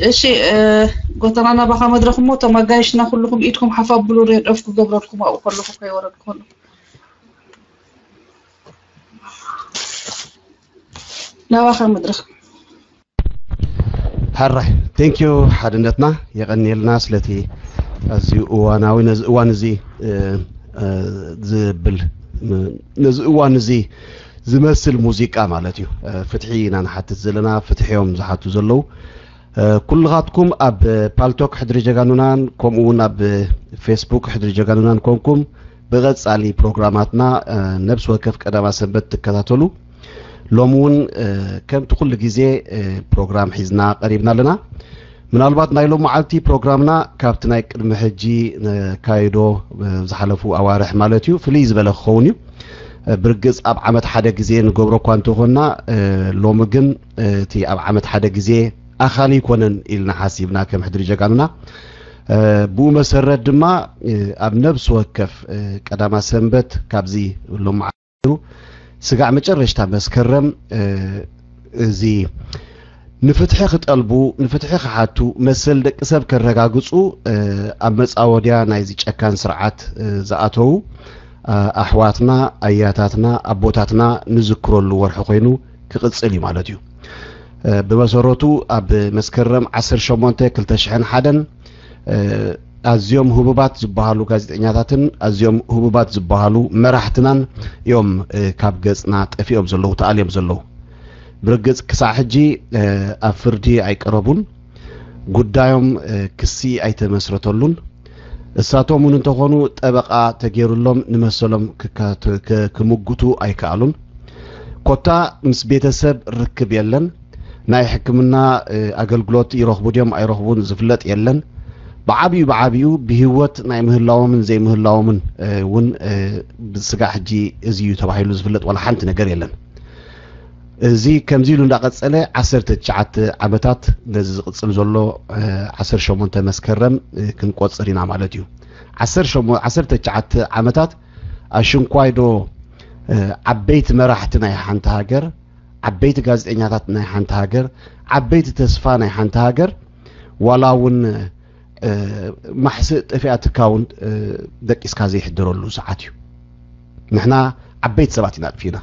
እሺ፣ እ፣ ጎተና ናባኻ መድረኽ እሞ፣ እቶም ኣጋይሽና ኩልኹም ኢድኩም ሓፍ ኣብሉ፣ ሬድ ኦፍ ክገብረልኩም ኣብኡ ከለኹ ከይወረድኩ ከለኹ። ናባኻ መድረኽ። ሕራይ፣ ቴንኪዩ ሓድነትና፣ የቐንየልና ስለቲ ኣዝዩ እዋናዊ፣ ነዚ እዋን እዚ፣ እ፣ እ፣ ዝብል፣ ን-፣ ነዚ እዋን እዚ ዝመስል ሙዚቃ ማለት እዩ። እ፣ ፍትሒ ኢና ንሓትት ዘለና፣ ፍትሒ እዮም ዝሓቱ ዘለዉ። እ፣ ኩልኻትኩም ኣብ ፓልቶክ ሕድሪ ጀጋኑናን ከምኡ እውን ኣብ ፌስቡክ ሕድሪ ጀጋኑናን ኮንኩም ብቐጻሊ ፕሮግራማትና፣ እ፣ ነብሲ ወከፍ ቀዳማ ሰንበት ትከታተሉ። ሎሚ እውን፣ እ፣ ከምቲ ኩሉ ግዜ፣ እ፣ ፕሮግራም ሒዝና ቀሪብና ኣለና። ምናልባት ናይ ሎሚ መዓልቲ ፕሮግራምና ካብቲ ናይ ቅድሚ ሕጂ ነካይዶ፣ እ፣ ዝሓለፉ ኣዋርሕ ማለት እዩ፣ ፍልይ ዝበለ ክኸውን እዩ። እ፣ ብርግጽ ኣብ ዓመት ሓደ ግዜ ንገብሮ እኳ እንተኾንና፣ እ፣ ሎሚ ግን፣ እ፣ እቲ ኣብ ዓመት ሓደ ግዜ ኣኻሊ ኣይኮነን ኢልና ሓሲብና ከም ሕድሪ ጀጋኑና። እ፣ ብኡ መሰረት ድማ፣ እ፣ ኣብ ነብሲ ወከፍ፣ እ፣ ቀዳማ ሰንበት ካብዚ ሎም ስጋዕ መጨረሽታ መስከረም፣ እ፣ እዚ ንፍትሒ ክጠልቡ፣ ንፍትሒ ክሓቱ፣ መሰል ደቂ ሰብ ከረጋግጹ፣ እ፣ ኣብ መጻወድያ ናይዚ ጨካን ስርዓት፣ እ፣ ዝኣተዉ፣ እ፣ ኣሕዋትና፣ ኣያታትና፣ ኣቦታትና ንዝክረሉ ወርሒ ኮይኑ ክቕጽል እዩ ማለት እዩ። እ፣ ብመሰረቱ ኣብ መስከረም ዓሰርተ ሸሞንተ ክልተ ሽሕን ሓደን፣ እ፣ ኣዝዮም ህቡባት ዝበሃሉ ጋዜጠኛታትን ኣዝዮም ህቡባት ዝበሃሉ መራሕትናን እዮም፣ እ፣ ካብ ገጽና ጠፊኦም ዘለዉ፣ ተኣልዮም ዘለዉ። ብርግጽ ክሳዕ ሕጂ፣ እ፣ ኣብ ፍርዲ ኣይቀረቡን። ጉዳዮም፣ እ፣ ክሲ ኣይተመስረተሉን። እሳቶም እውን እንተኾኑ ጠበቓ ተገይሩሎም ንመሰሎም ክካ-፣ ክ-፣ ክምጉቱ ኣይከኣሉን። ኮታ ምስ ቤተሰብ ርክብ የለን። ናይ ሕክምና፣ እ፣ ኣገልግሎት ይረኽቡ ድዮም ኣይረኽቡን ዝፍለጥ የለን። ብዓቢኡ፣ ብዓቢኡ ብህይወት ናይ ምህላዎምን ዘይምህላዎምን፣ እ፣ እውን፣ እ፣ ብስጋዕ ሕጂ እዚ እዩ ተባሂሉ ዝፍለጥ ዋላ ሓንቲ ነገር የለን። እዚ ከምዚ ኢሉ እንዳቐጸለ ዓሰርተ ትሽዓተ ዓመታት ነዚ ዝቕጽል ዘሎ፣ እ፣ ዓሰርተ ሸሞንተ መስከረም፣ እ፣ ክንቆጽር ኢና ማለት እዩ። ዓሰርተ ሸሞንተ፣ ዓሰርተ ትሽዓተ ዓመታት ኣሽንኳይ ዶ፣ እ፣ ዓበይቲ መራሕቲ ናይ ሓንቲ ሃገር፣ ዓበይቲ ጋዜጠኛታት ናይ ሓንቲ ሃገር፣ ዓበይቲ ተስፋ ናይ ሓንቲ ሃገር፣ ዋላ እውን፣ እ፣ ማሕስእ ጠፊኣ ትካውን፣ እ፣ ደቂስካ ዘይሕደረሉ ሰዓት እዩ። ንሕና ዓበይቲ ሰባት ኢና ኣጥፊእና።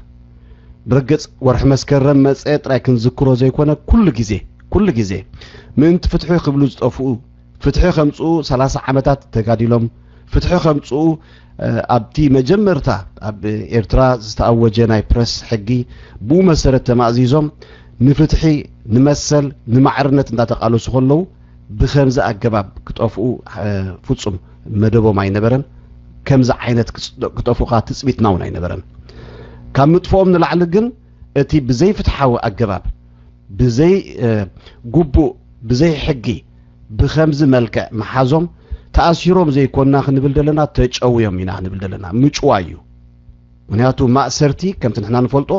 ብርግጽ ወርሒ መስከረም መጸ ጥራይ ክንዝክሮ ዘይኮነ፣ ኩሉ ግዜ፣ ኩሉ ግዜ ምእንቲ ፍትሒ ክብሉ ዝጠፍኡ፣ ፍትሒ ከምጽኡ ሰላሳ ዓመታት ተጋዲሎም፣ ፍትሒ ከምጽኡ፣ እ፣ ኣብቲ መጀመርታ ኣብ ኤርትራ ዝተኣወጀ ናይ ፕረስ ሕጊ ብኡ መሰረት ተማእዚዞም ንፍትሒ፣ ንመሰል፣ ንማዕርነት እንዳተቃለሱ ከለዉ ብኸምዚ ኣገባብ ክጠፍኡ፣ እ፣ ፍጹም መደቦም ኣይነበረን። ከምዚ ዓይነት ክጽ-፣ ክጠፍኡ ከኣ ትጽቢትና እውን ኣይነበረን። ካብ ምጥፍኦም ንላዕሊ ግን እቲ ብዘይፍትሓዊ ኣገባብ፣ ብዘይ፣ እ፣ ግቡእ፣ ብዘይ ሕጊ፣ ብኸምዚ መልክዕ ምሓዞም ተኣሲሮም ዘይኮንና ክንብል ዘለና ተጨውዮም ኢና ክንብል ዘለና። ምጭዋይ እዩ። ምኽንያቱ ማእሰርቲ ከምቲ ንሕና ንፈልጦ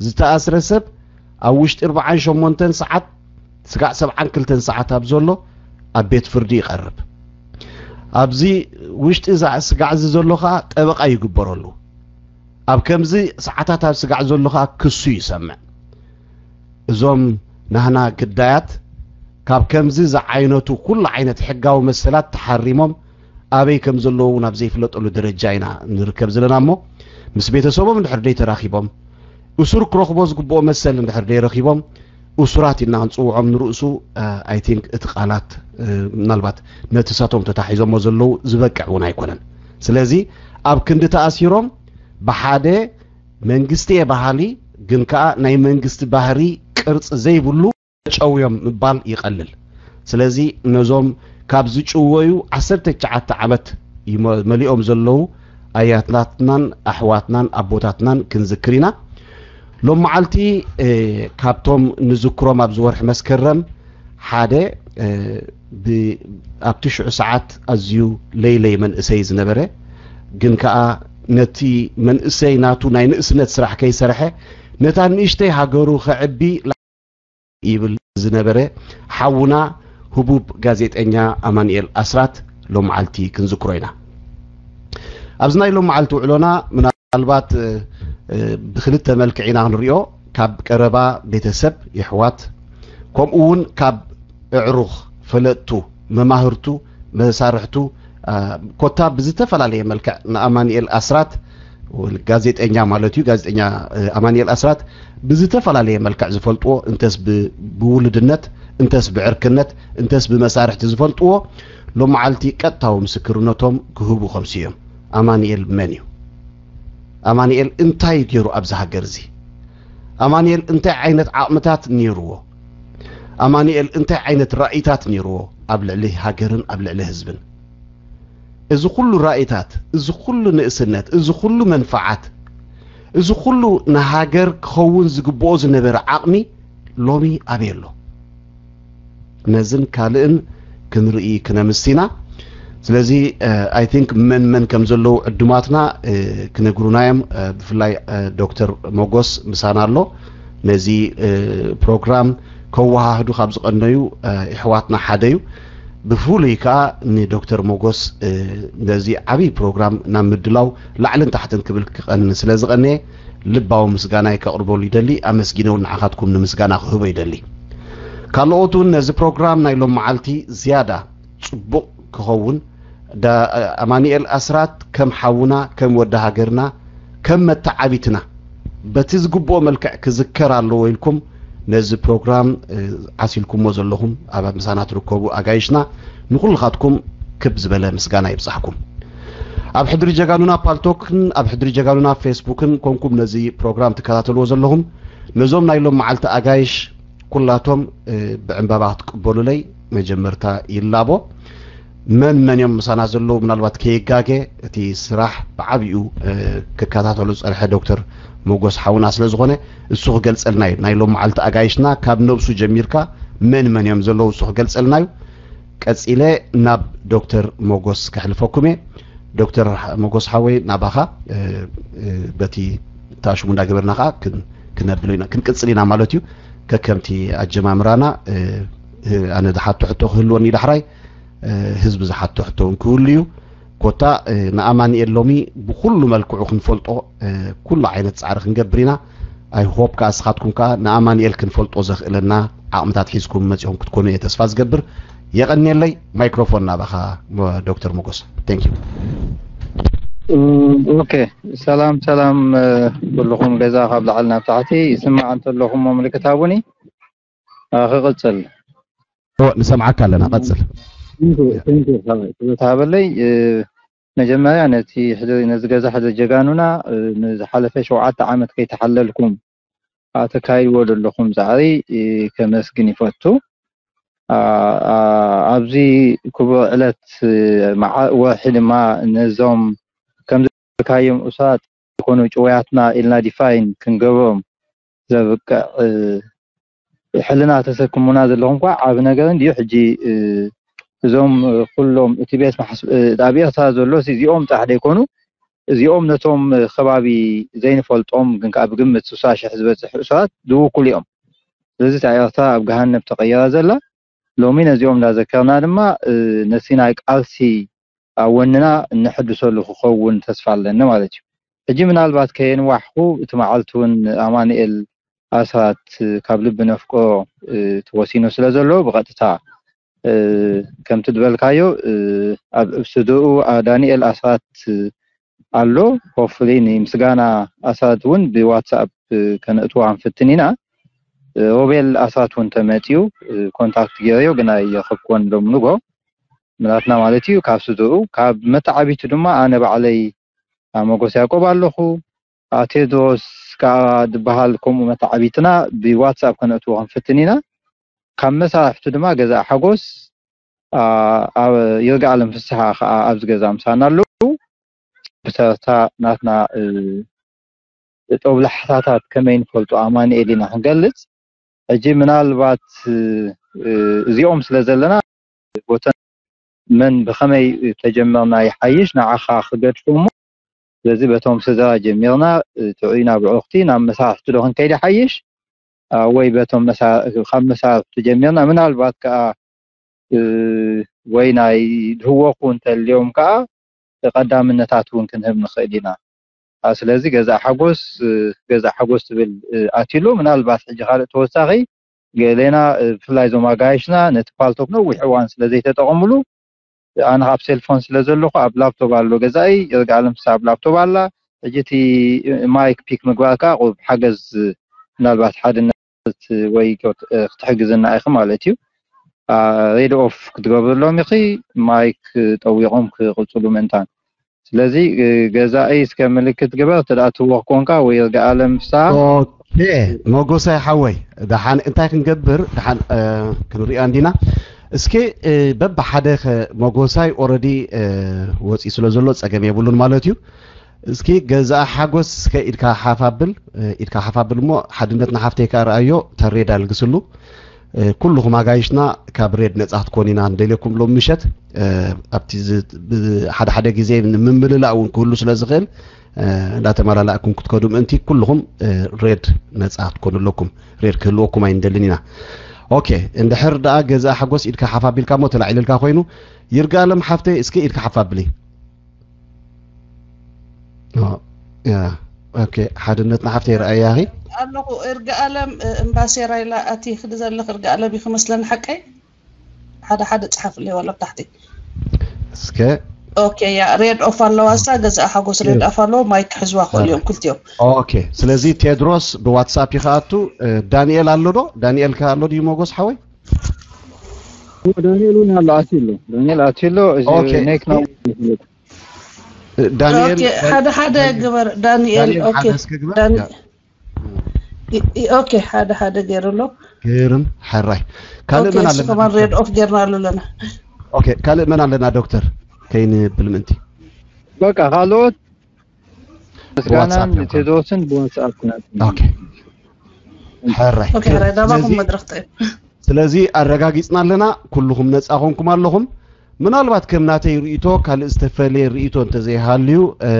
ዝተኣስረ ሰብ ኣብ ውሽጢ ኣርብዓን ሸሞንተን ሰዓት ስጋዕ ሰብዓን ክልተን ሰዓት ኣብ ዘሎ ኣብ ቤት ፍርዲ ይቐርብ። ኣብዚ ውሽጢ እዛ ስጋዕ እዚ ዘሎ ኸዓ ጠበቓ ይግበረሉ። ኣብ ከምዚ ሰዓታት ኣብ ስጋዕ ዘሎ ኸዓ ክሱ ይሰምዕ። እዞም ናህና ግዳያት ካብ ከምዚ ዝዓይነቱ ኩሉ ዓይነት ሕጋዊ መሰላት ተሓሪሞም ኣበይ ከም ዘለዉ እውን ኣብ ዘይፍለጠሉ ደረጃ ኢና ንርከብ ዘለና እሞ ምስ ቤተሰቦም እንድሕር ደይተራኺቦም እሱር ክረኽቦ ዝግብኦ መሰል እንድሕር ደይረኺቦም እሱራት ኢልና ክንፅውዖም ንርእሱ፣ I think እቲ ቃላት ምናልባት ነቲ ሳቶም ተታሒዞሞ ዘለዉ ዝበቅዕ እውን ኣይኮነን። ስለዚ ኣብ ክንዲ ተኣሲሮም ብሓደ መንግስቲ እየ በሃሊ ግን ከዓ ናይ መንግስቲ ባህሪ ቅርፂ ዘይብሉ ጨውዮም ምባል ይቐልል። ስለዚ ነዞም ካብ ዝጭወዩ ዓሰርተ ትሽዓተ ዓመት ይመ-፣ መሊኦም ዘለዉ ኣያታትናን ኣሕዋትናን ኣቦታትናን ክንዝክር ኢና። ሎም መዓልቲ፣ እ፣ ካብቶም ንዝክሮም ኣብዚ ወርሒ መስከረም ሓደ፣ እ፣ ብ-፣ ኣብቲ ሽዑ ሰዓት ኣዝዩ ለይለይ መንእሰይ ዝነበረ ግን ከኣ ነቲ መንእሰይ ናቱ ናይ ንእስነት ስራሕ ከይሰርሐ ነታ ንእሽተይ ሃገሩ ከዕቢ ይብል ዝነበረ ሓውና ህቡብ ጋዜጠኛ ኣማኑኤል ኣስራት ሎም መዓልቲ ክንዝክሮ ኢና። ኣብዚ ናይ ሎም መዓልቲ ውዕሎና ምናልባት፣ እ፣ እ፣ ብክልተ መልክዕ ኢና ክንሪኦ፣ ካብ ቀረባ ቤተሰብ የሕዋት፣ ከምኡ እውን ካብ ኣዕሩኽ ፈለጥቱ፣ መማህርቱ፣ መሳርሕቱ፣ ኮታ ብዝተፈላለየ መልክዕ ንኣማንኤል ኣስራት፣ ጋዜጠኛ ማለት እዩ፣ ጋዜጠኛ ኣማንኤል ኣስራት ብዝተፈላለየ መልክዕ ዝፈልጥዎ፣ እንተስ ብውሉድነት፣ እንተስ ብዕርክነት፣ እንተስ ብመሳርሕቲ ዝፈልጥዎ፣ ሎመዓልቲ ቀጥታዊ ምስክርነቶም ክህቡ ከምሲ እዮም። ኣማንኤል መን እዩ? ኣማንኤል እንታይ ገይሩ ኣብዚ ሃገር እዚ? ኣማንኤል እንታይ ዓይነት ዓቕምታት ነይርዎ? ኣማንኤል እንታይ ዓይነት ራእይታት ነይርዎ ኣብ ልዕሊ ሃገርን ኣብ ልዕሊ ህዝብን? እዚ ኩሉ ራእይታት፣ እዚ ኩሉ ንእስነት፣ እዚ ኩሉ መንፈዓት፣ እዚ ኩሉ ንሃገር ክኸውን ዝግብኦ ዝነበረ ዓቕሚ ሎሚ ኣበይ ኣሎ? ነዝን ካልእን ክንርኢ ክነምስ ኢና። ስለዚ ኣይ ቲንክ መን መን ከም ዘለዉ ዕዱማትና ክነግሩና እዮም። ብፍላይ ዶክተር ሞጎስ ምሳና ኣሎ። ነዚ ፕሮግራም ከወሃህዱ ካብ ዝቐነዩ ኣሕዋትና ሓደ እዩ። ብፍሉይ ከዓ ንዶክተር ሞጎስ ነዚ ዓብዪ ፕሮግራም ናብ ምድላው ላዕልን ታሕትን ክብል ክቐን ስለ ዝቐነየ ልባዊ ምስጋናይ ከቕርበሉ ይደሊ። ኣመስጊነ እውን ንዓኻትኩም ንምስጋና ክህቦ ይደሊ። ካልኦት እውን ነዚ ፕሮግራም ናይ ሎም መዓልቲ ዝያዳ ጽቡቕ ክኸውን ኣማኑኤል ኣስራት ከም ሓውና፣ ከም ወዲ ሃገርና፣ ከም መተዓቢትና በቲ ዝግብኦ መልክዕ ክዝከር ኣለዎ ኢልኩም ነዚ ፕሮግራም ዓሲልኩሞ ዘለኹም ኣብ ምሳና ትርከቡ ኣጋይሽና ንኹልኻትኩም ክብ ዝበለ ምስጋና ይብጻሕኩም። ኣብ ሕድሪ ጀጋኑና ፓልቶክን ኣብ ሕድሪ ጀጋኑና ፌስቡክን ኮንኩም ነዚ ፕሮግራም ትከታተልዎ ዘለኹም ነዞም ናይ ሎም መዓልቲ ኣጋይሽ ኩላቶም ብዕምባባ ክትቅበሉለይ መጀመርታ ይላቦ። መን መን እዮም ምሳና ዘለዉ? ምናልባት ከይጋገ እቲ ስራሕ ብዓብኡ ክከታተሉ ዝጸንሐ ዶክተር ሞጎስ ሓውና ስለ ዝኾነ እሱ ክገልጸልና እዩ። ናይ ሎም መዓልቲ ኣጋይሽና ካብ ነብሱ ጀሚርካ መን መን እዮም ዘለዉ እሱ ክገልጸልና እዩ። ቀጺለ ናብ ዶክተር ሞጎስ ከሕልፈኩም እየ። ዶክተር ሞጎስ ሓወይ ናባኻ በቲ ታሽሙ እንዳገበርና ከዓ ክነብሎ ኢና ክንቅጽል ኢና ማለት እዩ። ከከምቲ ኣጀማምራና ኣነ ዝሓቶ ሕቶ ክህልወኒ ዳሕራይ ህዝቢ ዝሓቶ ሕቶ እውን ክህሉ እዩ። ኮታ ንኣማንኤል ሎሚ ብኩሉ መልክዑ ክንፈልጦ ኩሉ ዓይነት ፃዕሪ ክንገብር ኢና። ኣይ ሆፕ ከዓ እስኻትኩም ከዓ ንኣማንኤል ክንፈልጦ ዘኽእለና ዓቕምታት ሒዝኩም መፂኹም ክትኮኑ እየ ተስፋ ዝገብር። የቐንየለይ። ማይክሮፎን ናባኻ ዶክተር ሞጎስ። Thank you። ኦኬ፣ ሰላም ሰላም ኩልኹም ገዛ ካብ ላዕሊ ናብ ታሕቲ ይስማዕ እንተለኹም ምልክት ሃቡኒ። ክቕጽል ንሰምዓካ ኣለና። ቀጽል። ስለዝተሃበለይ መጀመርያ ነቲ ነዚ ገዛ ሕደ ጀጋኑና ንዝሓለፈ ሸውዓተ ዓመት ከይተሓለልኩም ኣተካይድዎ ዘለኹም ፃዕሪ ከመስግን ይፈቱ። ኣብዚ ክቡር ዕለት ወርሒ ድማ ነዞም ከምዝካዮም እሳት ኮኑ ጭውያትና ኢልና ዲፋይን ክንገብሮም ዘብቅዕ ሕልና ተሰክሙና ዘለኹም ኳ ዓብ ነገር እንድዩ። ሕጂ እዞም ኩሎም እቲ ቤት ኣብ ኤርትራ ዘሎ እዚኦም ጥራሕ ደይኮኑ እዚኦም ነቶም ከባቢ ዘይንፈልጦም ግን ከዓ ብግምት ስሳ ሽሕ ዝበፅሕ እሱራት ዝውክሉ እዮም። ስለዚ እታ ኤርትራ ኣብ ገሃነብ ተቐይራ ዘላ ሎሚ ነዚኦም እንዳዘከርና ድማ ነቲ ናይ ቃልሲ ኣብ ወንና እነሐድሰሉ ክኸውን ተስፋ ኣለኒ ማለት እዩ። ሕጂ ምናልባት ከየንዋሕኩ እቲ መዓልቲ እውን ኣማኑኤል ኣስራት ካብ ልቢ ነፍቆ ተወሲኑ ስለ ዘሎ ብቐጥታ ከምቲ ዝበልካዮ ኣብ እብስድኡ ዳንኤል ኣስራት ኣሎ። ሆፍሊ ንምስጋና ኣስራት እውን ብዋትሳፕ ከነእትዋ ክንፍትን ኢና። ሮቤል ኣስራት እውን ተመፅዩ ኮንታክት ገይረዮ ግን ኣይረኸብኩዎን ሎም ንጎ ምላትና ማለት እዩ። ካብ ስድኡ ካብ መተዓቢቱ ድማ ኣነ ባዕለይ ሞጎስ ያቆብ ኣለኹ። ቴድሮስ ከዓ ዝበሃል ከምኡ መተዓቢትና ብዋትሳፕ ከነእትዎ ክንፍትን ኢና። ካብ መሳርሕቱ ድማ ገዛ ሓጎስ ይርጋ ኣለም ፍስሓ ከዓ ኣብዚ ገዛ ምሳና ኣለዉ። ብተርታ ናትና ጦብላሕታታት ከመይ ንፈልጦ ኣማኑኤል ኢና ክንገልጽ። ሕጂ ምናልባት እዚኦም ስለ ዘለና ቦተን መን ብኸመይ ተጀመርና ይሓይሽ ንዓኻ ክገድፎ እሞ ስለዚ በቶም ስድራ ጀሚርና ጥዑይ ናብ ዕሩኽቲ ናብ መሳርሕቲ ዶ ክንከይድ ይሓይሽ ወይ በቶም ካብ መሳርሕቲ ጀሚርና ምናልባት ከዓ ወይ ናይ ድህወኹ እንተልዮም ከዓ ቀዳምነታት እውን ክንህብ ንኽእል ኢና። ስለዚ ገዛ ሓጎስ ገዛ ሓጎስ ትብል ኣትሉ ምናልባት ሕጂ ካልእ ተወሳኺ ገሌና ብፍላይ እዞም ኣጋይሽና ነቲ ፓልቶክ ነዊሕ እዋን ስለ ዘይተጠቐምሉ፣ ኣነ ኣብ ሴልፎን ስለ ዘለኹ ኣብ ላፕቶፕ ኣሎ ገዛኢ፣ ይርጋለም ፍስሃ ኣብ ላፕቶፕ ኣላ። ሕጂ እቲ ማይክ ፒክ ምግባር ከዓ ቁሩብ ሓገዝ፣ ምናልባት ሓድነት ወይ ክትሕግዝና ኢኺ ማለት እዩ። ሬድ ኦፍ ክትገብርሎም ኢኺ፣ ማይክ ጠዊቖም ክቕፅሉ ምእንታን። ስለዚ ገዛኢ እስከ ምልክት ግበር፣ ተዳእትዎ ኮንካ ወይ ይርጋለም ፍስሃ። ኦኬ፣ መጎሳይ ሓወይ፣ ደሓን እንታይ ክንገብር፣ ደሓን ክንሪኣ እንዲና። እስኪ በብሓደ፣ መጎሳይ ኦረዲ ወፂ ስለ ዘሎ ፀገም የብሉን ማለት እዩ። እስኪ ገዛ ሓጎስ እስከ ኢድካ ሓፍ ኣብል፣ ኢድካ ሓፍ ኣብል እሞ ሓድነት ንሓፍተይ ከኣ ረኣዮ፣ ተሬድ ኣልግስሉ። ኩልኹም ኣጋይሽና ካብ ሬድ ነፃ ክትኮኑ ኢና ንደልየኩም። ሎም ምሸት ኣብቲ ሓደ ሓደ ግዜ ምምልላእ እውን ክህሉ ስለ ዝኽእል እንዳተመላላእኩም ክትከዱ ምእንቲ ኩልኹም ሬድ ነፃ ክትኮኑ ኣለኩም። ሬድ ክህልወኩም ኣይንደልን ኢና። ኦኬ፣ እንድሕር ደኣ ገዛ ሓጎስ ኢድካ ሓፍ ኣቢልካ እሞ ተላዒልልካ ኮይኑ፣ ይርጋለም ሓፍተይ እስኪ ኢድካ ሓፍ ኣብሊ። ሓድነት ንሓፍተይ ረኣያኺ ኣለኹ። እርጋኣለም እምባሴራ ኢላ ኣቲ ክዲ ዘለኽ እርጋኣለም ይኽመስለን ሓቀይ ሓደ ሓደ ጸሓፍለይ ዋላ ብታሕቲ። እስከ ኦኬ፣ ያ ሬድ ኦፍ ኣለዋ እሳ፣ ገዛእ ሓጎስ ሬድ ኦፍ ኣለዎ። ማይክ ክሕዝዋ ክእሉ እዮም ክልቲኦም። ኦኬ፣ ስለዚ ቴድሮስ ብዋትሳፕ ይኸኣቱ። ዳንኤል ኣሎ ዶ? ዳንኤል ከ ኣሎ ድዩ? ሞጎስ ሓወይ ዳንኤል እውን ኣሎ፣ ኣትዩ ኣሎ። ዳንኤል ኣትዩ ኣሎ። እዚ ኦኬ። ኔክ ነው። ዳንኤል ኦኬ፣ ሓደ ሓደ ግበር ዳንኤል። ዳንኤል ኦኬ ሓደ እስኪ ግበር። ዳን- ያ። ኦኬ፣ ሓደ ሓደ ገይሩ ኣሎ። ገይርም ሕራይ። ካልእ ኦኬ፣ መን እሱ ኣለና? ከማን ሬድ ኦፍ ገይርና ኣሎ ኣለና። ኦኬ፣ ካልእ መን ኣለና ዶክተር? ከይንብል ምእንቲ። በቃ ካልኦት ምስጋናን ብዋትሳፕ እዮም። ቴድሮስን ብዋትሳፕ ናት። ኦኬ። ሕራይ። ኦኬ፣ ሕራይ፣ ዳባኹም ስለዚ መድረኽ ጠይብ። ስለዚ ኣረጋጊጽና ኣለና፣ ኩልኹም ነጻ ኾንኩም ኣለኹም። ምናልባት ከም ናተይ ርእይቶ ካልእ ዝተፈለየ ርእይቶ እንተዘይሃልዩ፣ እ፣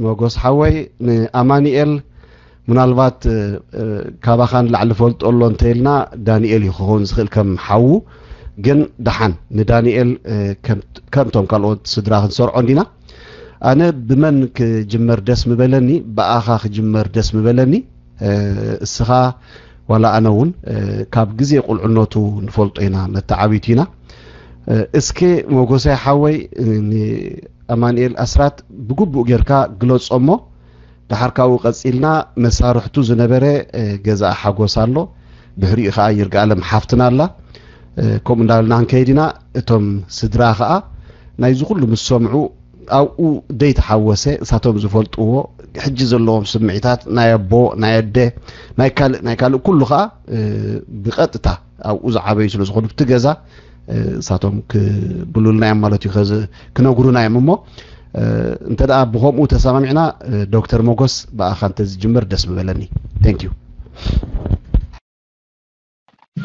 መጎስ ሓወይ ንኣማኑኤል ምናልባት፣ እ፣ እ፣ ካባኻ ንላዕሊ ፈልጦ ኣሎ እንተኢልና ዳንኤል እዩ ክኸውን ዝኽእል ከም ሓዉ። ግን ደሓን ንዳንኤል፣ እ፣ ከም፣ ከምቶም ካልኦት ስድራ ክንሰርዖ እንዲና። ኣነ ብመን ክጅመር ደስ ምበለኒ? ብኣኻ ክጅመር ደስ ምበለኒ። እ፣ እስኻ ዋላ ኣነ እውን፣ እ፣ ካብ ግዜ ቁልዕነቱ ንፈልጦ ኢና፣ መተዓቢቱ ኢና። እ፣ እስከ መጎሳይ ሓወይ፣ እ፣ ንኣማኑኤል ኣስራት ብግቡእ ጌርካ ግለጾ እሞ፣ ደሓር ካብኡ ቀጺልና መሳርሕቱ ዝነበረ፣ እ፣ ገዛኢ ሓጎስ ኣሎ፣ ድሕሪኡ ኸኣ ይርጋኣለም ሓፍትና ኣላ። እ፣ ከምኡ እንዳበልና ክንከይድ ኢና። እቶም ስድራ ኸኣ ናይዚ ኩሉ ምስ ሰምዑ ኣብኡ ዘይተሓወሰ እሳቶም ዝፈልጥዎ ሕጂ ዘለዎም ስምዒታት ናይ ኣቦ፣ ናይ ኣደ፣ ናይ ካልእ፣ ናይ ካልእ ኩሉ ኸኣ፣ እ፣ ብቐጥታ ኣብኡ ዝዓበዩ ስለ ዝኾኑ ብቲ ገዛ፣ እ፣ እሳቶም ክብሉልና እዮም ማለት እዩ፣ ከዚ ክነግሩና እዮም። እሞ፣ እ፣ እንተ ደኣ ብኸምኡ ተሰማሚዕና፣ እ፣ ዶክተር ሞጎስ ብኣኻ እንተዝጅምር ደስ ምበለኒ። Thank you።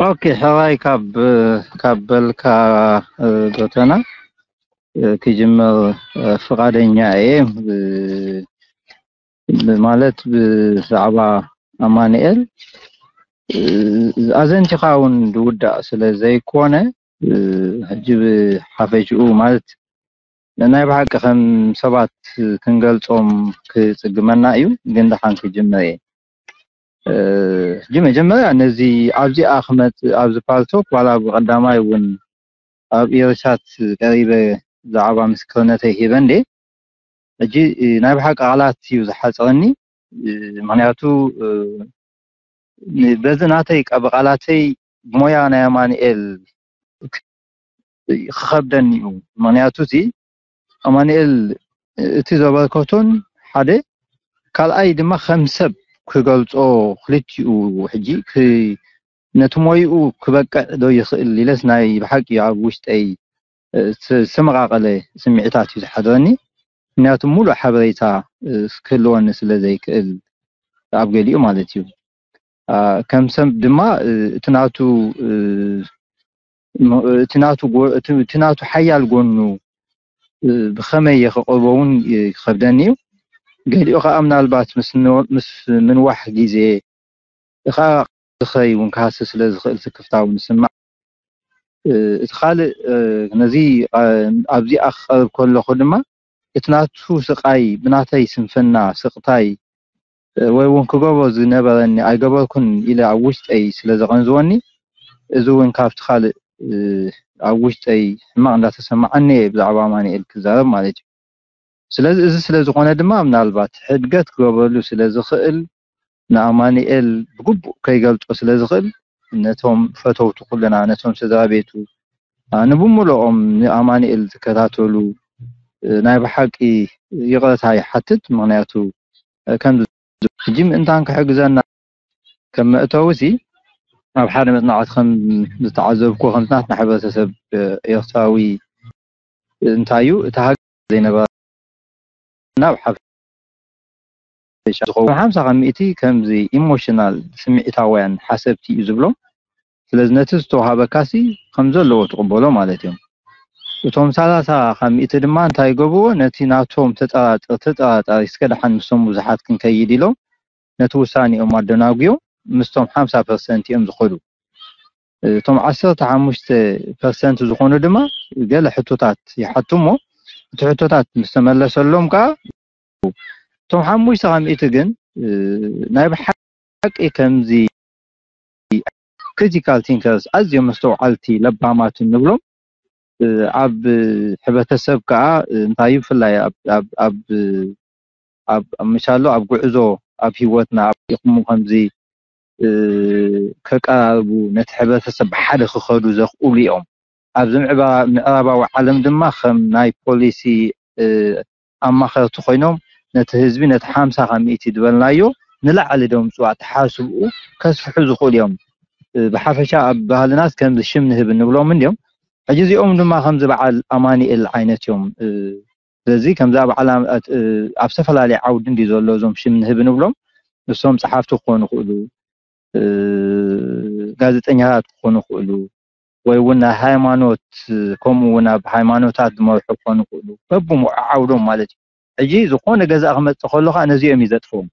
ኦኬ፣ ሕራይ ካብ፣ ካብ በልካ፣ እ፣ ጎተና፣ እ፣ ክጅምር፣ እ፣ ፍቓደኛ እየ። እ፣ ማለት ብዛዕባ ኣማኑኤል፣ እ፣ ኣዘንቲኻ እውን ዝውዳእ ስለ ዘይኮነ፣ እ፣ ሕጂ ብሓፈሽኡ ማለት ናይ ብሓቂ ከም ሰባት ክንገልጾም ክጽግመና እዩ፣ ግን ደሓን ክጅምር እየ። እ፣ ሕጂ መጀመርያ ነዚ ኣብዚኣ ክመጽእ ኣብዚ ፓልቶክ ዋላ ብቐዳማይ እውን ኣብ ኢሪሳት ቀሪበ ብዛዕባ ምስክርነተይ ሂበ እንዴ። ሕጂ፣ እ፣ ናይ ብሓቂ ቃላት እዩ ዝሓጽረኒ። እ፣ ምኽንያቱ፣ እ፣ ን-፣ በዚ ናተይ ቃ-፣ ብቓላተይ ሞያ ናይ ኣማኑኤል ክኸብደኒ እዩ። ምኽንያቱ እዚ ኣማኑኤል እቲ ዘበርከቶን ሓደ፣ ካልኣይ ድማ ከም ሰብ ክገልጾ ክልቲኡ ሕጂ ክ-፣ ነቲ ሞይኡ ክበቅዕ ዶ ይኽእል ኢለስ ናይ ብሓቂ ኣብ ውሽጠይ፣ እ፣ ስ-፣ ዝተመቓቐለ ስምዒታት እዩ ዝሓድረኒ። ምኽንያቱ ሙሉእ ሓበሬታ፣ እ፣ ክህልወኒ ስለ ዘይክእል ኣብ ገሊኡ ማለት እዩ። ኣ፣ ከም ሰብ ድማ፣ እ፣ እቲ ናቱ፣ እ፣ ም-፣ እቲ ናቱ ጎ-፣ እቲ፣ እቲ ናቱ ሓያል ጎኑ፣ እ፣ ብኸመይ እየ ከቕርቦ እውን ይኸብደኒ እዩ። ገሊኡ ኸኣ ምናልባት ምስ ን-፣ ምስ ምንዋሕ ግዜ ኸኣ ዝኸይ እውን ክሃስስ ስለ ዝኽእል ስክፍታ እውን ይስማዕ። እ፣ እቲ ካልእ፣ እ፣ ነዚ፣ እ፣ ኣብዚኣ ክቐርብ ከለኹ ድማ እቲ ናቱ ስቓይ ብናተይ ስንፍና፣ ስቕታይ፣ ወይ እውን ክገብሮ ዝነበረኒ ኣይገበርኩን ኢለ ኣብ ውሽጠይ ስለ ዘቐንዝወኒ፣ እዚ እውን ካብቲ ካልእ ኣብ ውሽጠይ ሕማቕ እንዳተሰማዓኒ እየ ብዛዕባ ኣማኒኤል ክዛረብ ማለት እዩ። ስለዚ እዚ ስለ ዝኾነ ድማ ምናልባት ሕድገት ክገብረሉ ስለ ዝኽእል፣ ንኣማኒኤል ብግቡእ ከይገልጦ ስለ ዝኽእል፣ ነቶም ፈተውቱ ኩልና፣ ነቶም ስድራ ቤቱ፣ ንብምልኦም ንኣማኒኤል ዝከታተሉ ናይ ብሓቂ ይቕረታ ይሓትት። ምኽንያቱ ከም ሕጂ ምእንታን ክሕግዘና ከም መእተዊ ሲ ኣብ ሓደ መጽናዕቲ ከም ዝተዓዘብኩ ከምቲ ናትና ሕብረተሰብ ኤርትራዊ እንታይ እዩ እቲ ሃገር ዘይነበረ ናብ ሓፈሻ ዝኸውን ሓምሳ ካብ ሚእቲ ከምዚ ኢሞሽናል ስምዒታውያን ሓሰብቲ እዩ ዝብሎም። ስለዚ ነቲ ዝተዋሃበካሲ ከም ዘለዎ ትቕበሎ ማለት እዮም። እቶም ሰላሳ ካብ ሚእቲ ድማ እንታይ ይገብርዎ? ነቲ ናቶም ተጠራጠር ተጠራጣሪ እስከ ደሓን ምስቶም ብዙሓት ክንከይድ ኢሎም ነቲ ውሳኔኦም ኣደናጉዮም ምስቶም ሓምሳ ፐርሰንት እዮም ዝኸዱ። እቶም ዓሰርተ ሓሙሽተ ፐርሰንት ዝኾኑ ድማ ገለ ሕቶታት ይሓቱ እሞ እቲ ሕቶታት ምስ ተመለሰሎም ከዓ እቶም ሓሙሽተ ካብ ሚእቲ ግን ናይ ብሓቂ ከምዚ ክሪቲካል ቲንከርስ ኣዝዮም መስተውዓልቲ ለባማት እንብሎም ኣብ ሕብረተሰብ ከዓ እንታይ እዩ ብፍላይ ኣብ ኣብ ኣብ ኣብ ምሻሎ ኣብ ጉዕዞ ኣብ ህይወትና ኢኹም ከምዚ ከቀራርቡ ነቲ ሕብረተሰብ ብሓደ ክኸዱ ዘኽእሉ እዮም። ኣብዚ ምዕራባዊ ዓለም ድማ ከም ናይ ፖሊሲ ኣማኸርቲ ኮይኖም ነቲ ህዝቢ ነቲ ሓምሳ ካብ ሚእቲ ዝበልናዮ ንላዕሊ ዶ ምፅዋዕ ተሓስብኡ ከስፍሑ ዝኽእሉ እዮም። ብሓፈሻ ኣብ ባህልናስ ከምዚ ሽም ንህብ እንብሎም እንዲዮም። ሕጂ እዚኦም ድማ ከምዚ በዓል ኣማኒኤል ዓይነት እዮም። ስለዚ ከምዚ ኣብ ዓላ ኣብ ዝተፈላለየ ዓውዲ እንዲ ዘሎ እዞም ሽም ንህብ ንብሎም። ንሶም ጸሓፍቲ ክኾኑ ይኽእሉ፣ ጋዜጠኛታት ክኾኑ ይኽእሉ፣ ወይ እውን ናይ ሃይማኖት ከምኡ እውን ኣብ ሃይማኖታት ዝመርሑ ክኾኑ ይኽእሉ። በብምዑ ዓውዶም ማለት እዩ። ሕጂ ዝኾነ ገዛ ክመጽእ ከሎ ከዓ ነዚኦም እዩ ዘጥፍኦም።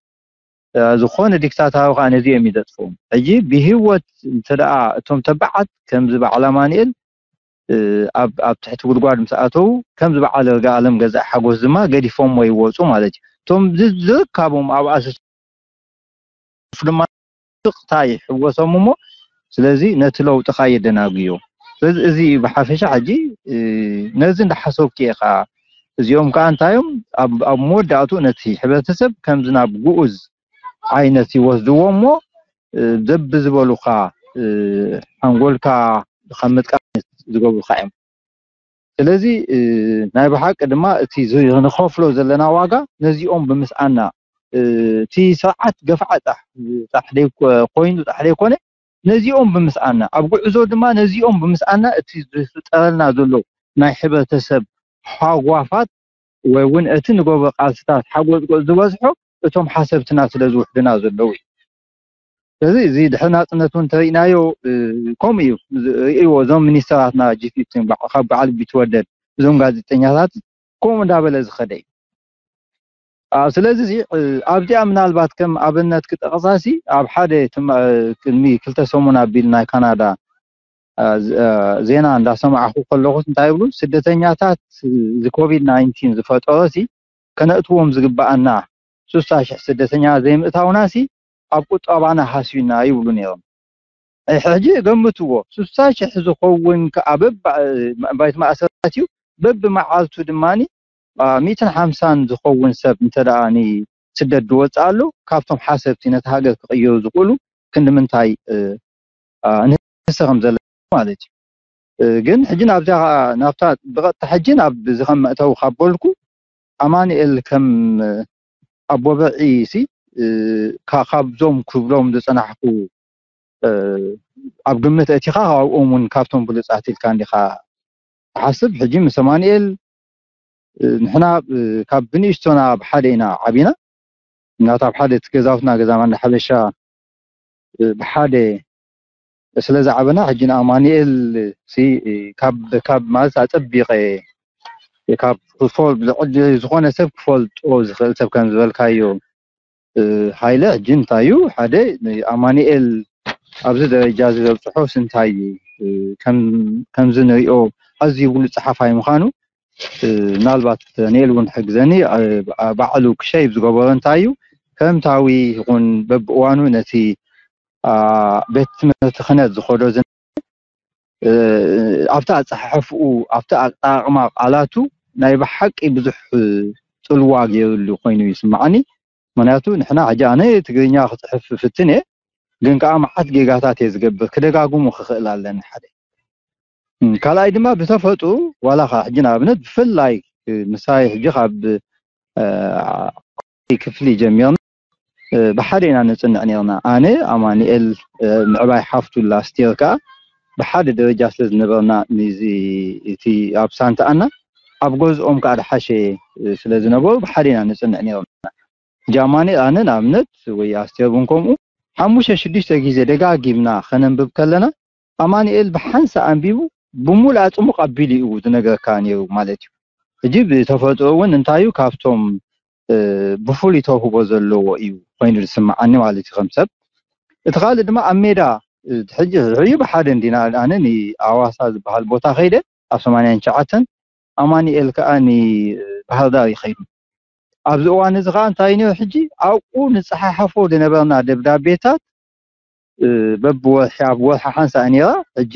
ዝኾነ ዲክታታዊ ከዓ ነዚኦም እዩ ዘጥፍኦም። ሕጂ ብህይወት እንተ ደኣ እቶም ተባዓት ከምዚ በዓል ኣማኑኤል ኣብ ኣብ ትሕቲ ጉድጓድ ምስ ኣተዉ ከምዚ በዓል ርጋ ኣለም ገዛኢ ሓጎስ ድማ ገዲፎሞ ይወፁ ማለት እዩ። እቶም ዝርካቦም ኣብኣ ስሱ ድማ ስቕታ ይሕወሶም እሞ ስለዚ ነቲ ለውጢ ካ የደናግዮ። ስለዚ እዚ እዩ ብሓፈሻ ሕጂ ነዚ እንዳሓሰብኩ እየ ኸዓ እዚኦም ከዓ እንታዮም ኣብ መወዳእቱ ነቲ ሕብረተሰብ ከምዚ ናብ ግኡዝ ዓይነት ይወስድዎ እሞ ዘብዝበሉኻ ሓንጎልካ ካብ ምጥቃም ዝገብሩካ እዮም። ስለዚ ናይ ብሓቂ ድማ እቲ ንኸፍሎ ዘለና ዋጋ ነዚኦም ብምስኣና እቲ ስርዓት ገፍዓ ጣሕ ኮይኑ ጣሕ ዘይኮነ ነዚኦም ብምስኣና ኣብ ጉዕዞ ድማ ነዚኦም ብምስኣና እቲ ዝፍጠረልና ዘሎ ናይ ሕብረተሰብ ሃጓፋት ወይ እውን እቲ ንገብሮ ቃልስታት ሓጎፅጎፅ ዝበዝሖ እቶም ሓሰብትና ስለ ዝውሕድና ዘለዉ እዩ። ስለዚ እዚ ድሕሪ ናፅነት እውን እንተሪእናዮ ከምኡ እዩ። ርእይዎ እዞም ሚኒስተራትና ጂ ፊፍቲን ካብ በዓል ቢትወደድ እዞም ጋዜጠኛታት ከምኡ እንዳበለ ዝኸደ እዩ። ስለዚ ኣብዚኣ ምናልባት ከም ኣብነት ክጠቕሳሲ ኣብ ሓደ ቅድሚ ክልተ ሰሙን ኣቢል ናይ ካናዳ ዜና እንዳሰማዕኩ ከለኹ እንታይ ይብሉ ስደተኛታት እዚ ኮቪድ ናይንቲን ዝፈጠሮ ሲ ከነእትዎም ዝግባኣና ሱሳ ሽሕ ስደተኛ ዘይምእታውና ሲ ኣብ ቁጠባና ሃስዩና ይብሉ ነይሮም። ሕጂ ገምትዎ ሱሳ ሽሕ ዝኸውን ከኣ በብ ባይት ማእሰራት እዩ በብ መዓልቱ ድማ ሚእትን ሓምሳን ዝኸውን ሰብ እንተ ደኣ ንስደት ዝወፅእ ኣሎ ካብቶም ሓሰብቲ ነቲ ሃገር ክቕይሩ ዝኽእሉ ክንዲ ምንታይ ንህሰ ከም ዘለ ማለት እዩ። ግን ሕጂ ናብዛ ናብታ ብቐጥታ ሕጂ ናብ እዚ ከም መእተዊ ካብ በልኩ ኣማኑኤል ከም ኣቦ በዒ ሲ ካብዞም ክብሎም ዝፀናሕኩ ኣብ ግምት እቲኻ ካብኦም እውን ካብቶም ብሉፃት ኢልካ እንዲኻ ትሓስብ። ሕጂ ምስ ኣማኑኤል ንሕና ካብ ብንእሽቶና ብሓደ ኢና ዓቢና እናታ ኣብ ሓደ እቲ ገዛውትና ገዛ ማንዳ ሓበሻ ብሓደ ስለ ዝዓበና ሕጂ ንኣማኑኤል ሲ ካብ ካብ ማለት ኣጸቢቐ ካብ ክፎል ዝኾነ ሰብ ክፈልጦ ዝኽእል ሰብ ከም ዝበልካዮ ሃይለ ሕጂ እንታይ እዩ ሓደ ኣማኑኤል ኣብዚ ደረጃ እዚ ዘብፅሖ ስንታይ እዩ ከምዚ ንሪኦ ኣዝዩ ብሉፅ ፀሓፋይ ምዃኑ ምናልባት ዳንኤል እውን ሕግዘኒ ባዕሉ ክሸይብ ዝገበሮ እንታይ እዩ ክረምታዊ ይኹን በብእዋኑ ነቲ ቤት ትምህርቲ ክህነት ዝኸዶ ዝነበረ ኣብቲ ኣፀሓሕፍኡ፣ ኣብቲ ኣጠቃቅማ ቃላቱ ናይ ብሓቂ ብዙሕ ፅልዋ ገይሩሉ ኮይኑ ይስማዓኒ። ምክንያቱ ንሕና ሕጂ ኣነ ትግርኛ ክፅሕፍ ፍትን እየ፣ ግን ከዓ መዓት ጌጋታት እየ ዝገብር፣ ክደጋግሙ ክኽእል ኣለኒ ሓደ። ካልኣይ ድማ ብተፈጥሩ ዋላ ከዓ ሕጂ ንኣብነት ብፍላይ ምሳይ ሕጂ ካብ ክፍሊ ጀሚርና ብሓደ ኢና ንፅንዕ ነርና። ኣነ፣ ኣማኒኤል፣ ምዕባይ ሓፍቱ ላስቴር ከዓ ብሓደ ደረጃ ስለ ዝነበርና፣ እቲ ኣብ ሳንታኣና ኣብ ገዝኦም ከዓ ድሓሸ ስለ ዝነበሩ ብሓደ ኢና ንፅንዕ ነርና። ሕጂ ኣማኒኤል ኣነ ንኣብነት ወይ ኣስቴር እውን ከምኡ ሓሙሽተ ሽዱሽተ ግዜ ደጋጊምና ከነንብብ ከለና ኣማኒኤል ብሓንሳ ኣንቢቡ ብሙሉእ ኣፅሙ ቀቢሉ እዩ ዝነገርካ ነይሩ ማለት እዩ። ሕጂ ብተፈጥሮ እውን እንታይ እዩ ካብቶም ብፍሉይ ተውህቦ ዘለዎ እዩ ኮይኑ ዝስምዓኒ ማለት እዩ ከም ሰብ። እቲ ካልእ ድማ ኣብ ሜዳ ሕጂ ሕዩ ብሓደ እንዲና ኣነ ንኣዋሳ ዝበሃል ቦታ ከይደ ኣብ ሰማንያን ትሽዓተን ኣማኒኤል ከዓ ንባህርዳር ይኸይዱ። ኣብዚ እዋን እዚ ከዓ እንታይ ነይሩ ሕጂ ኣብኡ ንፀሓሓፎ ዝነበርና ደብዳቤታት በብወርሒ ኣብ ወርሒ ሓንሳ ነይራ። ሕጂ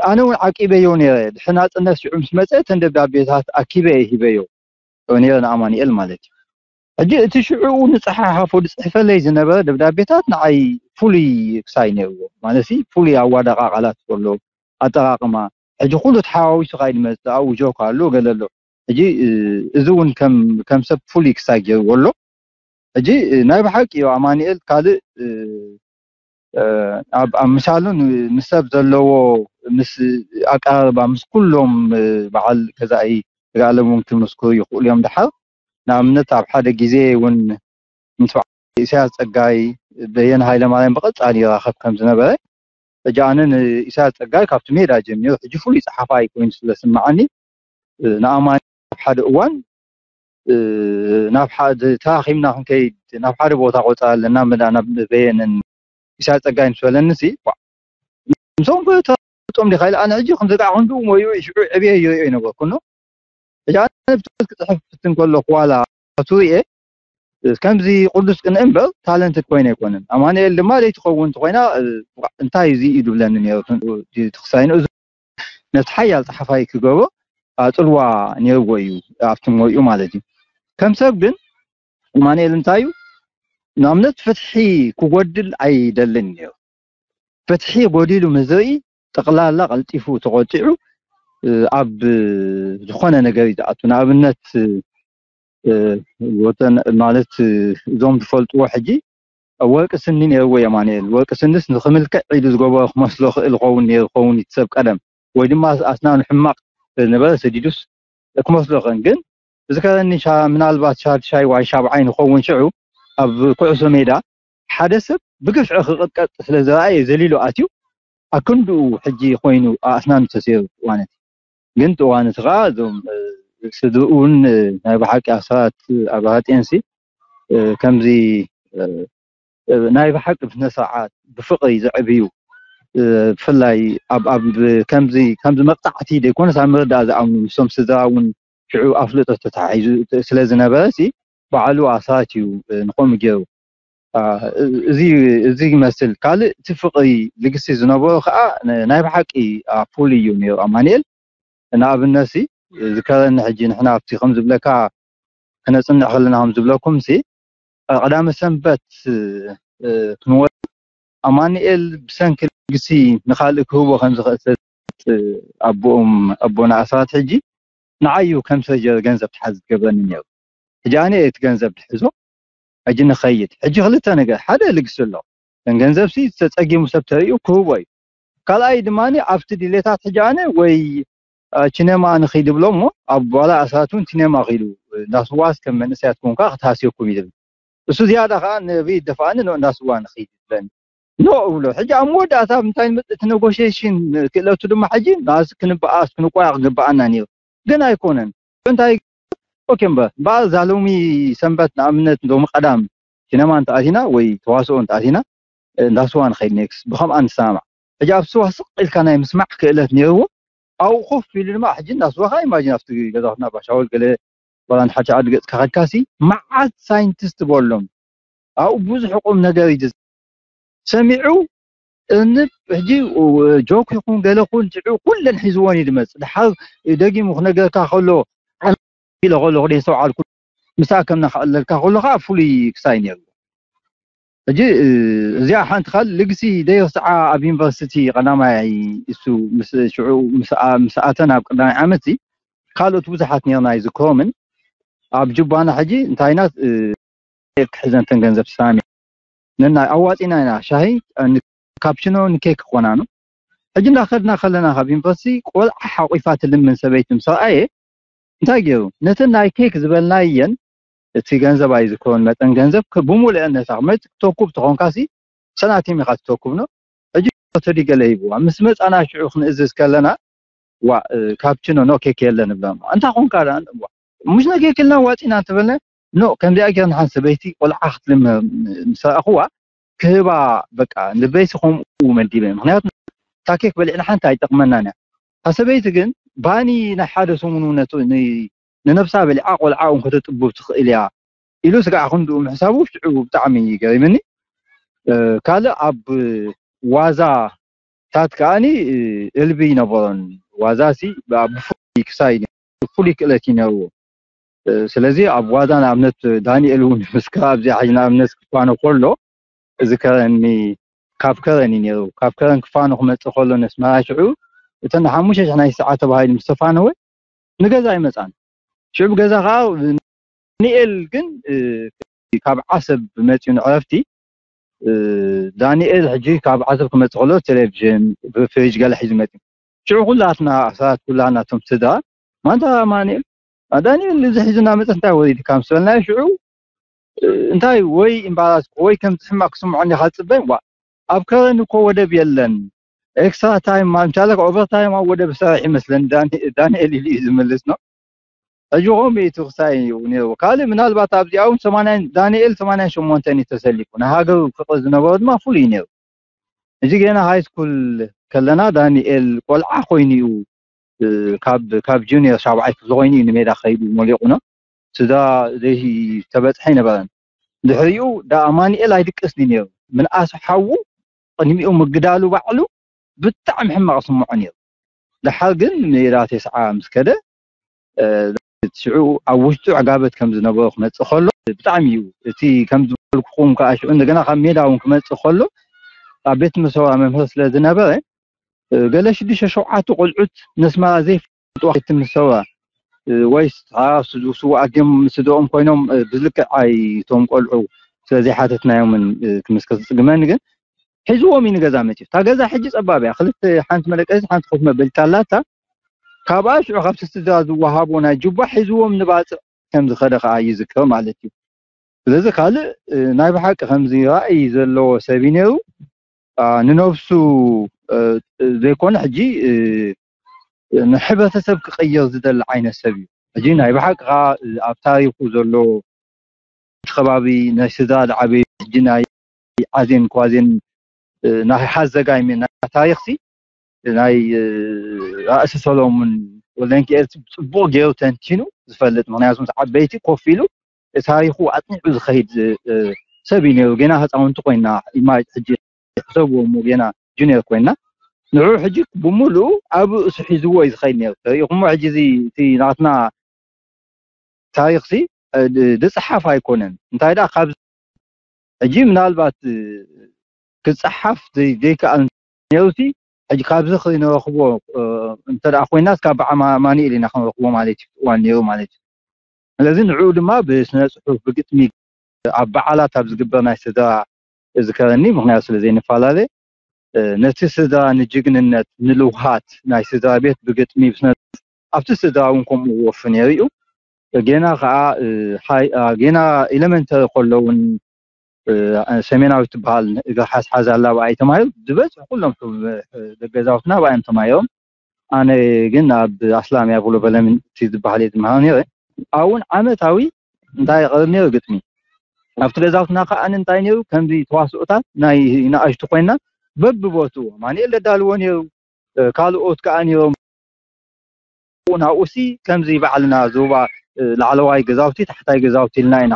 ኣነ እውን ዓቂበዮ ነይረ። ድሕሪ ናፅነት ሽዑ ምስ መፀ እተን ደብዳቤታት ኣኪበ እየ ሂበዮ ነይረ ንኣማኒኤል ማለት እዩ። ሕጂ እቲ ሽዑ ንፀሓሓፎ ዝፅሕፈለይ ዝነበረ ደብዳቤታት ንዓይ ፍሉይ ክሳይ ነይርዎ ማለት ፍሉይ ኣዋዳቃ ቃላት ዘሎ ኣጠቃቅማ ሕጂ ኩሉ ተሓዋዊሱ ካይድ መፅእ ኣብኡ ጆክ ኣሎ ገለ ኣሎ። ሕጂ እዚ እውን ከም ሰብ ፍሉይ ክሳይ ገይርዎ ኣሎ። ሕጂ ናይ ብሓቂ እዩ ኣማኒኤል ካልእ ኣብ ምሳሉ ምስ ሰብ ዘለዎ ምስ ኣቀራርባ ምስ ኩሎም በዓል ገዛኢ ተጋኣሎም እውን ክምስክሩ ይኽእሉ እዮም። ድሓር ንኣብነት ኣብ ሓደ ግዜ እውን ምስ በዓል ኢሳያስ ፀጋይ በየነ ሃይለማርያም ብቐፃሊ ይራኸብ ከም ዝነበረ ሕጂ ኣነ ንኢሳያስ ፀጋይ ካብቲ ሜዳ ጀሚሩ ሕጂ ፍሉይ ፀሓፋይ ኮይኑ ስለ ዝስምዓኒ ንኣማኒ ኣብ ሓደ እዋን ናብ ሓደ ተራኺብና ክንከይድ ናብ ሓደ ቦታ ቆፃ ኣለና መዳ ናብ በየነን ኢሳያስ ፀጋይ ምስ በለኒ ሲ ምስኦም ተፈልጦም ዲኻ ኢለ ኣነ ሕጂ ከም ዘጣዕኹ እንድኡ ሞዩ ሽዑ ዕብየ ይሪኦ ይነበርኩ ኖ ሕጂ ኣነ ብትምህርት ክፅሕፍ ፍትን ከለኹ ዋላ ትሪኤ ከምዚ ቅዱስ ቅንኢ እምበር ታለንትድ ኮይነ ኣይኮነን። ኣማኑኤል ድማ ዘይትኸውን እንተኮይና እንታይ እዚ እዩ ድብለኒ ነይሩ ትኽሳይኑ እዚ ነቲ ሓያል ፀሓፋይ ክገብሮ ኣፅልዋ ነይርዎ እዩ ኣብቲ ሞይኡ ማለት እዩ። ከም ሰብ ግን ኣማኑኤል እንታይ እዩ ንኣብነት ፍትሒ ክጎድል ኣይደልን ነይሩ። ፍትሒ ጎዲሉ ምዝርኢ ጠቕላላ ቀልጢፉ ተቆጢዑ ኣብ ዝኾነ ነገር እዩ ዝኣቱ። ንኣብነት ወተን ማለት እዞም ዝፈልጥዎ ሕጂ ወርቂ ስኒ ነይርዎ የማንኤል። ወርቂ ስንስ ንክምልክዕ ኢሉ ዝገበሮ ክመስሎ ክእል ኸውን ነይሩ ኸውን እቲ ሰብ ቀደም ወይ ድማ ኣስናኑ ሕማቕ ነበረ ሰዲዱስ ክመስሎ ኸን ግን ዝከረኒ ምናልባት ሻድሻይ ዋይ ሻብዓይ ንኸውን ሽዑ ኣብ ኩዕሶ ሜዳ ሓደ ሰብ ብግፍዒ ክቕጥቀጥ ስለ ዝረኣየ ዘሊሉ ኣትዩ ኣክንድኡ ሕጂ ኮይኑ ኣስናኑ ተሰይሩ ዋነት ግን እዋን እቲ ከዓ እዞም ስድርኡን ናይ ብሓቂ ኣስራት ኣብሃጥየንሲ ከምዚ ናይ ብሓቂ ብስነ ስርዓት ብፍቅሪ ዘዕብዩ ብፍላይ ኣብ ከምዚ ከምዚ መቅፃዕቲ ዘይኮነስ ኣብ መረዳእ ዝኣምኑ ምስቶም ስድራ እውን ሽዑ ኣፍልጦ ተታሒዙ ስለ ዝነበረ ሲ ባዕሉ ኣስራት እዩ ንኸምኡ ገይሩ እዚ እዚ ይመስል ካልእ እቲ ፍቅሪ ልግሲ ዝነበሮ ከዓ ናይ ብሓቂ ፍሉይ እዩ ነይሩ ኣማንኤል ንኣብነት ሲ ዝከረኒ ሕጂ ንሕና ኣብቲ ከም ዝብለካ ክነፅንዕ ከለና ከም ዝብለኩም ሲ ቀዳመ ሰንበት ክንወ ኣማንኤል ብሰንኪ ልግሲ ንካልእ ክህቦ ከም ዝኽእል ኣቦኦም ኣቦና ኣስራት ሕጂ ንዓዩ ከም ሰጀር ገንዘብ ትሓዝ ዝገብረኒ ነይሩ ሕጂ ኣነ እቲ ገንዘብ ትሕዞ ሕጂ ንኸይድ ሕጂ ክልተ ነገር ሓደ ልግሲ ኣሎ ገንዘብ ሲ ዝተፀጊሙ ሰብ ተርእዩ ክህቦ እዩ ካልኣይ ድማ ኣብቲ ድሌታት ሕጂ ኣነ ወይ ቺነማ ንኺድ ብሎ እሞ ኣብ ዋላ ኣስራት እውን ቺነማ ኺዱ እንዳስዋስ ከም መንእሰያት ኮንካ ክትሃስየኩም ይብል እሱ ዝያዳ ከዓ ንብይ ደፋኣኒ ኖ እንዳስዋ ንኺድ ይብለኒ ኖ እብሎ ሕጂ ኣብ መወዳእታ ምንታይ ንመፅእ እቲ ኔጎሽሽን ክእለቱ ድማ ሕጂ ናዚ ክንበኣስ ክንቆያ ክግበኣና ነይሩ ግን ኣይኮነን እንታይ ኦኬ እምበር በኣል ዛሎሚ ሰንበት ንኣብነት ሎሚ ቀዳም ሲነማ እንተኣቲና ወይ ተዋስኦ እንተኣቲና እንዳስዋ ንኸይድ ኔክስ ብከምኣ ንሰማማዕ ሕጂ ኣብ ስዋ ስቕ ኢልካ ናይ ምስማዕ ክእለት ነይርዎ ኣብኡ ኮፍ ኢሉ ድማ ሕጂ እንዳስዋኻ ኢማጂን ኣብቲ ገዛትና ባሻወል ገለ ዋላ ንሓደ ዓዲ ገጽካ ከድካሲ፣ መዓት ሳይንቲስት በሎም። ኣብኡ ብዙሕ ቁም ነገር እዩ ሰሚዑ። እንብ ሕጂ ጆክ ይኹን ገለ ኩን ትዑ ኩለን ሒዝዎን እዩ ድመጽእ። ድሓር ደጊሙ ክነገርካ ከሎ፣ ኢለ ከሎ ክደ ይስተውዓልኩ፣ ምሳኣ ከምና ክዕለልካ ከሎ ከዓ ፍሉይ ክሳይ ነይሩ። ሕጂ፣ እ፣ እዚኣ ሓንቲ ካል ልግሲ ደይርስዓ ኣብ ዩኒቨርሲቲ ቀዳማይ እሱ ምስ፣ ሽዑ ምስ፣ ኣ-፣ ምስ ኣተን ኣብ ቀዳማይ ዓመት እዚ ካልኦት ብዙሓት ነርና ይዝክሮምን ኣብ ጁባና ሕጂ እንታይና፣ እ፣ ክሕዘንተን ገንዘብ ሳሚ ነና ኣዋፂና ኢና ሻሂ፣ እ፣ ን-፣ ካፕችኖ ንኬክ ክኾናኑ። ሕጂ እንዳኸድና ከለና ካብ ዩኒቨርሲቲ ቆልዓ ሓቂፋ ትልምን ሰበይቲ ምስ ረኣየ እንታይ ገይሩ? ነተን ናይ ኬክ ዝበልናየን እቲ ገንዘብ ኣይዝክሮን መጠን ገንዘብ ክ-፣ ብሙሉአን ነታ ክመጽእ ክተኩብ ተኾንካሲ ሰናቲም ኢኻ ትተኩብ ነው። ሕጂ ሎተሪ ገለ ሂብዋ። ምስ መጻና ሽዑ ክንእዝዝ ከለና ዋ፣ እ፣ ካፕችኖ ኖ ኬክ የለን ንብላ። እንታይ ኮንካ ደኣ? ዋ፣ ሙሽ ኖ ኬክ ኢልና ዋጺና እንተበልና ኖ፣ ከምዚኣ ጌርና ሓንቲ ሰበይቲ ቆልዓ ክትልም ምስ ረኣኽዋ ክህባ በቃ ንበይሲ ከምኡ መዲበ። ምኽንያቱ እታ ኬክ በሊዕና ሓንቲ ኣይጠቕመናን እያ። እታ ሰበይቲ ግን ባኒ ናይ ሓደ ሰሙን እውን ነቱ-፣ ን-፣ ንነብሳ በሊዓ ቆልዓ እውን ከተጥብብ ትኽእል እያ ኢሉ ስጋዕ ክንድኡ ምሕሳቡ ሽዑ ብጣዕሚ ገሪምኒ። እ፣ ካልእ ኣብ ዋዛ ታት ከኣኒ፣ እ፣ እልቢ ይነበሮን። ዋዛሲ ብ-፣ ብፍሉይ ክሳይ ፍሉይ ክእለት እዩ ነይርዎ። እ፣ ስለዚ ኣብ ዋዛ ንኣብነት ዳንኤል እውን ምስ ከባብዚኣ ሕጂ ንኣብነት ክፋኖ ከሎ እዚ ከረኒ ካብ ከረን እዩ ነይሩ። ካብ ከረን ክፋኖ ክመጽእ ከሎ ነስመራ ሽዑ እተን ሓሙሽተ ሽሕ ናይ ሰዓት ተባሂሉ ምስ ተፋነወ ንገዛ ኣይመጻን። ሽዑ ገዛ ከኣ ዳንኤል ግን፣ እ፣ ካብ ዓሰብ መጺኡ ንዕረፍቲ፣ እ፣ ዳንኤል ሕጂ ካብ ዓሰብ ክመጽእ ከሎ ቴሌቪዥን፣ ፍሪጅ ገለ ሒዙ መጺኡ። ሽዑ ኩላትና ሰባት ኩላትና እቶም ስድራ ማንታ ኣማኑኤል፣ አ፣ ዳንኤል እዚ ሒዙ እናመጸ እንታይ ወሪድካ ምስ በልናዮ ሽዑ፣ እ፣ እንታይ ወይ ኢምባራስ ወይ ከምዚ ሕማቕ ክስምዖ እንዲኻ ትጽበ? ዋ፣ ኣብ ከረን እኮ ወደብ የለን። ኤክስትራ ታይም ማለት ምቻለ ኦቨር ታይም ኣብ ወደብ ዝሰርሕ ይመስለኒ ዳኒ-፣ ዳንኤል ኢሉ እዩ ዝምልስ ነው። ሕጂ ከምኡ እዩ እቲ ክሳይ እዩ ነይሩ። ካልእ ምናልባት ኣብዚኣ እውን ሰማንያን ዳንኤል ሰማንያን ሸሞንተን እዩ ተሰሊፉ። ንሃገሩ ፍቕሪ ዝነበሮ ድማ ፍሉይ እዩ ነይሩ። እዚ ገና ሃይ ስኩል ከለና ዳንኤል ቆልዓ ኮይኑ እዩ፣ እ፣ ካብ፣ ካብ ጁኒየር ሻብዓይ ክፍሊ ኮይኑ እዩ ንሜዳ ከይዱ ሞሊቑ ነው። ስድራ ዘይተበጽሐ ኣይነበረን። ድሕሪኡ ዳ ኣማኑኤል ኣይድቅስን እዩ ነይሩ። ምንኣሱ ሓዉ ቅድሚኡ ምግዳሉ ባዕሉ ብጣዕሚ ሕማቕ ስምዖ ነይሩ። ደሓር ግን ሜዳ ቴስዓ ምስ ከደ፣ እ፣ ሽዑ ኣብ ውሽጡ ዕጋበት ከም ዝነበሮ ክመጽእ ከሎ ብጣዕሚ እዩ። እቲ ከም ዝበልኩኹም ከኣ ሽዑ እንደገና ካብ ሜዳ እውን ክመጽእ ከሎ ኣብ ቤት መሰውራ መምህር ስለ ዝነበረ፣ እ፣ ገለ ሽዱሽተ ሸውዓተ ቆልዑት ነስመራ ዘይፈልጥዋ ቤት መሰውራ፣ እ፣ ወይ ስድርኦም ኮይኖም፣ እ፣ ብዝልክዕ ኣይቶም ቆልዑ ስለ ዘይሓተትናዮምን፣ እ፣ ክምስከ ዝጽግመኒ ግን ሒዝዎም እዩ ንገዛ መጺኡ። እታ ገዛ ሕጂ ጸባብ እያ። ክልተ፣ ሓንቲ መደቀሲት፣ ሓንቲ ኮፍ መበሊት ኣላታ። ካብኣ ሽዑ ካብቲ ስድራ ዝወሃቦ ናይ ጁባ ሒዝዎም ንባጽዕ ከም ዝኸደ ከኣ ይዝክር ማለት እዩ። ስለዚ ካልእ፣ እ፣ ናይ ብሓቂ ከምዚ ራእይ ዘለዎ ሰብ እዩ ነይሩ። ኣ፣ ንነብሱ፣ እ፣ ዘይኮነ ሕጂ፣ እ፣ ንሕብረተሰብ ክቕይር ዝደሊ ዓይነት ሰብ እዩ። ሕጂ ናይ ብሓቂ ከኣ፣ እ፣ ኣብ ታሪኹ ዘሎ እቲ ከባቢ ናይ ስድራ ዝዓበየ ሕጂ ናይ ዓዜን ኳዜን፣ እ፣ ናይ ሓዘጋይ ሚ-፣ ናይ ታሪኽሲ ናይ፣ እ፣ ራእሲ ሰሎሙን ወልደንኪኤል ጽቡቕ ገይሩ ተንቲኑ ዝፈልጥ። ምኽንያቱ ምስ ዓበይቲ ኮፍ ኢሉ ታሪኹ ኣጽኒዑ ዝኸይድ፣ እ፣ ሰብ እዩ ነይሩ። ገና ህጻውንቲ ኮይና፣ ኢማ-፣ ሕጂ ሕሰብዎ እሞ ገና ጁኒየር ኮይና፣ ንዕኡ ሕጂ ብምሉኡ ኣብ ርእሱ ሒዝዎ እዩ ዝኸይድ ነይሩ። ተሪኢኹሞ ሕጂ እዚ፣ እቲ ናትና ታሪኽሲ፣ እ፣ ድ-፣ ድጽሓፍ ኣይኮነን። እንታይ ደኣ ካብ ሕጂ ምናልባት፣ እ፣ ክጸሓፍ ዘይ-፣ ዘይከኣል ነይሩሲ፣ ሕጂ ካብ ዝኽሪ ንረኽቦ፣ እ፣ እንተ ደኣ ኮይናስ ካብ በዓል ኣማ-፣ ኣማኑኤል ኢና ክንረኽቦ ማለት እዩ፣ እዋን ነይሩ ማለት እዩ። ስለዚ ንዕኡ ድማ ብስነ ጽሑፍ፣ ብግጥሚ፣ ኣብ በዓላት ኣብ ዝግበር ናይ ስድራ ዝከረኒ፣ ምኽንያቱ ስለ ዘይንፈላለ፣ እ፣ ነቲ ስድራ ንጅግንነት፣ ንልውሃት ናይ ስድራ ቤት ብግጥሚ፣ ብስነ ጽሑፍ፣ ኣብቲ ስድራ እውን ከምኡ ወፊ ነይሩ እዩ። ጌና ከኣ፣ እ፣ ሃይ-፣ አ፣ ጌና ኤለመንተሪ ከሎ እውን፣ እ፣ ሰሜናዊት ትበሃል እግሪ ሓዝሓዝ ኣላ፣ ብኣይ ተማሂሩ። ዝበዝሑ ኩሎም እ፣ ገዛውትና ብኣዮም ተማሂሮም። ኣነ ግን ኣብ ኣስላም ያቡሎ በለምንቲ ዝበሃል እየ ዝመሃር ነይረ። ኣብኡ እውን ዓመታዊ እንታይ ይቐርብ ነይሩ? ግጥሚ። ኣብቲ ገዛውትና ከኣ እንታይ ነይሩ? ከምዚ ተዋስኦታት ናይ ንኣሽቱ ኮይና በብቦትኡ ኣማኑኤል ዘዳልዎ ነይሩ። እ፣ ካልኦት ከኣ ነይሮም። ናብኡሲ ከምዚ ባዕልና ዞባ ላዕለዋይ ገዛውቲ፣ ታሕታይ ገዛውቲ ኢልና ኢና።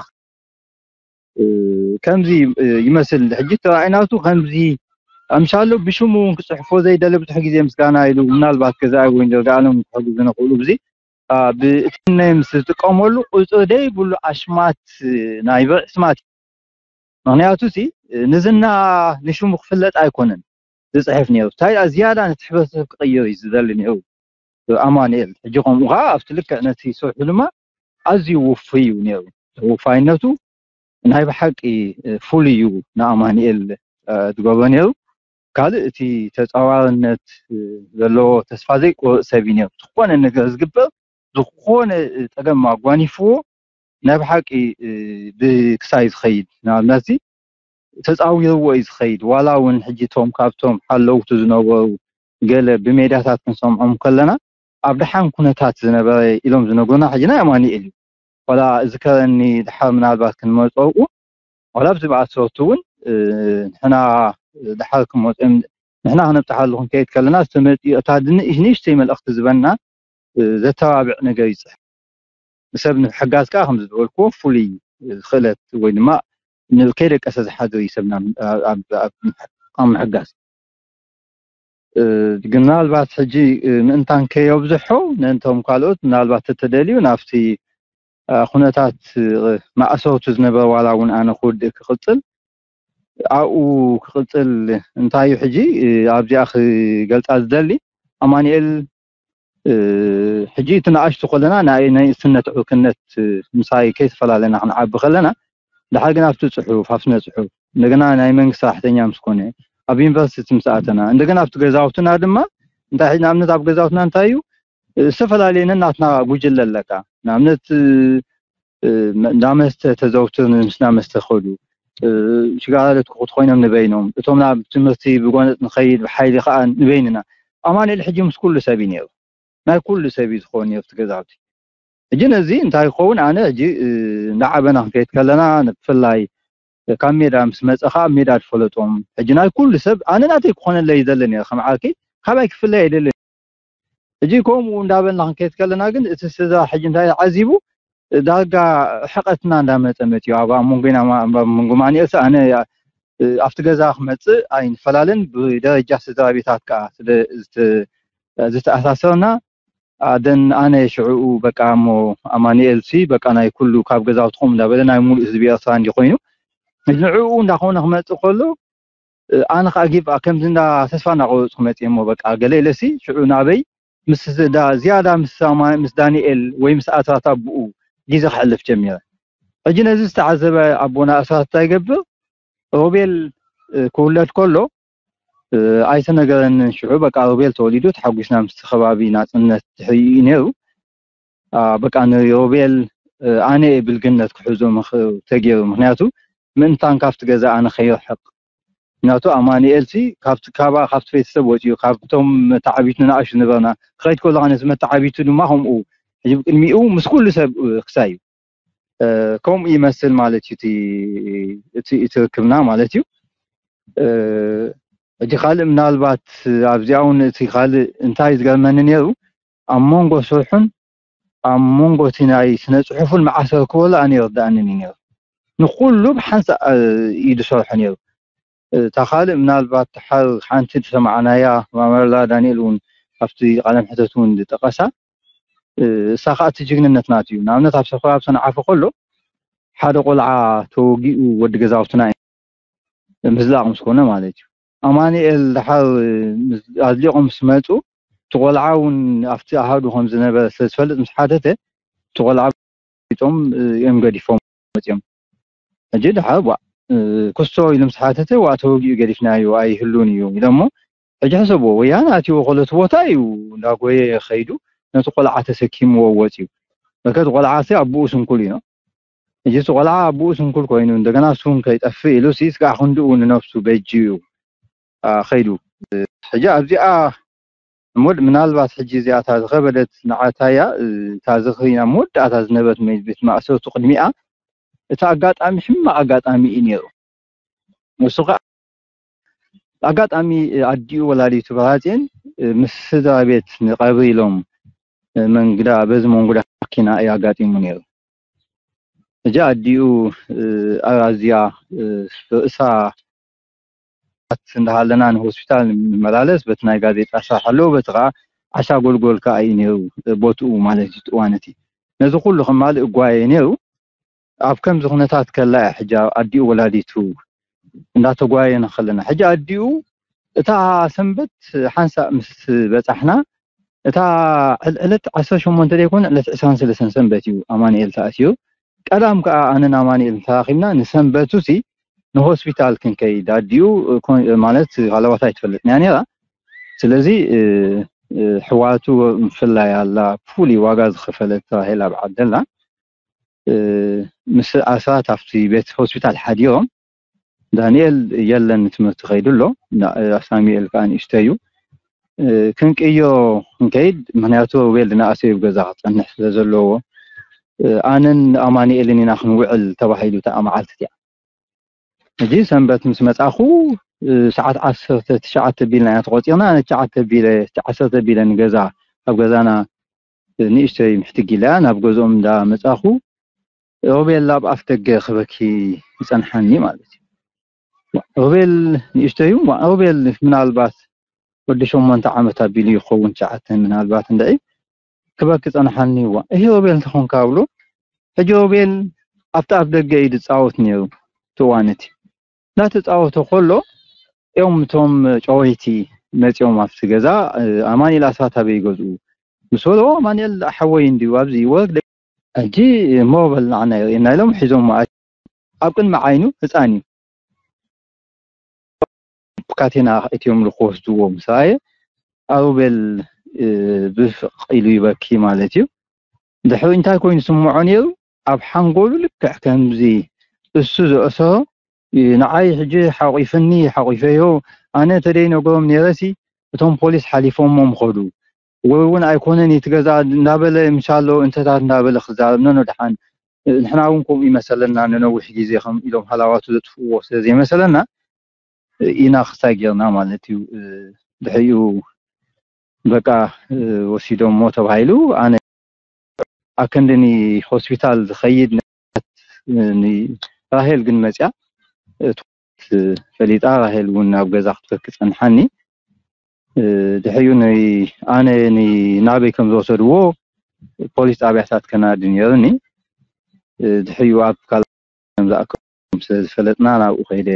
ከምዚ ይመስል ሕጂ ተራእናቱ። ከምዚ ኣምሻሎ ብሽሙ እውን ክፅሕፎ ዘይደለ ብዙሕ ግዜ ምስጋና ኢሉ ምናልባት ገዛ ወይ ደርጋሎም ክሕግዙ ንኽእሉ ብዚ ብእትነ ምስ ዝጥቀመሉ ቁፅሪ ደይ ብሉ ኣሽማት ናይ ብርዕ ስማት እዩ። ምክንያቱ ሲ ንዝና ንሽሙ ክፍለጥ ኣይኮነን ዝፅሕፍ ነይሩ። እንታይ ዝያዳ ነቲ ሕብረተሰብ ክቕይር እዩ ዝደሊ ነይሩ ኣማንኤል። ሕጂ ከምኡ ከዓ ኣብቲ ልክዕ ነቲ ስርሑ ድማ ኣዝዩ ውፉይ እዩ ነይሩ። ተወፋይነቱ ናይ ብሓቂ ፍሉይ እዩ ንኣማንኤል ዝገብሮ ነይሩ። ካልእ እቲ ተፃዋርነት ዘለዎ ተስፋ ዘይቆርጥ ሰብ እዩ ነይሩ። ዝኾነ ነገር ዝግበር ዝኾነ ፀገም ኣጓኒፍዎ ናይ ብሓቂ ብክሳይ ዝኸይድ ንኣብነት ተፃዊርዎ እዩ ዝኸይድ። ዋላ እውን ሕጂ ቶም ካብቶም ሓለውቱ ዝነበሩ ገለ ብሜዳታት ክንሰምዖም ከለና ኣብ ደሓን ኩነታት ዝነበረ ኢሎም ዝነግሩና ሕጂ ናይ ኣማኒኤል እዩ። ዋላ እዚ ከረኒ ድሓር ምናልባት ክንመፀኡ ዋላ ኣብዚ ብኣሰርቱ እውን ንሕና ድሓር ክመፅኦም ንሕና ክነብፅሓሉ ክንከይድ ከለና ዝተመፅኡ እታ ንእሽ ንእሽተይ መልእኽቲ ዝበና ዘተባብዕ ነገር ይፅሕፍ። ንሰብ ንምሕጋዝ ከዓ ከም ዝበልክዎ ፍሉይ ክእለት ወይ ድማ ከይደቀሰ ዝሓድር እዩ ሰብና ኣብ ምሕጋዝ። ግን ምናልባት ሕጂ ምእንታን ከየብዝሖ ነንቶም ካልኦት ምናልባት ተተደልዩ ናብቲ ኩነታት ማእሰርቱ ዝነበረ ዋላ እውን ኣነ ክውድእ ክቕፅል ኣብኡ ክቕፅል እንታይ እዩ ሕጂ ኣብዚኣ ክገልፃ ዝደሊ ኣማኒኤል ሕጂ እቲ ንኣሽቱ ከለና ናይ ናይ እስነት ዕውክነት ምሳይ ከይተፈላለና ክንዓቢ ከለና ድሓር ግን ኣብቲ ፅሑፍ ኣብ ስነ ፅሑፍ እንደገና ናይ መንግስቲ ሰራሕተኛ ምስ ኮነ ኣብ ዩኒቨርሲቲ ምስ ኣተና እንደገና ኣብቲ ገዛውትና ድማ እንታይ ንኣብነት ኣብ ገዛውትና እንታይ እዩ ዝተፈላለየ ነናትና ጉጅለ ኣለካ ንኣብነት እንዳ መስተ ተዘውትር ምስ እንዳ መስተ ከዱ ሽጋራ ለትኩ ክትኮይኖም ንበይኖም እቶም ናብ ትምህርቲ ብጎነፅ ንኸይድ ብሓይሊ ከዓ ንበይንና ኣማኒኤል ሕጂ ምስ ኩሉ ሰብ እዩ ነይሩ ናይ ኩሉ ሰብ እዩ ዝኸውን ነይሩ እቲ ገዛውቲ ሕጂ ነዚ እንታይ ክኸውን ኣነ ሕጂ እንዳዓበና ክንከይድ ከለና ብፍላይ ካብ ሜዳ ምስ መፀ ከዓ ሜዳ ዝፈለጦም ሕጂ ናይ ኩሉ ሰብ ኣነ ናተይ ክኾነለይ ይደለ ነይረ ከም ዓርኪ ካባይ ክፍለይ ኣይደለ ሕጂ ከምኡ እንዳበልና ክንከይድ ከለና ግን እቲ ስድራ ሕጂ እንታይ ዓዚቡ ዳርጋ ሕቐትና እንዳመፀ መፅዩ ኣብ መንጎና መንጎ ማንኤልስ ኣነ ኣብቲ ገዛ ክመፅእ ኣይንፈላለን ብደረጃ ስድራ ቤታት ከዓ ስለ ዝተኣሳሰርና ኣደን ኣነ ሽዕኡ በቃ እሞ ኣማኒኤል ሲ በቃ ናይ ኩሉ ካብ ገዛውትኹም እንዳበለ ናይ ሙሉእ ህዝቢ ኤርትራ እንዲ ኮይኑ ንዕኡ እንዳኾነ ክመፅእ ከሎ ኣነ ከዓ ጊብ ከምዚ እንዳ ተስፋ እናቆረፅኩ መፅየ እሞ በቃ ገለ ኢለሲ ሽዑ ናበይ ምስ ዝያዳ ምስ ዳንኤል ወይ ምስ ኣስራት ኣቦኡ ግዜ ክሕልፍ ጀሚረ ሕጂ ነዚ ዝተዓዘበ ኣቦና ኣስራት እንታይ ይገብር ሮቤል ክውለድ ከሎ ኣይተነገረንን ሽዑ በቃ ሮቤል ተወሊዱ ተሓጒስና ምስቲ ከባቢ ናፅነት ድሕሪኡ እዩ ነይሩ በቃ ንሮቤል ኣነ ብልግነት ክሕዞ ተገይሩ ምክንያቱ ምእንታን ካብቲ ገዛ ኣነ ከይርሕቕ ምክንያቱ ኣማኒኤል ሲ ካብቲ ካባ ካብቲ ቤተሰብ ወፂኡ ካብቶም መተዓቢቱ ንኣሽ ዝነበርና ክኸይድ ከለካ ነቲ መተዓቢቱ ድማ ከምኡ ሕጂ ቅድሚኡ ምስ ኩሉ ሰብ ክሳይ እዩ ከምኡ ይመስል ማለት እዩ እቲ ርክብና ማለት እዩ ሕጂ ካልእ ምናልባት ኣብዚኣ እውን እቲ ካልእ እንታይ ዝገርመኒ ነይሩ ኣብ መንጎ ስርሑን ኣብ መንጎ እቲ ናይ ስነ ፅሑፉን መዓሰር ክበሉ ኣነ ይርዳእንን እዩ ነይሩ ንኩሉ ብሓንሳእ እዩ ዝሰርሑ ነይሩ እታ ካልእ ምናልባት ሓንቲ ዝሰማዕናያ ማመላ ዳንኤል እውን ኣብቲ ቃለ ምሕተት እውን ዝጠቀሳ እሳ ከዓ እቲ ጅግንነት ናት እዩ ንኣብነት ኣብ ሰፈራ ኣብ ሰንዓፈ ከሎ ሓደ ቆልዓ ተወጊኡ ወዲ ገዛውትና እዩ ምዝላቕ ምስ ኮነ ማለት እዩ ኣማኒኤል ድሓር ኣድሊቖም ምስ መፁ እቲ ቆልዓ እውን ኣብቲ ኣሃዱ ከም ዝነበረ ስለ ዝፈልጥ ምስ ሓተተ እቲ ቆልዓ ጦም እዮም ገዲፎም መፅኦም ሕጂ ድሓር ዋ ክስቶ ኢሉ ምስ ሓተተ ዋ ተወጊኡ ገዲፍናዮ ኣይህሉን እዩ ኢሎሞ ሕጂ ሕሰብዎ ወያነ ኣትይዎ ከሎ እቲ ቦታ እዩ እንዳጎየ ከይዱ ነቲ ቆልዓ ተሰኪምዎ ወፅዩ መከት ቆልዓ ሲ ኣቦኡ ስንኩል እዩ ሕጂ እቲ ቆልዓ ኣቦኡ ስንኩል ኮይኑ እንደገና እሱ እውን ከይጠፍእ ኢሉ ሲ ስጋዕ ክንድኡ ንነፍሱ በጅዩ ከይዱ ሕጂ ኣብዚኣ እሞ ምናልባት ሕጂ እዚኣታ ዝኸበደት ንዓታያ እታ ዝኽሪ ናብ መወዳእታ ዝነበረት ቤት ማእሰርቱ ቅድሚኣ እቲ ኣጋጣሚ ሕማቕ ኣጋጣሚ እዩ ነይሩ ንሱ ከዓ ኣጋጣሚ ኣዲኡ ወላዲቱ ብራፅን ምስ ስድራ ቤት ንቐብሪ ኢሎም መንግዳ በዚ መንጉዳ መኪና እዩ ኣጋጢሙ ነይሩ። እጃ ኣዲኡ ኣዝያ ርእሳ እንዳሃለና ንሆስፒታል ንመላለስ፣ በቲ ናይ ጋዜጣ ስራሕ ኣለዎ፣ በቲ ከዓ ዓሻ ጎልጎል ከዓ እዩ ነይሩ ቦትኡ ማለት እዩ። እዋን እቲ ነዚ ኩሉ ከማልእ እጓየ ነይሩ። ኣብ ከምዚ ኩነታት ከላ እያ ሕጂ ኣዲኡ ወላዲቱ እንዳተጓየና ከለና፣ ሕጂ ኣዲኡ እታ ሰንበት ሓንሳእ ምስ በጻሕና፣ እታ ዕል- ዕለት ዓሰርተ ሸሞንተ ዘይኮነ ዕለት ዕስራን ሰለስተን ሰንበት እዩ ኣማኑኤል ተኣሲሩ። ቀዳም ከዓ ኣነን ኣማኑኤል ተራኺብና ንሰንበቱ ሲ ንሆስፒታል ክንከይድ ኣዲኡ ኮን- ማለት ሃለዋት ኣይትፈልጥን እያ ነይራ። ስለዚ እ፣ እ፣ ሕዋቱ ምፍላይ ኣላ ፍሉይ ዋጋ ዝኸፈለት ተባሂላ ኣብ ዓደላ እ፣ ምስ ኣስራት ኣብቲ ቤት ሆስፒታል ሓዲሮም ዳንኤል የለን ትምህርቲ ከይዱ ኣሎ። ና- ሳሙኤል ከዓ ንእሽተዩ እ፣ ክንቅዮ ክንከይድ ምክንያቱ ሮቤል ድናኣሰዩ ገዛ ክፀንሕ ስለ ዘለዎ እ፣ ኣነን ኣማኑኤልን ኢና ክንውዕል ተባሂሉ እታ መዓልቲ እቲኣ። ሕጂ ሰንበት ምስ መጻኹ እ፣ ሰዓት ዓሰርተ ትሽዓተ ቢልና ኢና ተቆፂርና። ኣነ ትሽዓተ ቢለ ዓሰርተ ቢለ ንገዛ ኣብ ገዛና ንእሽተይ ምሕትግ ኢላ ናብ ገዝኦም እንዳ መጻኹ ሮቤል ኣብ ኣፍ ደገ ክበኪ ይጸንሓኒ ማለት እዩ። ሮቤል ንእሽተዩ ሮቤል ምናልባት ወዲ ሸሞንተ ዓመት ኣቢሉ ይኸውን ትሽዓተ ምናልባት እንድዒ ክበኪ ጸንሓኒ። ዋ እሂ ሮቤል እንተኾንካ ብሎ ሕጂ ሮቤል ኣብቲ ኣፍ ደገ እዩ ዝጻወት ነይሩ። ትዋን እቲ እናተጻወተ ከሎ እዮም እቶም ጨወይቲ መጺኦም ኣብቲ ገዛ ኣማኒኤል ኣስራት ኣበይ ገዝኡ ምስ በልዎ ኣማኒኤል ሓወይ እንድዩ ኣብዚ ወርግ ሕጂ እሞ በል ንዓና የርእየና ኢሎም ሒዞም ኣብ ቅድሚ ዓይኑ ህፃን እዩ ካቴና እትዮም ክወስድዎ ምስ ረኣየ ኣሩቤል ብፍቕ ኢሉ ይበኪ ማለት እዩ። ድሕሪ እንታይ ኮይኑ ስምዖ ነይሩ ኣብ ሓንጎሉ ልክዕ ከምዚ እሱ ዘእሰሮ ንዓይ ሕጂ ሓቂፍኒ ሓቂፈዮ ኣነ ተደይ ነገሮም ነይረሲ እቶም ፖሊስ ሓሊፎሞም ኸዱ ወይ እውን ኣይኮነን እቲ ገዛ እንዳበለ ምሻሎ እንተታት እንዳበለ ክዛረብ ነኖ ድሓን ንሕና እውን ከምኡ ይመሰለና ንነዊሕ ግዜ ከም ኢሎም ሃላዋቱ ዘጥፍዎ ስለ ዘይመሰለና ኢና ክሳይ ጌርና ማለት እዩ። ድሕሪኡ በቃ ወሲዶሞ ተባሂሉ ኣነ ኣክንዲ ኒ ሆስፒታል ዝኸይድ ራሄል ግን መፅያ ፈሊጣ ራሄል እውን ናብ ገዛ ክትበኪ ፀንሓኒ። ድሕሪኡ ኣነ ናበይ ከም ዝወሰድዎ ፖሊስ ጣብያታት ከናዲ ነይሩኒ። ድሕሪኡ ኣብ ካል ከም ዝኣከቦም ስለ ዝፈለጥና ናብኡ ከይደ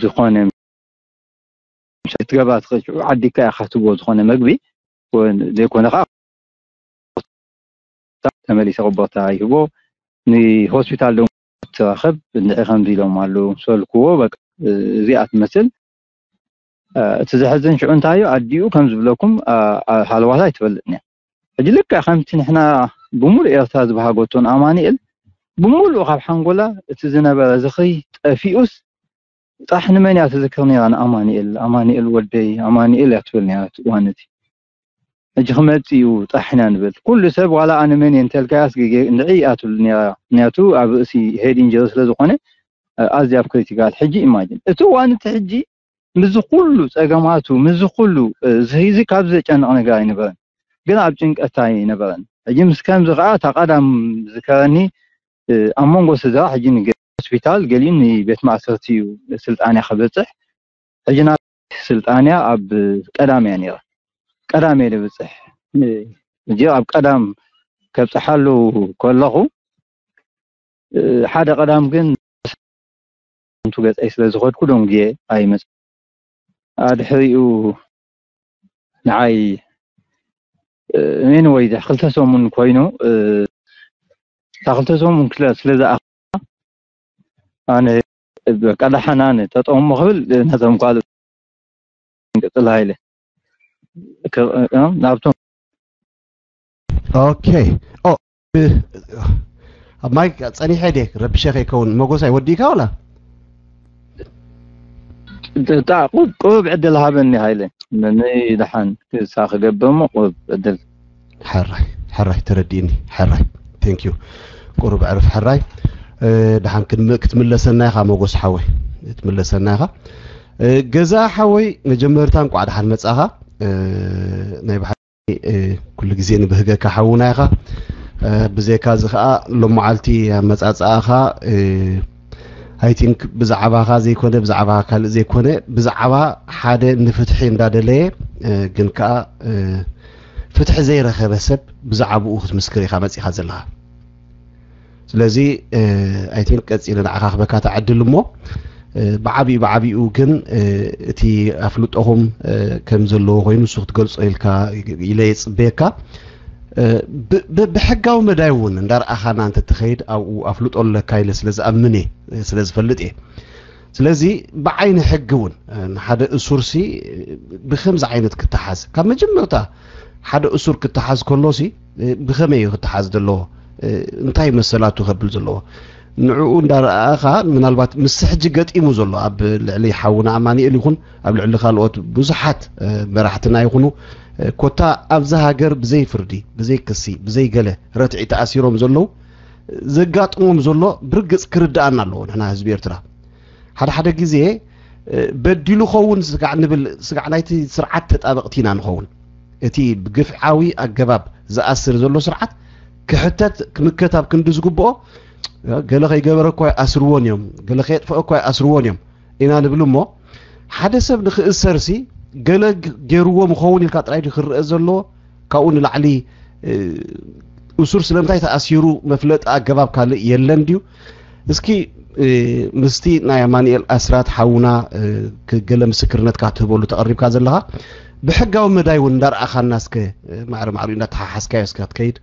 ዝኾነ ትገብራ ትኽእል ሽዑ ዓዲካ ኢኻ ትቦ ዝኾነ መግቢ ዘይኮነ ከዓ ተመሊሰ ቅቦታ ይህቦ ንሆስፒታል ዶ ትራኸብ እንድዒ ከምዚ ኢሎም ኣለዉ ምስ በልክዎ በቃ እዚኣ ትመስል። እቲ ዘሕዝን ሽዑ እንታይ እዩ ኣዲኡ ከም ዝብለኩም ሃለዋታ ኣይትፈልጥን እያ። ሕጂ ልክዕ ከምቲ ንሕና ብምሉእ ኤርትራ ዝበሃገቶ ንኣማኒኤል ብምሉእ ካብ ሓንጎላ እቲ ዝነበረ ዝኽሪ ጠፊኡስ ጥራሕ ንመን እያ ትዝክር ነይራ ንኣማኒኤል ኣማኒኤል ወደይ ኣማኒኤል እያ ትብል ነይራ እቲ እዋን እቲ ሕጂ ክመፅእ እዩ ጥራሕ ኢና ንብል ኩሉ ሰብ ዋላ ኣነ መን እየ እንተልካያስ ግጌ እንድዒ እያ ትብል ነይራ ምክንያቱ ኣብ ርእሲ ሄድ ኢንጀሪ ስለ ዝኾነ ኣዝያ ኣብ ክሪቲካል ሕጂ ኢማጅን እቲ እዋን እቲ ሕጂ ምስዚ ኩሉ ፀገማቱ ምስዚ ኩሉ ዝህዚ ካብ ዘጨንቕ ነገር ኣይነበረን ግን ኣብ ጭንቀት ኣይነበረን ሕጂ ምስ ከምዚ ከዓ እታ ቀዳም ዝከረኒ ኣብ መንጎ ስድራ ሕጂ ንገ ሆስፒታል ገሊኡ ንቤት ማእሰርቲ እዩ ስልጣንያ ክበፅሕ ሕጂ ናብ ስልጣንያ ኣብ ቀዳም እያ ነይራ ቀዳም እየ ንብፅሕ ሕጂ ኣብ ቀዳም ከብፅሓሉ ከለኹ ሓደ ቀዳም ግን ንቱ ገፀይ ስለ ዝኸድኩ ደንጉየ ኣይመፅእ ኣድሕሪኡ ንዓይ ሜን ወይ ክልተ ሰሙን ኮይኑ እታ ክልተ ሰሙን ስለ ዝኣ ኣነ በቃ ደሓን ኣነ ተጠሙ ክብል ነቶም ካልእ ንቅፅል ሃይለ ናብቶም ኦኬ ኦ ኣብ ማይክ ፀኒሐ ድየ ረብሸ ከይከውን መጎሳይ ወዲእካ ወላ ቁብ ቁብ ዕድል ሃበኒ ሃይለ ንይ ደሓን ክሳ ክገብር ሞ ቁብ ዕድል ሕራይ ሕራይ ተረዲእኒ ሕራይ ቴንክ ዩ ቁሩብ ዕርፍ ሕራይ ደሓን ክትምለሰና ኢኻ መጎስ ሓወይ ክትምለሰና ኢኻ ገዛ ሓወይ መጀመርታ እንቋዕ ደሓን መጻኻ ናይ ኩሉ ግዜ ንብህገካ ሓውና ኢኻ። ብዘይካ እዚ ከዓ ሎመዓልቲ ኣመፃፅኣኻ፣ I think ብዛዕባኻ ዘይኮነ፣ ብዛዕባኻ ካልእ ዘይኮነ፣ ብዛዕባ ሓደ ንፍትሒ እንዳደለየ ግን ከዓ ፍትሒ ዘይረኸበ ሰብ ብዛዕባኡ ክትምስክር ኢኻ መፂኻ ዘለኻ። ስለዚ I think ቀፂለ ንዓኻ ክበካ ተዕድል እሞ፣ ብዓቢኡ ብዓቢኡ ግን እቲ ኣፍልጦኹም ከም ዘለዎ ኮይኑ እሱ ክትገልጾ ኢልካ ኢለ ይጽበየካ። ብሕጋዊ መዳይ እውን እንዳረኣኻና እንተትኸይድ ኣብኡ ኣፍልጦ ኣለካ ኢለ ስለ ዝኣምን እየ፣ ስለ ዝፈልጥ እየ። ስለዚ ብዓይኒ ሕጊ እውን ንሓደ እሱርሲ ብከምዚ ዓይነት ክተሓዝ፣ ካብ መጀመርታ ሓደ እሱር ክተሓዝ ከሎሲ ብኸመይ እዩ ክተሓዝ ዘለዎ? እንታይ መሰላቱ ከብል ዘለዎ? ንዕኡ እንዳረኣኻ ምናልባት ምስ ሕጂ ገጢሙ ዘሎ ኣብ ልዕሊ ሓውና ኣማኒኤል ይኹን ኣብ ልዕሊ ካልኦት ብዙሓት መራሕትና ይኹኑ ኮታ ኣብዚ ሃገር ብዘይ ፍርዲ፣ ብዘይ ክሲ፣ ብዘይ ገለ ረትዒ ተኣሲሮም ዘለዉ ዘጋጥሞም ዘሎ ብርግጽ ክርድኣና ኣለዎ። ንሕና ህዝቢ ኤርትራ ሓደ ሓደ ግዜ በዲሉ ኸውን ስጋዕ ንብል፣ ስጋዕ ናይቲ ስርዓት ተጣበቕቲ ኢና ንኸውን። እቲ ብግፍዓዊ ኣገባብ ዝኣስር ዘሎ ስርዓት ክሕተት ክምከት ኣብ ክንዲ ዝግብኦ፣ ገለ ከይገበረ እኳ ይኣስርዎን እዮም፣ ገለ ከየጥፍኦ እኳ ይኣስርዎን እዮም ኢና ንብል እሞ፣ ሓደ ሰብ ንክእሰርሲ ገለ ገይርዎ ምኸውን ኢልካ ጥራይ ድዩ ክረአ ዘለዎ? ካብኡ ንላዕሊ እሱር ስለምንታይ ተኣሲሩ መፍለጢ ኣገባብ ካልእ የለን ድዩ? እስኪ ምስቲ ናይ ኣማኑኤል ኣስራት ሓውና ገለ ምስክርነትካ ትህበሉ ተቐሪብካ ዘለኻ፣ ብሕጋዊ መዳይ እውን እንዳረኣኻና እስከ ማዕረ ማዕሪኡ እንዳተሓሓዝካዮ እስከ ክትከይድ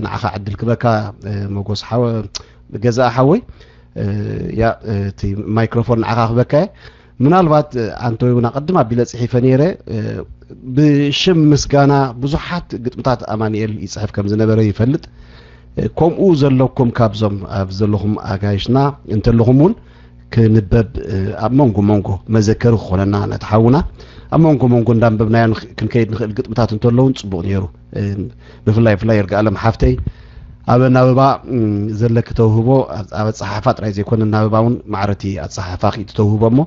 ንዓኻ ዕድል ክበካ። መጎስ ገዛ ሓወይ፣ ያ እቲ ማይክሮፎን ንዓኻ ክበካ እየ። ምናልባት ኣንቶይ እውን ኣቐድም ኣቢለ ጽሒፈ ነይረ። ብሽም ምስጋና ብዙሓት ግጥምታት ኣማኑኤል ይጽሕፍ ከም ዝነበረ ይፈልጥ። ከምኡ ዘለኩም ካብዞም ኣብ ዘለኹም ኣጋይሽና እንተለኹም እውን ክንበብ ኣብ መንጎ መንጎ መዘከሪ ክኾነና ነቲ ሓውና ኣብ መንጎ መንጎ እንዳንበብናዮ ክንከይድ ንኽእል ግጥምታት እንተለውን ጽቡቕ ነይሩ። ብፍላይ ብፍላይ ይርጋኣለም ሓፍተይ ኣብ ኣናብባ ዘለኪ ተውህቦ ኣብ ኣጸሓሕፋ ጥራይ ዘይኮነ ኣናብባ እውን ማዕረቲ ኣጸሓሕፋ ክኢቲ ተውህቦ እሞ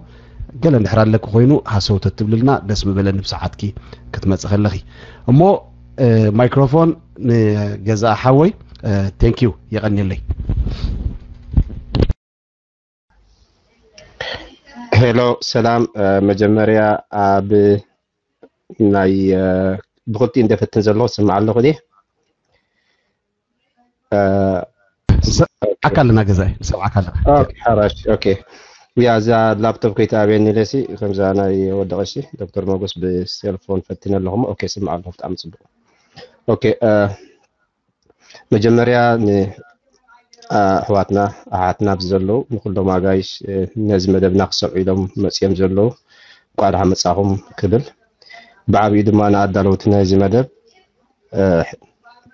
ገለ እንድሕር ኣለኪ ኮይኑ ሃሰው ተትብልልና ደስ ምበለኒ ብሰዓትኪ ክትመጽእ ከለኺ። እሞ ማይክሮፎን ንገዛ ሓወይ። Thank you፣ የቐንየለይ። ሄሎ ሰላም። መጀመርያ ኣብ ናይ ብክልቲኡ እንደፈትን ዘለኹ ስምዓ ኣለኹ ድየ? ኣካልና ገዛይ ሰብዓካ ኣለና። ሓራሽ ኦኬ። ያ እዛ ላፕቶፕ ከይተኣብየኒ ኢለሲ ከምዛ ናይ ወደቐሲ ዶክተር ሞጎስ ብሴልፎን ፈትነ ኣለኹ። ኦኬ ስምዓ ኣለኹ ብጣዕሚ ጽቡቕ። ኦኬ መጀመርያ ንኣሕዋትና ኣሓትና ኣብዚ ዘለዉ ንኩሎም ኣጋይሽ ነዚ መደብና ክሰምዑ ኢሎም መፅኦም ዘለዉ እንኳዕ ደሓን መፃኹም ክብል ብዓብዩ ድማ ንኣዳለውቲ ናይዚ መደብ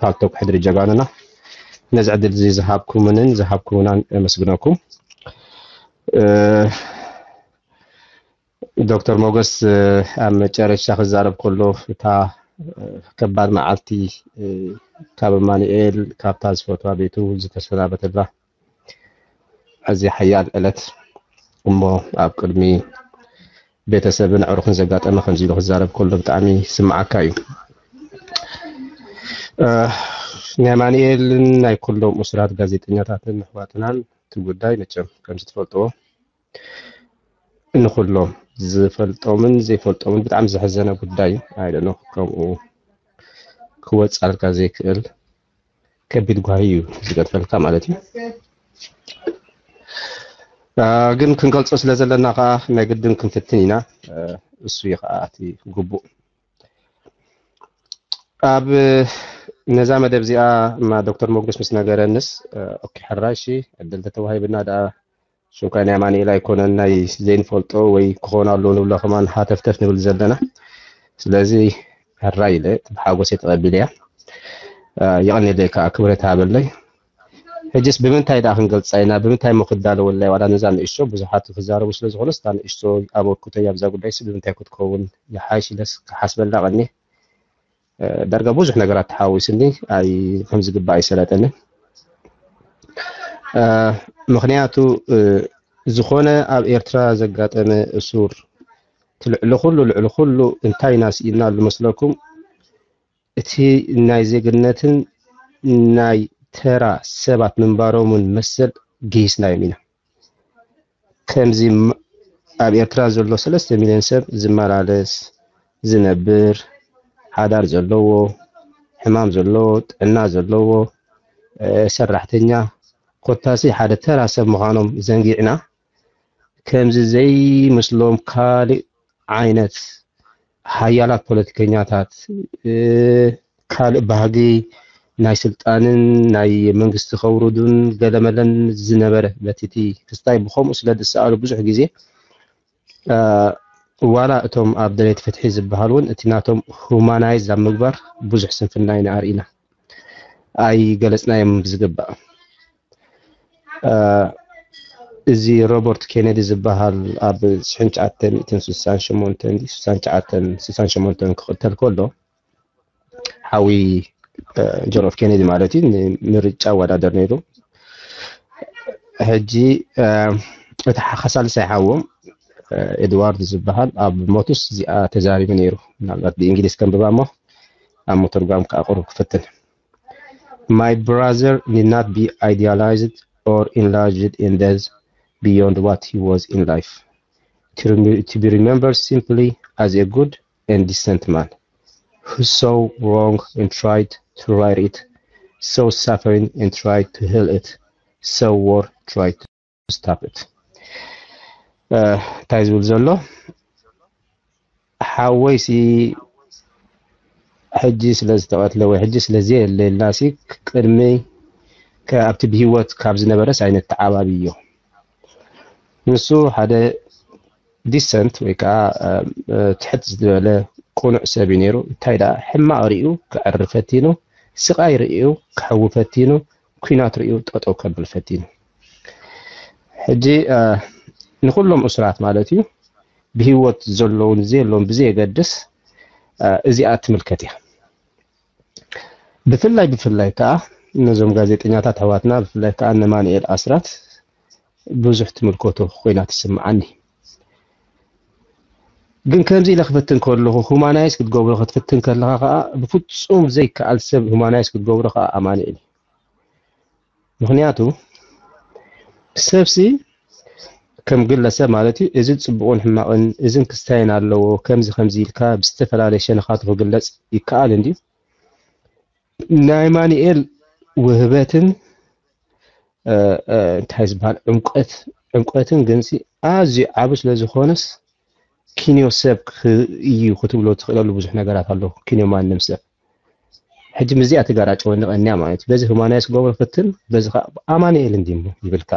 ፓልቶክ ሕድሪ ጀጋኑና ነዚ ዕድል እዚ ዝሃብኩምንን ዝሃብኩምናን የመስግነኩም። ዶክተር ሞገስ ኣብ መጨረሻ ክዛረብ ከሎ እታ ከባድ መዓልቲ ካብ ኣማኑኤል ካብታ ዝፈትዋ ቤቱ ዝተሰናበተላ ኣዝያ ሓያል ዕለት እሞ ኣብ ቅድሚ ቤተሰብን ኣዕሩኽን ዘጋጠመ ከምዚ ኢሉ ክዛረብ ከሎ ብጣዕሚ ይስምዓካ እዩ። ናይ ኣማኑኤልን ናይ ኩሎም እሱራት ጋዜጠኛታትን ኣሕዋትናን እቲ ጉዳይ መቸም ከምዚ ትፈልጥዎ ንኩሎም ዝፈልጦምን ዘይፈልጦምን ብጣዕሚ ዘሕዘነ ጉዳይ እዩ። I don't know ከምኡ ክወፃልካ ዘይክእል ከቢድ ጓሂ እዩ ዝገድፈልካ ማለት እዩ። ግን ክንገልፆ ስለ ዘለና ከዓ ናይ ግድን ክንፍትን ኢና። እሱ እዩ ከዓ እቲ ግቡእ። ኣብ ነዛ መደብ እዚኣ ማ ዶክተር ሞገስ ምስ ነገረንስ ኦኬ ሕራይ እሺ ዕድል ተተዋሂብና ደኣ ሽንኳይ ናይ ኣማኑኤል ኣይኮነን ናይ ዘይንፈልጦ ወይ ክኾን ኣለዎ ንብሎ ከማን ሃተፍተፍ ንብል ዘለና። ስለዚ ሕራይ ኢለ ብሓጎሰ ተቐቢለያ። የቐንየለይ ከዓ ክብረት ሃበለይ። ሕጅስ ብምንታይ ደኣ ክንገልፃ ኢና? ብምንታይ እሞ ክዳለወላ ዋላ ነዛ ንእሽቶ ብዙሓት ክዛረቡ ስለ ዝኾነ ስታ ንእሽቶ ኣበርክቶ እያ ብዛ ጉዳይ ሲ ብምንታይ ክትከውን ይሓይሽ ኢለስ ክሓስበላ ቀኒ ዳርጋ ብዙሕ ነገራት ተሓዊስኒ ኣይ ከም ዝግባእ ኣይሰለጠንን። ምኽንያቱ ዝኾነ ኣብ ኤርትራ ዘጋጠመ እሱር ልዕሊ ኩሉ ልዕሊ ኩሉ እንታይ ኢና ስኢንናሉ መስለኩም? እቲ ናይ ዜግነትን ናይ ተራ ሰባት ምንባሮምን መሰል ገይስናዮም ኢና። ከምዚ ኣብ ኤርትራ ዘሎ ሰለስተ ሚልዮን ሰብ ዝመላለስ፣ ዝነብር፣ ሓዳር ዘለዎ፣ ሕማም ዘለዎ፣ ጥዕና ዘለዎ፣ ሰራሕተኛ፣ ኮታሲ ሓደ ተራ ሰብ ምዃኖም ዘንጊዕና፣ ከምዚ ዘይምስሎም ካልእ ዓይነት ሓያላት ፖለቲከኛታት፣ ካልእ ባህጊ ናይ ስልጣንን ናይ መንግስቲ ከውርዱን ገለመለን ዝነበረ በቲ እቲ ክስታይ ብኸምኡ ስለ ዝሰኣሉ ብዙሕ ግዜ ዋላ እቶም ኣብ ደለይቲ ፍትሒ ዝበሃል እውን እቲ ናቶም humanize ኣብ ምግባር ብዙሕ ስንፍና ኢና ኣርኢና ኣይገለፅናዮም ብዝግባእ። እዚ ሮበርት ኬነዲ ዝበሃል ኣብ ሽሕን ትሽዓተ ሚእትን ስሳን ሸሞንተን ስሳን ትሽዓተን ስሳን ሸሞንተን ክቕተል ከሎ ሓዊ ጆን ኤፍ ኬነዲ ማለት እዩ ንምርጫ ኣወዳደር ነይሩ። ሕጂ እቲ ሓ- ሳልሳይ ሓዎም ኤድዋርድ ዝበሃል ኣብ ሞቱስ እዚኣ ተዛሪቡ ነይሩ። ምናልባት ብእንግሊዝ ከንብባ እሞ ኣብ ምትርጓም ከዓ ቁሩብ ክፍትን። My brother need not be idealized or enlarged in death beyond what he was in life. To, rem- to be remembered simply as a good and decent man who saw wrong and tried to right it, saw suffering and tried to heal it, saw war, tried to stop it. እንታይ ዝብል ዘሎ ሓወይሲ ሕጂ ስለ ዝተቐትለ ወይ ሕጂ ስለ ዘየለየልና ሲ ቅድሚ ከ- ኣብቲ ብሂወት ካብ ዝነበረስ ኣይነተዓባብዮ። ንሱ ሓደ ዲሰንት ወይ ከዓ ትሕት ዝበለ ቅኑዕ ሰብ እዩ ነይሩ። እንታይ ደኣ ሕማቕ ርእዩ ክዕሪ ፈቲኑ፣ ስቓይ ርእዩ ክሕዊ ፈቲኑ፣ ኲናት ርእዩ ጠጠው ከብል ፈቲኑ። ሕጂ ንኩሎም እሱራት ማለት እዩ ብህይወት ዘለውን ዘየለውን ብዘየገድስ እዚኣ ትምልከት እያ። ብፍላይ ብፍላይ ከዓ ነዞም ጋዜጠኛታት ኣሕዋትና ብፍላይ ከዓ ነማንኤል ኣስራት ብዙሕ ትምልከቶ ኮይና ትስምዓኒ። ግን ከምዚ ኢለ ክፍትን ከለኹ humanize ክትገብሮ ክትፍትን ከለኻ ከዓ ብፍፁም ዘይከኣል ሰብ humanize ክትገብሮ ከዓ ኣማንኤል እዩ። ምክንያቱ ሰብሲ ከም ግለሰብ ማለት እዩ እዚ ፅቡቅን ሕማቅን እዝን ክስታይን ኣለዎ ከምዚ ከምዚ ኢልካ ብዝተፈላለየ ሸነኻቱ ክግለፅ ይከኣል እንድዩ። ናይ ኣማንኤል ውህበትን እንታይ ዝበሃል ዕምቀት ዕምቀትን ግንሲ ኣዝዩ ዓብ ስለዝኾነስ ኪንዮ ሰብ እዩ ክትብሎ ትኽእለሉ ብዙሕ ነገራት ኣሎ። ኪንዮ ማንም ሰብ ሕጂ ምስዚኣ ትጋራጨወኒ ቀንያ ማለት እዩ። በዚ humanize ክገብሮ ፈትን በዚ ከዓ ኣማንኤል እንዲሞ ይብልካ።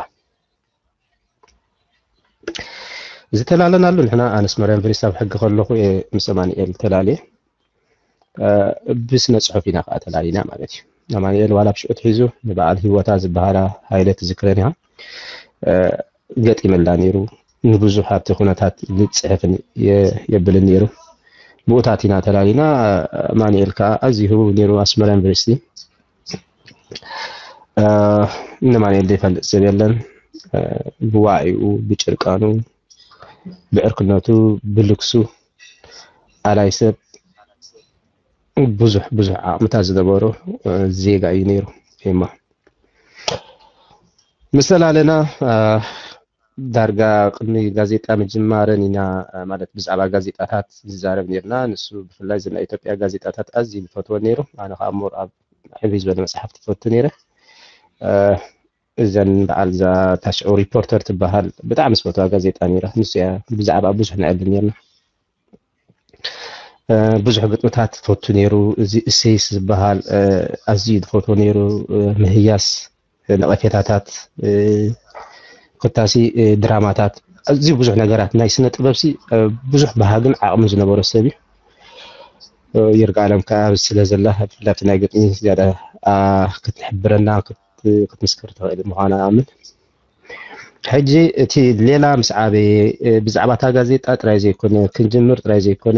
ዝተላለናሉ ንሕና ኣነስ መርያም ቨሪስ ኣብ ሕጊ ከለኹ እየ ምስ ኣማንኤል ተላልየ። ብስነ ፅሑፍ ኢና ከዓ ተላሊና ማለት እዩ። ኣማንኤል ዋላ ብሽዑ ትሒዙ ንበዓል ህይወታ ዝበሃላ ሃይለ ትዝክረን ኢኻ። ገጢመላ ነይሩ። ንብዙሕ ኣብቲ ኩነታት ዝፅሕፍን የብልን ነይሩ። ብኡታት ኢና ተላሊና። ኣማንኤል ከዓ ኣዝዩ ህቡብ ነይሩ ኣስመራ ዩኒቨርሲቲ። ንማንኤል ዘይፈልጥ ሰብ የለን። ብዋዒኡ፣ ብጭርቃኑ፣ ብዕርክነቱ፣ ብልግሱ ኣላይ ሰብ ብዙሕ ብዙሕ ዓቕምታት ዝነበሮ ዜጋ እዩ ነይሩ። ኤማ ምስ ተላለና ዳርጋ ቅድሚ ጋዜጣ ምጅማረን ኢና ማለት ብዛዕባ ጋዜጣታት ንዛረብ ነርና። ንሱ ብፍላይ እዚ ናይ ኢትዮጵያ ጋዜጣታት ኣዝዩ ዝፈትወ ነይሩ። ኣነ ከዓ ሞር ኣብ ሕብይ ዝበለ መፅሓፍቲ ፈቱ ነይረ። እዘን በዓል እዛ ታሽዑ ሪፖርተር ትበሃል ብጣዕሚ ዝፈትዋ ጋዜጣ ነይራ። ንሱ እያ ብዛዕባ ብዙሕ ንዕልል ነርና። ብዙሕ ግጥምታት ፈቱ ነይሩ። እዚ እሴይስ ዝበሃል ኣዝዩ ዝፈትዎ ነይሩ። ምህያስ ነቐፌታታት፣ ኮታሲ ድራማታት፣ ኣዝዩ ብዙሕ ነገራት ናይ ስነ ጥበብሲ ብዙሕ ባህግን ዓቕምን ዝነበሮ ሰብ እዩ። ይርጋለም ከዓ ኣብዚ ስለ ዘላ ብፍላይ ኣብቲ ናይ ግጥሚ ዝያዳ ክትሕብረና ክትምስክር ትኽእል ምዃና ኣምን። ሕጂ እቲ ሌላ ምስ ዓበየ ብዛዕባ እታ ጋዜጣ ጥራይ ዘይኮነ ክንጅምር ጥራይ ዘይኮነ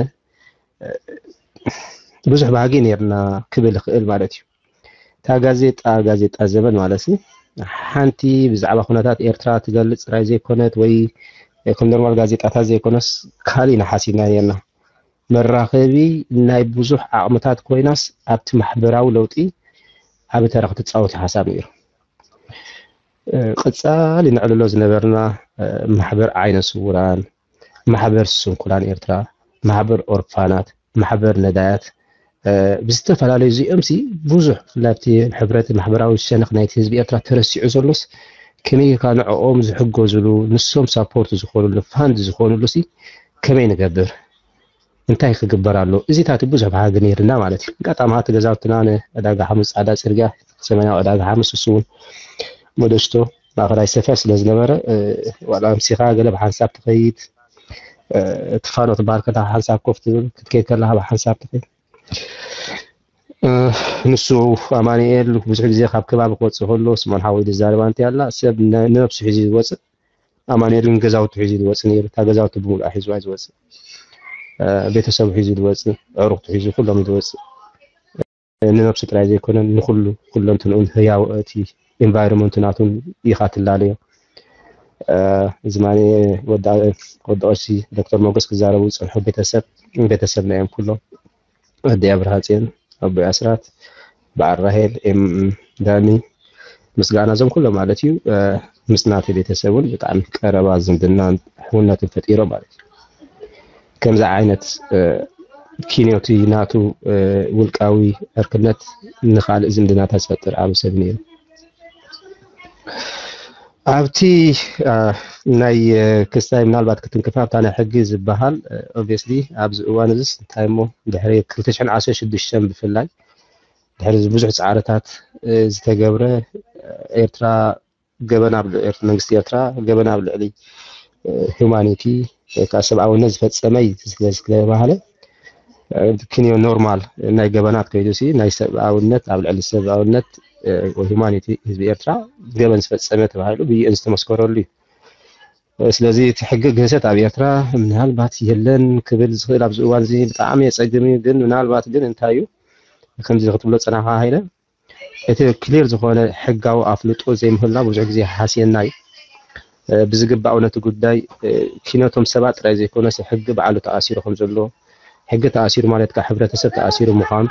ብዙሕ ባህጊ ነርና ክብል ይኽእል ማለት እዩ። እታ ጋዜጣ ጋዜጣ ዘመን ማለት ሓንቲ ብዛዕባ ኩነታት ኤርትራ ትገልፅ ጥራይ ዘይኮነት ወይ ከም ኖርማል ጋዜጣታት ዘይኮነስ ካሊእ ኢና ሓሲብና ነርና። መራኸቢ ናይ ብዙሕ ዓቕምታት ኮይናስ ኣብቲ ማሕበራዊ ለውጢ ዓቢ ተራ ክትጻወት ሓሳብ ነይሩ። ቀጻሊ ነዕልሎ ዝነበርና ማሕበር ዓይነ ስውራን፣ ማሕበር ስንኩላን ኤርትራ፣ ማሕበር ኦርፋናት፣ ማሕበር ነዳያት፣ ብዝተፈላለዩ እዚኦም ሲ ብዙሕ ብፍላይ ኣብቲ ሕብረት ማሕበራዊ ሸነኽ ናይቲ ህዝቢ ኤርትራ ተረሲዑ ዘሎስ ከመይ ጌርካ ንዕኦም ዝሕገዝሉ ንሶም ሳፖርት ዝኾኑሉ ፋንድ ዝኾኑሉ ሲ ከመይ ንገብር እንታይ ክግበር ኣሎ እዚታት ብዙሕ ባህጊ ነይርና ማለት እዩ። ኣጋጣሚ እቲ ገዛውትና ንዕዳጋ ሓሙስ ፃዕዳ ፅርግያ ሰሜናዊ ዕዳጋ ሓሙስ እሱ እውን መደሽቶ ማእኸላይ ሰፈር ስለ ዝነበረ ዋላ ኣምሲኻ ገለ ብሓንሳብ ትኸይድ ትፋኖ ትበሃል ከለካ ሓንሳብ ኮፍ ትብል ክትከይድ ከለካ ብሓንሳብ ትኸይድ ንሱ ኣማንኤል ብዙሕ ግዜ ካብ ከባቢ ክወፅእ ከሎ ስሞን ሓወይ ዝዛረባ እንታይ ኣላ ሰብ ንነብሱ ሒዙ ዝወፅእ ኣማንኤል ግን ገዛውቱ ሒዙ ዝወፅእ ነይሩ እታ ገዛውቱ ብምሉኣ ሒዝዋ ዝወፅእ ቤተሰቡ ሒዙ ዝወፅእ ኣዕሩኽቱ ሒዙ ኩሎም ዝወፅእ ንነብሱ ጥራይ ዘይኮነ ንኩሉ ኩለንትንኡን ህያው እቲ ኢንቫይሮመንቱ ናቱን ኢኻ ትላለዮ እዚ ማነ ወዲ ቀሺ ዶክተር ሞገስ ክዛረቡ ዝፀንሑ ቤተሰብ ቤተሰብና እዮም ኩሎም ኣደይ ኣብርሃፅዮን ኣቦይ ኣስራት በዓል ራሄል ኤም ዳኒ ምስጋና እዞም ኩሎም ማለት እዩ ምስ ናተይ ቤተሰብ እውን ብጣዕሚ ቀረባ ዝምድናን ሕውነትን ፈጢሮም ማለት እዩ ከምዚ ዓይነት ኪንዮቲ ናቱ ውልቃዊ ዕርክነት ንካልእ ዝምድናታት ዝፈጥር ዓብ ሰብ ነይሩ ኣብቲ ናይ ክስታይ ምናልባት ክትንክፍ ኣብታ ናይ ሕጊ ዝበሃል ኦብስሊ ኣብዚ እዋን እዚስ እንታይ እሞ ድሕሪ ክልተ ሽሕን ዓሰርተ ሽዱሽተን ብፍላይ ድሕሪ ብዙሕ ፃዕርታት ዝተገብረ ኤርትራ ገበን ኣብ መንግስቲ ኤርትራ ገበን ኣብ ልዕሊ ሁማኒቲ ወይ ከዓ ሰብኣውነት ዝፈፀመ ስለዝተባሃለ ክንዮ ኖርማል ናይ ገበናት ከይዱ ሲ ናይ ሰብኣውነት ኣብ ልዕሊ ሰብኣውነት ወይ ሁማኒቲ ህዝቢ ኤርትራ ገበን ዝፈፀመ ተባሂሉ ብይእን ዝተመስከረሉ እዩ ስለዚ እቲ ሕጊ ግህሰት ኣብ ኤርትራ ምናልባት የለን ክብል ዝኽእል ኣብዚ እዋን እዚ ብጣዕሚ የፀግም እዩ ግን ምናልባት ግን እንታይ እዩ ከምዚ ክትብሎ ፀናኻ ሃይለ እቲ ክሊር ዝኾነ ሕጋዊ ኣፍልጦ ዘይምህላ ብዙሕ ግዜ ሓስየና እዩ ብዝግባእ ነቲ ጉዳይ ኪነቶም ሰባት ጥራይ ዘይኮነስ ሕጊ ባዕሉ ተኣሲሩ ከም ዘሎ ሕጊ ተኣሲሩ ማለት ከዓ ሕብረተሰብ ተኣሲሩ ምዃኑ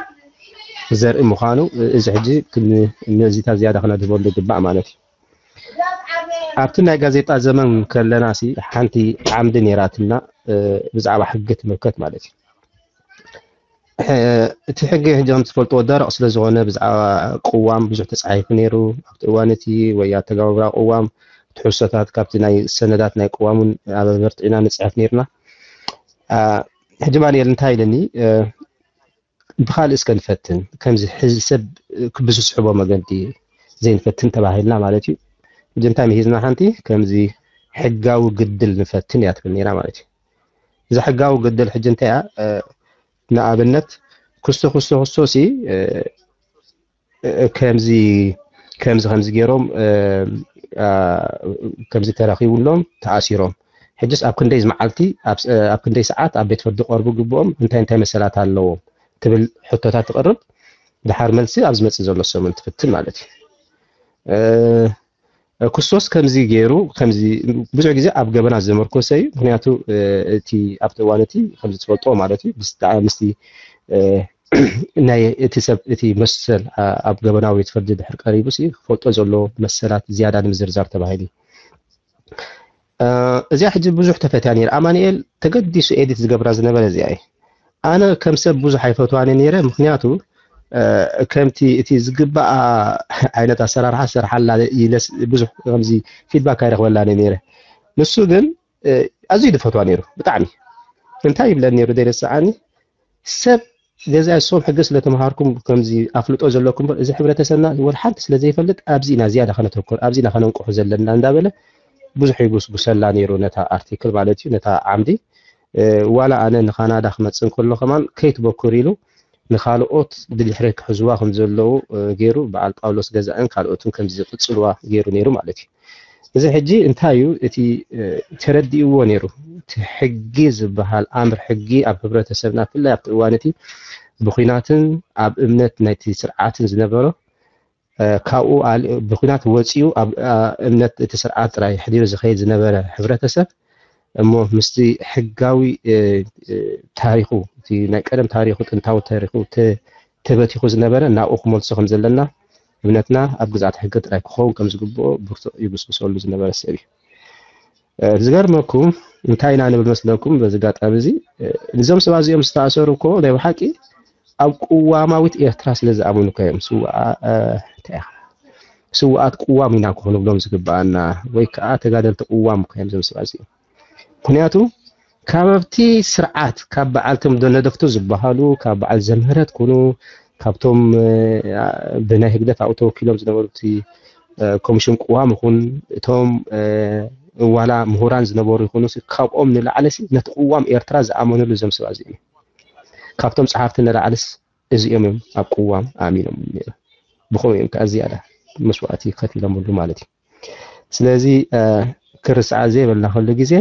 ዘርኢ ምዃኑ እዚ ሕጂ ነዚታት ዝያዳ ክነድህበሉ ይግባእ ማለት እዩ ኣብቲ ናይ ጋዜጣ ዘመን ከለና ሲ ሓንቲ ዓምዲ ነይራትና ብዛዕባ ሕጊ ትምልከት ማለት እዩ እቲ ሕጊ ሕጂ ከም ትፈልጥዎ ደረቕ ስለ ዝኾነ ብዛዕባ ቅዋም ብዙሕ ተፃሒፉ ነይሩ ኣብቲ እዋን እቲ ወይ ኣተጋባብራ ቅዋም ትሕዝቶታት ካብቲ ናይ ሰነዳት ናይ ቅዋሙን ኣበርቲዕና ንፅሕፍ ነይርና ሕጂ ማንኤል እንታይ ኢለኒ ብካልእ እስከ ንፈትን ከምዚ ሕዚ ሰብ ብዝስሕቦ መገዲ ዘይንፈትን ተባሂልና ማለት እዩ ሕጂ እንታይ ምሂዝና ሓንቲ ከምዚ ሕጋዊ ግድል ንፈትን እያ ትብል ነይራ ማለት እዩ እዛ ሕጋዊ ግድል ሕጂ እንታይ እያ ንኣብነት ክስቶ ክስቶ ክስቶ ሲ ከምዚ ከምዚ ከምዚ ገይሮም ከምዚ ተረኺቡሎም ተኣሲሮም ሕጅስ ኣብ ክንደይ መዓልቲ ኣብ ክንደይ ሰዓት ኣብ ቤት ፍርዲ ቀርቡ ግብኦም እንታይ እንታይ መሰላት ኣለዎም ትብል ሕቶታት ትቕርብ ድሓር መልሲ ኣብ ዝመፅእ ዘሎ ሰሙን ትፍትን ማለት እዩ ክስቶስ ከምዚ ገይሩ ከምዚ ብዙሕ ግዜ ኣብ ገበና ዘመርኮሰ እዩ ምክንያቱ እቲ ኣብቲ እዋን እቲ ከምዚ ትፈልጦ ማለት እዩ ምስቲ ናይ እቲ ሰብ እቲ መሰል ኣብ ገበናዊ ቤት ፍርዲ ድሕር ቀሪቡ ክፈልጦ ዘሎ መሰላት ዝያዳ ንምዝርዛር ተባሂሉ እዚኣ ሕጂ ብዙሕ ተፈትያ ነይር ኣማንኤል ተገዲሱ ኤዲት ዝገብራ ዝነበረ እዚኣ እዩ ኣነ ከም ሰብ ብዙሕ ኣይፈትዋን ነይረ ምክንያቱ ከምቲ እቲ ዝግባኣ ዓይነት ኣሰራርሓ ዝሰርሓላ ኢለስ ብዙሕ ከምዚ ፊድባክ ኣይረክበላን ነይረ ንሱ ግን ኣዝዩ ዝፈትዋ ነይሩ ብጣዕሚ እንታይ ይብለን ነይሩ ዘይረስዓኒ ሰብ ገዛ እሶም ሕጊ ስለተምሃርኩም ከምዚ ኣፍልጦ ዘለኩም በር እዚ ሕብረተሰብና ወላ ሓንቲ ስለ ዘይፈልጥ ኣብዚ ኢና ዝያዳ ከነተኩር ኣብዚ ኢና ከነንቅሑ ዘለና እንዳበለ ብዙሕ ይጉስጉሰላ ነይሩ ነታ ኣርቲክል ማለት እዩ ነታ ዓምዲ ዋላ ኣነ ንካናዳ ክመፅእ እንከሎ ከማን ከይትበኩር ኢሉ ንካልኦት ብድሕረ ክሕዝዋ ከም ዘለዉ ገይሩ በዓል ጳውሎስ ገዛእን ካልኦትን ከምዚ ዝቅፅልዋ ገይሩ ነይሩ ማለት እዩ እዚ ሕጂ እንታይ እዩ እቲ ተረዲእዎ ነይሩ እቲ ሕጊ ዝበሃል ኣምር ሕጊ ኣብ ሕብረተሰብና ብፍላይ ኣብቲ እዋን እቲ ብኩናትን ኣብ እምነት ናይቲ ስርዓትን ዝነበሮ ካብኡ ብኩናት ወፂኡ ኣብ እምነት እቲ ስርዓት ጥራይ ሕዲሩ ዝኸይድ ዝነበረ ሕብረተሰብ እሞ ምስቲ ሕጋዊ ታሪኹ፣ እቲ ናይ ቀደም ታሪኹ፣ ጥንታዊ ታሪኹ ተበቲኹ ዝነበረ ናብኡ ክመልሶ ከም ዘለና እምነትና ኣብ ግዝኣት ሕጊ ጥራይ ክኸውን ከም ዝግብኦ ብርቱዕ ይጉስጉሰሉ ዝነበረ ሰብ እዩ። ዝገርመኩም እንታይ ኢና ንብል መስለኩም? በዚ ኣጋጣሚ እዚ እዞም ሰባት እዚኦም ዝተኣሰሩ እኮ ናይ ብሓቂ ኣብ ቅዋማዊት ኤርትራ ስለ ዝኣመኑ እኮ እዮም። ስውኣት ቅዋም ኢና ክንብሎም ዝግብኣና፣ ወይ ከዓ ተጋደልቲ ቅዋም እኮ እዮም እዞም ሰባት እዚኦም። ምክንያቱ ካብ ኣብቲ ስርዓት ካብ በዓልቶም ነደፍቶ ዝበሃሉ ካብ በዓል ዘምህረት ኩኑ ካብቶም ብናይ ህግደፍ ኣብኡ ተወኪሎም ዝነበሩ እቲ ኮሚሽን ቅዋም ይኹን እቶም ዋላ ምሁራን ዝነበሩ ይኹኑ ካብኦም ንላዕሊ ነቲ ቅዋም ኤርትራ ዝኣመኑሉ እዞም ሰባት እዚኦም ካብቶም ጸሓፍቲ ንላዕልስ እዚኦም እዮም ኣብ ቅዋም ኣሚኖም ነይሮም። ብኸምኡ እዮም ከዓ ዝያዳ መስዋእቲ ከፊሎምሉ ማለት እዩ። ስለዚ ክርስዓ ዘይበልና ኩሉ ግዜ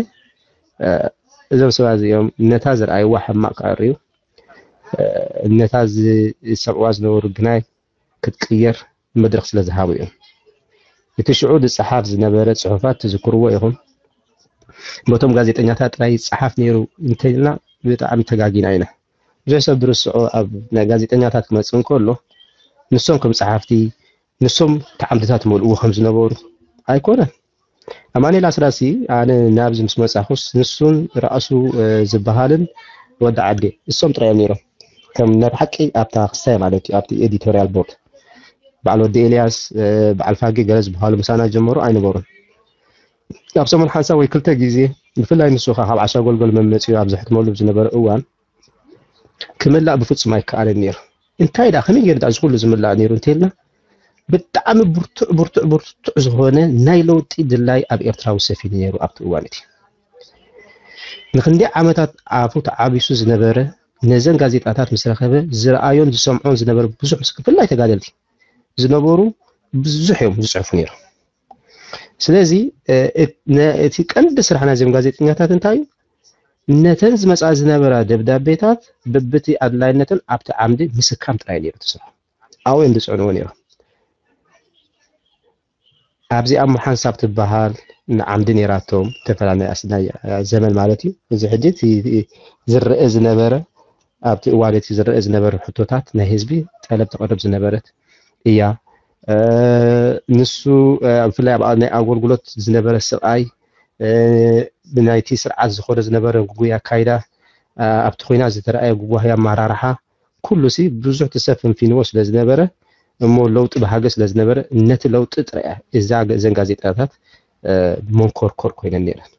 እዞም ሰባት እዚኦም ነታ ዝረኣይዋ ሕማቕ ክኣርዩ ነታ ዝሰምዕዋ ዝነበሩ ግናይ ክትቅየር መድረኽ ስለ ዝሃቡ እዮም። እቲ ሽዑ ዝፀሓፍ ዝነበረ ፅሑፋት ትዝክርዎ ኢኹም። በቶም ጋዜጠኛታት ጥራይ ይፀሓፍ ነይሩ እንተኢልና ብጣዕሚ ተጋጊና ኢና። ብዙሕ ሰብ ዝርስዖ ኣብ ናይ ጋዜጠኛታት ክመፅእ እንከሎ ንሶም ከም ፀሓፍቲ ንሶም ተዓምድታት መልእዎ ከም ዝነበሩ ኣይኮነን። ኣማኑኤል ኣስራሲ ኣነ ናብዚ ምስ መጻኹስ ንሱን ራእሱ ዝበሃልን ወዲ ዓዲ እሶም ጥራይ እዮም ነይሮም። ከም ናይ ብሓቂ ኣብታ ክስታይ ማለት እዩ ኣብቲ ኤዲቶሪያል ቦርድ በዓል ወዲ ኤልያስ በዓል ፋጊ ገለ ዝበሃሉ ምሳና ጀመሩ ኣይነበሩን። ኣብ ሰሙን ሓንሳብ ወይ ክልተ ግዜ ብፍላይ ንሱ ካብ ዓሻ ጎልጎል መመፂኡ ኣብ ዘሕትመሉ ዝነበረ እዋን ክምላእ ብፍጹም ኣይከኣልን ነይሩ። እንታይ ደኣ ከመይ ገይሩ ደኣ እዚ ኩሉ ዝምላእ ነይሩ እንተልና ብጣዕሚ ብርቱዕ ብርቱዕ ብርቱዕ ዝኾነ ናይ ለውጢ ድላይ ኣብ ኤርትራዊ ሰፊኑ ነይሩ ኣብቲ እዋን እቲ። ንክንደይ ዓመታት ኣፉ ተዓቢሱ ዝነበረ ነዘን ጋዜጣታት ምስ ረኸበ ዝረኣዮን ዝሰምዖን ዝነበረ ብዙሕ ምስ ብፍላይ ተጋደልቲ ዝነበሩ ብዙሕ እዮም ዝፅሕፉ ነይሮም። ስለዚ እቲ ቀንዲ ስራሕ ናይዞም ጋዜጠኛታት እንታይ እዩ? ነተን ዝመፃ ዝነበራ ደብዳቤታት በብቲ ኣድላይነተን ኣብቲ ዓምዲ ምስካም ጥራይ ነይሩ እቲ ስራሕ። ኣብኡ እዮም ዝፅዕንዎ ነይሮም። ኣብዚ ኣብ ሓንሳብ ትበሃል ንዓምዲ ነይራቶም ዝተፈላለየ ኣስናይ ዘመን ማለት እዩ። እዚ ሕጂ ዝረአ ዝነበረ ኣብቲ እዋን እቲ ዝረአ ዝነበረ ሕቶታት ናይ ህዝቢ ጠለብ ተቕርብ ዝነበረት እያ። ንሱ ብፍላይ ኣብ ናይ ኣገልግሎት ዝነበረ ስቓይ ብናይቲ ስርዓት ዝኾነ ዝነበረ ጉጉይ ኣካይዳ ኣብቲ ኮይና ዝተረኣየ ጉጓይ ኣመራርሓ ኩሉ ሲ ብዙሕ ተሰፍንፊንዎ ስለ ዝነበረ እሞ ለውጢ ባህገ ስለ ዝነበረ ነቲ ለውጢ ጥራያ እዛ እዘን ጋዜጣታት መንኮርኮር ኮይነን ነይረን።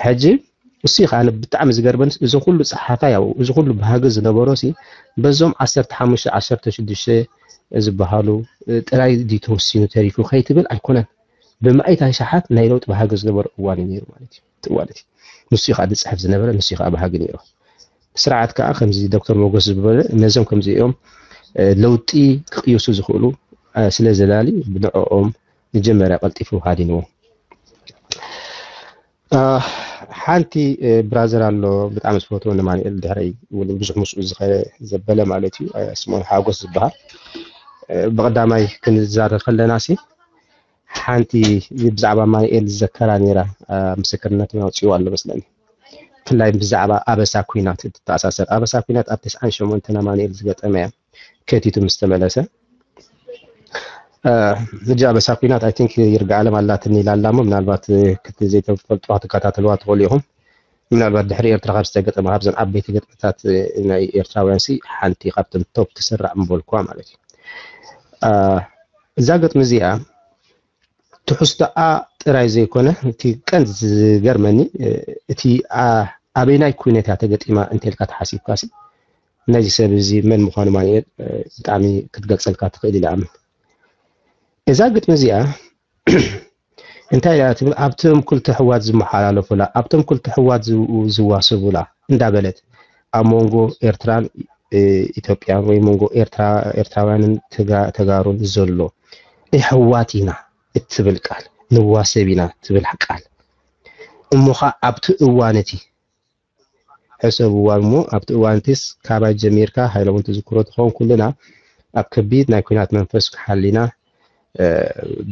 ሕጂ እሱ ከዓ ብጣዕሚ ዝገርመን እዚ ኩሉ ፀሓፋይ ኣብኡ እዚ ኩሉ ባህጊ ዝነበሮ ሲ በዞም ዓሰርተ ሓሙሽተ ዓሰርተ ሽዱሽተ ዝበሃሉ ጥራይ ድዩ ተወሲኑ ተሪፉ ከይትብል ኣይኮነን። ብመኣይት ኣሽሓት ናይ ለውጢ ባህጊ ዝነበሮ እዋን እዩ ነይሩ ማለት እዩ። እቲ እዋን እቲ ንሱ እዩ ከዓ ዝፅሕፍ ዝነበረ ንሱ እዩ ከዓ ባህጊ ነይሩ። ስርዓት ከዓ ከምዚ ዶክተር ሞገስ ዝበለ ነዞም ከምዚኦም ለውጢ ክቅይሱ ዝኽእሉ ስለ ዘላሊ ብንዕኦም መጀመርያ ቀልጢፉ ሃዲንዎ። ሓንቲ ብራዘር ኣሎ ብጣዕሚ ዝፈትዎ ንማንኤል ድሕረይ እውን ብዙሕ ምስኡ ዝኸ ዘበለ ማለት እዩ ስምኦን ሓጎስ ዝበሃል። ብቐዳማይ ክንዛረብ ከለና ሲ ሓንቲ ብዛዕባ ማንኤል ዝዘከራ ነይራ ምስክርነት ኣውፅኡ ኣሎ መስለኒ። ብፍላይ ብዛዕባ ኣበሳ ኩናት እትተኣሳሰር ኣበሳ ኩናት ኣብ ተስዓን ሸሞንተን ኣማንኤል ዝገጠመ እያ። ከቲቱ ምስ ተመለሰ ሕጂ ኣበሳ ኩናት ኣይ ቲንክ ይርጋ ኣለም ኣላትኒ ኢላ ኣላ እሞ ምናልባት ክቲ ዘይተፈልጥዋ ክትከታተልዋ ትኽእሉ ኢኹም። ምናልባት ድሕሪ ኤርትራ ካብ ዝተገጠመ ካብዘን ዓበይቲ ገጥምታት ናይ ኤርትራውያን ሲ ሓንቲ ካብተን ቶፕ ትስራዕ ምበልኩዋ ማለት እዩ። እዛ ገጥሚ እዚኣ ትሕዝቶኣ ጥራይ ዘይኮነ እቲ ቀንዲ ዝገርመኒ እቲ ኣበይናይ ኩነት እያ ተገጢማ እንተልካ ተሓሲብካ ሲ ነዚ ሰብ እዚ መን ምዃኑ ማንኤል ብጣዕሚ ክትገልጸልካ ትኽእል ኢለ ኣምን። እዛ ግጥሚ እዚኣ እንታይ እያ ትብል ኣብቶም ክልተ ኣሕዋት ዝመሓላለፉላ ኣብቶም ክልተ ኣሕዋት ዝዋሰቡላ እንዳበለት ኣብ መንጎ ኤርትራን ኢትዮጵያን ወይ መንጎ ኤርትራውያንን ተጋሩን ዘሎ ኣሕዋት ኢና እትብል ቃል ንዋሰብ ኢና ትብል ቃል እሞ ኸዓ ኣብቲ እዋን እቲ ሕሰብዋ እሞ ኣብቲ እዋን እቲስ ካባይ ጀሚርካ ሃይለውን ትዝክሮ ትኸውን ኩልና ኣብ ከቢድ ናይ ኩናት መንፈስ ክሓሊና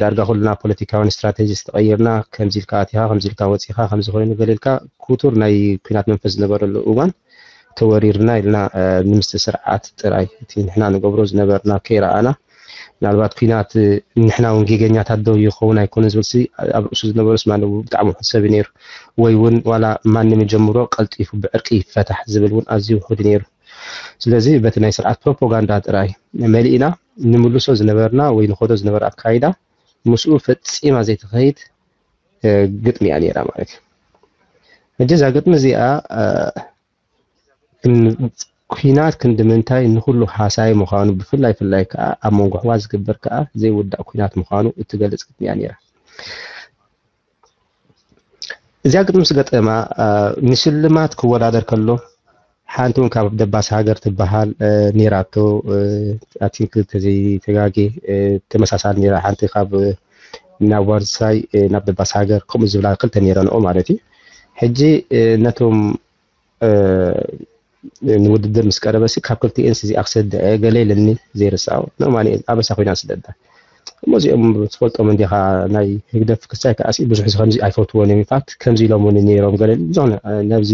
ዳርጋ ኩልና ፖለቲካውያን ስትራቴጂስት ተቐይርና፣ ከምዚ ኢልካ ኣቲኻ፣ ከምዚ ኢልካ ወፂኻ፣ ከምዚ ኮይኑ ገለ ኢልካ፣ ክቱር ናይ ኲናት መንፈስ ዝነበረሉ እዋን ተወሪርና ኢልና ንምስቲ ስርዓት ጥራይ እቲ ንሕና ንገብሮ ዝነበርና ከይረኣና፣ ምናልባት ኲናት ንሕና እውን ጌገኛታት ዶ ይኸውን ኣይኮነ ዝብል ኣብ ርእሱ ዝነበረ ስማ ብጣዕሚ ውሑድ ሰብ ነይሩ። ወይ እውን ዋላ ማንም ይጀምሮ ቀልጢፉ ብዕርቂ ይፈታሕ ዝብል እውን ኣዝዩ ውሑድ ነይሩ። ስለዚ በቲ ናይ ስርዓት ፕሮፓጋንዳ ጥራይ መሊእና ንምልሶ ዝነበርና ወይ ንኸዶ ዝነበረ ኣካይዳ ምስኡ ፈጺማ ዘይትኸይድ ግጥሚ እያ ነይራ ማለት እዩ። ሕጂ እዛ ግጥሚ እዚኣ ኲናት ክንዲ ምንታይ ንኹሉ ሃሳይ ምዃኑ፣ ብፍላይ ፍላይ ከዓ ኣብ መንጎ ኣሕዋት ዝግበር ከዓ ዘይውዳእ ኲናት ምዃኑ እትገልጽ ግጥሚ እያ ነይራ። እዚኣ ግጥሚ ምስ ገጠማ ንሽልማት ክወዳደር ከሎ ሓንቲ እውን ካብ ደባስ ሃገር ትበሃል ነይራቶ። ኣቲንክ ተዘይተጋጌ ተመሳሳሊ ነይራ። ሓንቲ ካብ ናብ ዋርሳይ ናብ ደባስ ሃገር ከምኡ ዝብላ ክልተ ነይረንኦ ማለት እዩ። ሕጂ ነቶም ንውድድር ምስ ቀረበ ሲ ካብ ክልቲኤን ሲ እዚኣ ክሰድዐ ገለ ኢልኒ ዘይርሳው ንማንኤል ኣበሳ ኮይና ስደዳ እሞ እዚኦም ትፈልጦም እንዲኻ ናይ ህግደፍ ክሳይ ከኣሲ ብዙሕ ከምዚ ኣይፈትዎን እዮም ፋት ከምዚ ኢሎም እውን ነይሮም ገለ ዝኾነ ነብዚ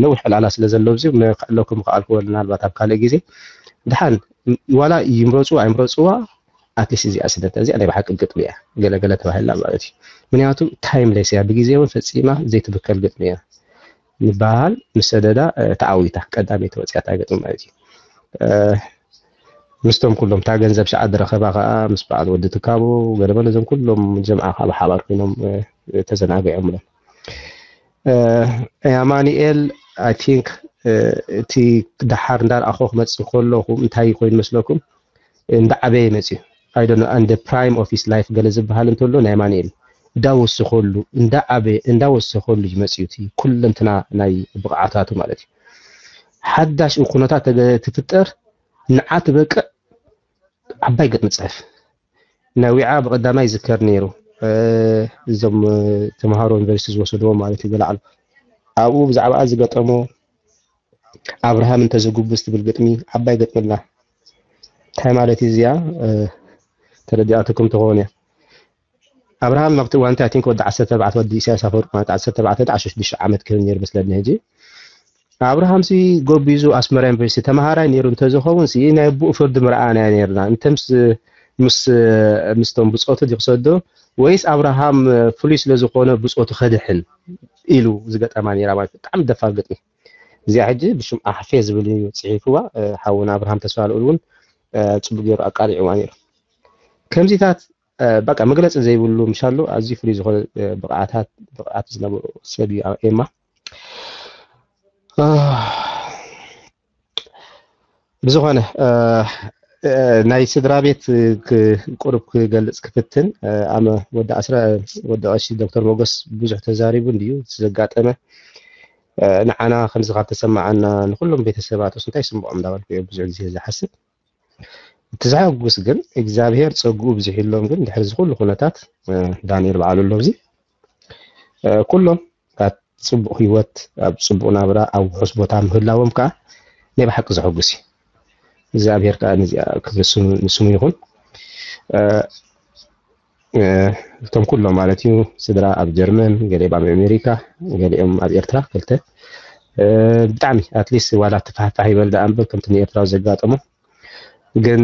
ነዊሕ ዕላላ ስለ ዘለዎ እዚ ክዕለኩም ክኣልክዎ ምናልባት ኣብ ካልእ ግዜ ድሓን ዋላ ይምረፁ ኣይምረፅዋ ኣትሊስት እዚኣ ስደት እዚኣ ናይ ብሓቂ ግጥሚ እያ ገለገለ ተባሂላ ማለት እዩ። ምክንያቱ ታይምለስ እያ ብግዜ እውን ፈፂማ ዘይትብከል ግጥሚ እያ። ንበሃል ምስ ሰደዳ ተዓዊታ ቀዳመይቲ ወፅያ እታ ግጥሚ ማለት እዩ። ምስቶም ኩሎም እታ ገንዘብ ሸዓ ዝረኸባ ከዓ ምስ በዓል ወዲ ትካቦ ገለመለ እዞም ኩሎም ጀምዓ ከዓ ብሓባር ኮይኖም ተዘናጊዖምሎም። ኣማኒኤል I think እቲ ደሓር እንዳረኣኹ ክመፅእ ከለኹ እንታይ ኮይኑ መስለኩም እንዳዓበየ መፅዩ I don't know and prime of his life ገለ ዝበሃል እንተሎ ናይ ኣማኒኤል እንዳወሰኸሉ እንዳዓበየ እንዳወሰኸሉ እዩ መፅዩ እቲ ኩለንትና ናይ ብቕዓታቱ ማለት እዩ። ሓዳሽ ኩነታት ትፍጠር ንዓ ትበቅዕ ዓባይ ገጥ መፅሕፍ ነዊዓ ብቐዳማይ ይዝከር ነይሩ። እዞም ተምሃሮ ዩኒቨርሲቲ ዝወሰድዎ ማለት እዩ ገለ ዓሉ ኣብኡ ብዛዕባኣ ዝገጠሞ ኣብርሃም እንተዘጉብዝ ትብል ግጥሚ ዓባይ ገጥምላ እንታይ ማለት እዩ እዚኣ ተረዲኣትኩም ትኸውን እያ ኣብርሃም ኣብቲ እዋን እንታይ ቲንክ ወዲ ዓሰርተ ኣርባዕተ ወዲ ኢሳያስ ኣፈወርቂ ማለት ዓሰርተ ኣርባዕተ ዳዕ ሽዱሽተ ዓመት ክህብ ነይሩ መስለኒ ሕጂ ኣብርሃም ሲ ጎቢዙ ኣስመራ ዩኒቨርሲቲ ተምሃራይ ነይሩ እንተዝኸውን ሲ ናይ ኣቦኡ ፍርዲ ምርኣና ነይርና እንተ ምስ ምስ ምስቶም ብፆቱ ድዩ ክሰዶ ወይስ ኣብርሃም ፍሉይ ስለ ዝኾነ ብፆቱ ከድሕን ኢሉ ዝገጠማ ነይራ ማለት ብጣዕሚ ደፋር ግጥሚ እዚኣ ሕጂ ብሽም ኣሕፌ ዝብል እዩ ፅሒፍዋ ሓውና ኣብርሃም ተስፋልኡል እውን ፅቡቅ ገይሩ ኣቃሊዕዋ ነይሩ ከምዚታት በቃ መግለፂ ዘይብሉ ምሻሉ ኣዝዩ ፍሉይ ዝኾነ ብቕዓታት ብቕዓት ዝነበሩ ሰብ እዩ ኤማ ብዝኾነ ናይ ስድራ ቤት ቁሩብ ክገልፅ ክፍትን ኣመ ወዲ ኣስረ ወዲ ቀሺ ዶክተር ሞገስ ብዙሕ ተዛሪቡ እንድዩ ዘጋጠመ ንዓና ከምዚ ካብ ተሰማዓና ንኩሎም ቤተሰባቶስ እንታይ ስምዖም እንዳበልኩ እየ ብዙሕ ግዜ ዝሓስብ እቲ ዘሐጉስ ግን እግዚኣብሔር ፀጉኡ ብዝሒሎም ግን ድሕሪ ዝኩሉ ኩነታት ዳንኤል በዓሉ ኣሎ እዚ ኩሎም ኣብ ፅቡቅ ህይወት ኣብ ፅቡቅ ናብራ ኣብ ውሑስ ቦታ ምህላዎም ከዓ ናይ ብሓቂ ዘሐጉስ እዩ እግዚኣብሔር ከዓ ነዚኣ ክብሪ ንስሙ ይኹን እቶም ኩሎም ማለት እዩ ስድራ ኣብ ጀርመን ገሊኦም ኣብ ኣሜሪካ ገሊኦም ኣብ ኤርትራ ክልተ ብጣዕሚ ኣትሊስት ዋላ ተፋሕፋሕ ይበል ደኣ እምበር ከምቲ ንኤርትራዊ ዘጋጠሞ ግን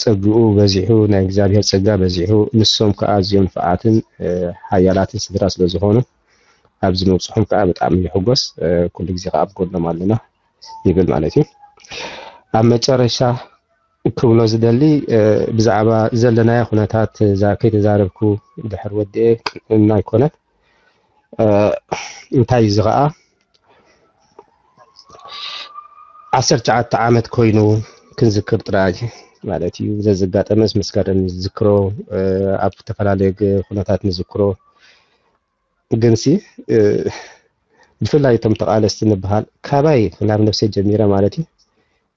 ፀግኡ በዚሑ ናይ እግዚኣብሔር ፀጋ በዚሑ ንሶም ከዓ ኣዝዮም ንፍዓትን ሓያላትን ስድራ ስለ ዝኾኑ ኣብዚ ምብፅሖም ከዓ ብጣዕሚ ይሕጎስ ኩሉ ግዜ ከዓ ኣብ ጎኖም ኣለና ይብል ማለት እዩ ኣብ መጨረሻ ክብሎ ዝደሊ ብዛዕባ ዘለናዮ ኩነታት ከይተዛረብኩ ድሕር ወዲኤ ቅንዕና ኣይኮነን እንታይ እዚ ከዓ ዓሰርተ ትሽዓተ ዓመት ኮይኑ ክንዝክር ጥራይ ማለት እዩ ዘዘጋጠመስ ምስ ጋደም ዝዝክሮ ኣብ ዝተፈላለየ ኩነታት ንዝክሮ ግንሲ ብፍላይ እቶም ተቓለስቲ ንበሃል ካባይ ናብ ነብሰይ ጀሚረ ማለት እዩ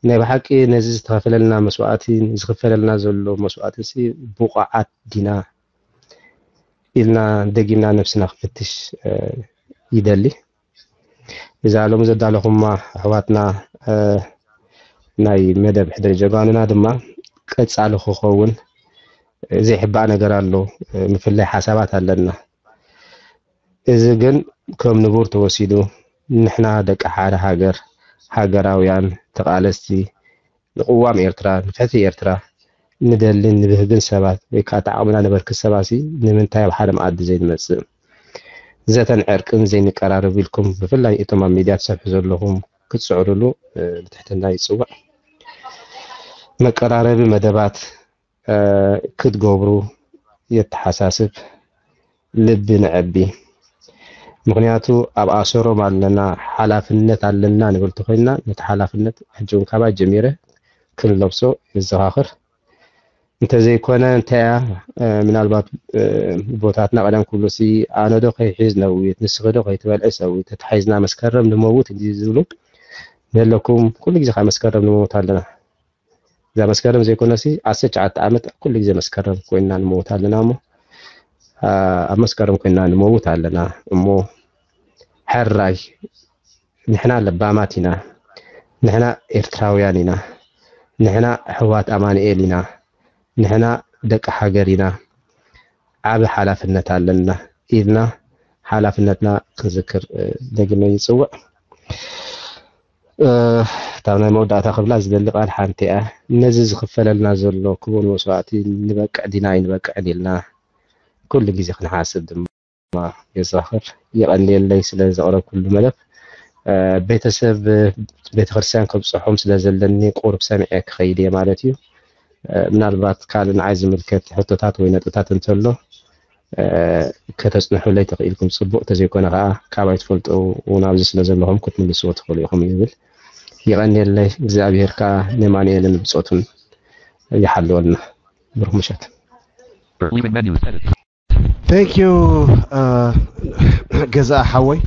ናይ ብሓቂ ነዚ ዝተኸፈለልና መስዋእቲ ዝኽፈለልና ዘሎ መስዋእቲ ሲ ብቑዓት ዲና ኢልና ደጊምና ነብስና ክፍትሽ ይደሊ እዛ ሎሚ ዘዳለኹማ ኣሕዋትና ናይ መደብ ሕድሪ ጀጋኑና ድማ ቀጻሊ ክኸውን ዘይሕባእ ነገር ኣሎ፣ ምፍላይ ሓሳባት ኣለና። እዚ ግን ከም ንቡር ተወሲዱ፣ ንሕና ደቂ ሓደ ሃገር፣ ሃገራውያን ተቓለስቲ ንቅዋም ኤርትራ፣ ንፍትሒ ኤርትራ ንደልን ንብህግን ሰባት ወይ ከዓ እቲ ዓቕምና ነበርክት ሰባት ሲ ንምንታይ ኣብ ሓደ መኣዲ ዘይንመጽእ? ዘተን ዕርቅን ዘይንቀራረብ ኢልኩም ብፍላይ እቶም ኣብ ሚድያ ትሰርሑ ዘለኹም ክትጽዕሩሉ ብትሕትና ይጽውዕ። መቀራረቢ መደባት ክትገብሩ የተሓሳስብ። ልቢ ንዐቢ። ምኽንያቱ ኣብ ኣሰሮም ኣለና፣ ሓላፍነት ኣለና ንብል ተኾይንና ነቲ ሓላፍነት ሕጂ እውን ካባይ ጀሚረ ክንለብሶ የዘኻኽር። እንተዘይኮነ እንታይ እያ ምናልባት ቦታትና ቀደም ክብሉ ሲ ኣነ ዶ ከይሒዝ ነዊት ንስኺ ዶ ከይትበልዒ ሰዊት ተታሒዝና መስከረም ንመውት እንዲ ዝብሉ ዘለኩም ኩሉ ግዜ ከዓ መስከረም ንመውት ኣለና። እዛ መስከረም ዘይኮነሲ ዓሰርተ ትሽዓተ ዓመት ኩሉ ግዜ መስከረም ኮይና ንመውት ኣለና እሞ ኣብ መስከረም ኮይና ንመውት ኣለና እሞ ሕራይ ንሕና ለባማት ኢና፣ ንሕና ኤርትራውያን ኢና፣ ንሕና ኣሕዋት ኣማኑኤል ኢና፣ ንሕና ደቂ ሃገር ኢና፣ ዓቢ ሓላፍነት ኣለና ኢልና ሓላፍነትና ክንዝክር ደጊመ ይጽውዕ። እታ ናይ መወዳእታ ክብላ ዝደሊ ቃል ሓንቲ እያ። ነዚ ዝኽፈለልና ዘሎ ክቡር መስዋእቲ ንበቅዕ ዲና ኣይንበቅዕን ኢልና ኩሉ ግዜ ክንሓስብ ድማ የዘኻኽር። የቐንየለይ ስለ ዘቕረብኩሉ መደብ። ቤተሰብ ቤተክርስትያን ከብፅሖም ስለ ዘለኒ ቁሩብ ሰሚዐ ክኸይድ እየ ማለት እዩ። ምናልባት ካልእ ንዓይ ዝምልከት ሕቶታት ወይ ነጥብታት እንተሎ ከተፅንሑለይ ተኽኢልኩም ፅቡቕ፣ ተዘይኮነ ከዓ ካባይ ትፈልጡ እውን ኣብዚ ስለ ዘለኹም ክትምልስዎ ትኽእሉ ኢኹም ይብል። ይቐንየለይ። እግዚኣብሔር ከዓ ንማንኤልን ብፆቱን ይሓልወልና። ብሩኽ ምሸት። Thank you ገዛ ሓወይ፣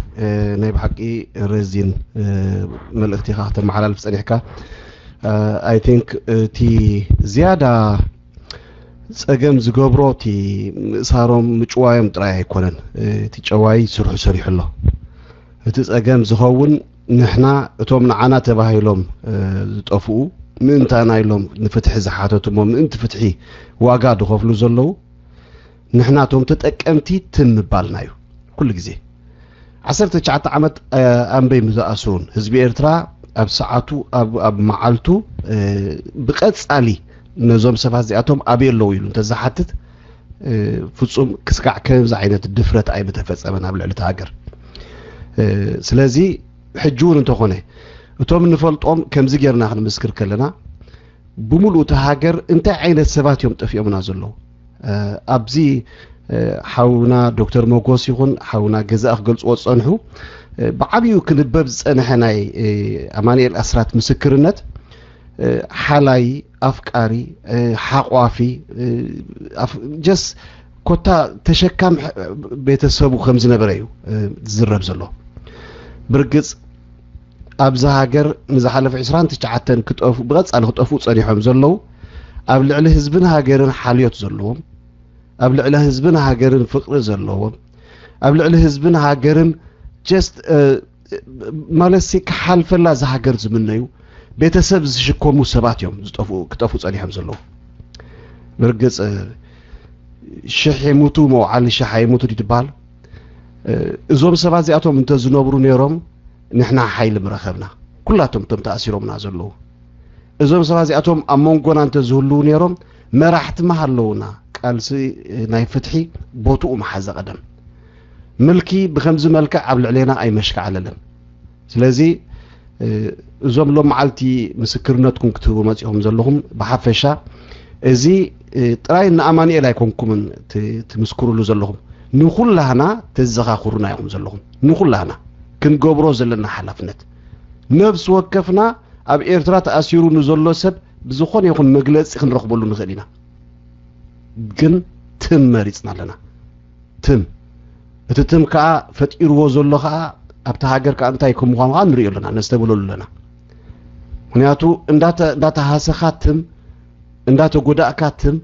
ናይ ብሓቂ ረዚን መልእኽቲ ኢኻ ከተመሓላልፍ ጸኒሕካ። I think እቲ ዝያዳ ጸገም ዝገብሮ እቲ ምእሳሮም ምጭዋዮም ጥራይ ኣይኮነን። እቲ ጨዋይ ስርሑ ሰሪሑ ኣሎ። እቲ ጸገም ዝኸውን ንሕና እቶም ንዓና ተባሂሎም ዝጠፍኡ ምእንታና ኢሎም ንፍትሒ ዝሓተቱ እሞ ምእንቲ ፍትሒ ዋጋ ዝኸፍሉ ዘለዉ ንሕና እቶም ተጠቀምቲ ትም ምባልና እዩ። ኩሉ ግዜ ዓሰርተ ትሽዓተ ዓመት ኣንበይ ምዝኣስሩን ህዝቢ ኤርትራ ኣብ ሰዓቱ ኣብ መዓልቱ ብቐጻሊ ነዞም ሰባት እዚኣቶም ኣበይ ኣለዉ ኢሉ እንተዝሓትት ፍጹም ክስጋዕ ከምዚ ዓይነት ድፍረት ኣይምተፈጸመን ኣብ ልዕሊ እቲ ሃገር። ስለዚ ሕጂ እውን እንተኾነ እቶም ንፈልጦም ከምዚ ጌርና ክንምስክር ከለና ብምሉእ እቲ ሃገር እንታይ ዓይነት ሰባት እዮም ጠፊኦምና ዘለዉ? ኣብዚ ሓውና ዶክተር ሞጎስ ይኹን ሓውና ገዛእ ክገልፅዎ ዝፀንሑ ብዓብዩ ክንበብ ዝፀንሐ ናይ ኣማንኤል ኣስራት ምስክርነት ሓላይ፣ ኣፍቃሪ፣ ሓቋፊ ጀስ ኮታ ተሸካም ቤተሰቡ ከም ዝነበረ እዩ ዝዝረብ ዘሎ። ብርግፅ ኣብዚ ሃገር ንዝሓለፈ ዕስራን ትሽዓተን ክጠፉ ብቐጻሊ ክጠፍኡ ጸኒሖም ዘለዉ ኣብ ልዕሊ ህዝብን ሃገርን ሓልዮት ዘለዎም ኣብ ልዕሊ ህዝብን ሃገርን ፍቕሪ ዘለዎም ኣብ ልዕሊ ህዝብን ሃገርን just ማለትሲ ክሓልፈላ እዛ ሃገር ዝምነዩ ቤተሰብ ዝሽከሙ ሰባት እዮም ዝጠፍኡ ክጠፍኡ ጸኒሖም ዘለዉ። ብርግጽ ሽሕ ይሙቱ መውዓሊ ሽሕ ኣይሙቱ ድዩ ትበሃል? እዞም ሰባት እዚኣቶም እንተዝነብሩ ነይሮም ንሕና ሓይሊ ምረኸብና። ኩላቶም እቶም ተኣሲሮምና ዘለዉ እዞም ሰባት እዚኣቶም ኣብ መንጎና እንተዝህልዉ ነይሮም መራሕቲ ምሃለዉና። ቃልሲ ናይ ፍትሒ ቦትኡ ምሓዘ ቀደም። ምልኪ ብኸምዚ መልክዕ ኣብ ልዕሌና ኣይመሽካዕለለን። ስለዚ እዞም ሎም መዓልቲ ምስክርነትኩም ክትህቡ መፂኹም ዘለኹም ብሓፈሻ እዚ ጥራይ ንኣማኑኤል ኣይኮንኩምን ትምስክሩሉ ዘለኹም ንኹላህና ተዘኻኽሩና ኢኹም ዘለኹም ንኹላህና ክንገብሮ ዘለና ሓላፍነት ነብሲ ወከፍና ኣብ ኤርትራ ተኣሲሩ ንዘሎ ሰብ ብዝኾነ ይኹን መግለፂ ክንረኽበሉ ንኽእል ኢና ግን ትም መሪፅና ኣለና ትም እቲ ትም ከዓ ፈጢርዎ ዘሎ ከዓ ኣብቲ ሃገር ከዓ እንታይ ከም ምዃኑ ከዓ ንሪኦ ኣለና ነስተብለሉ ኣለና ምክንያቱ እንዳተሃሰኻ ትም እንዳተጎዳእካ ትም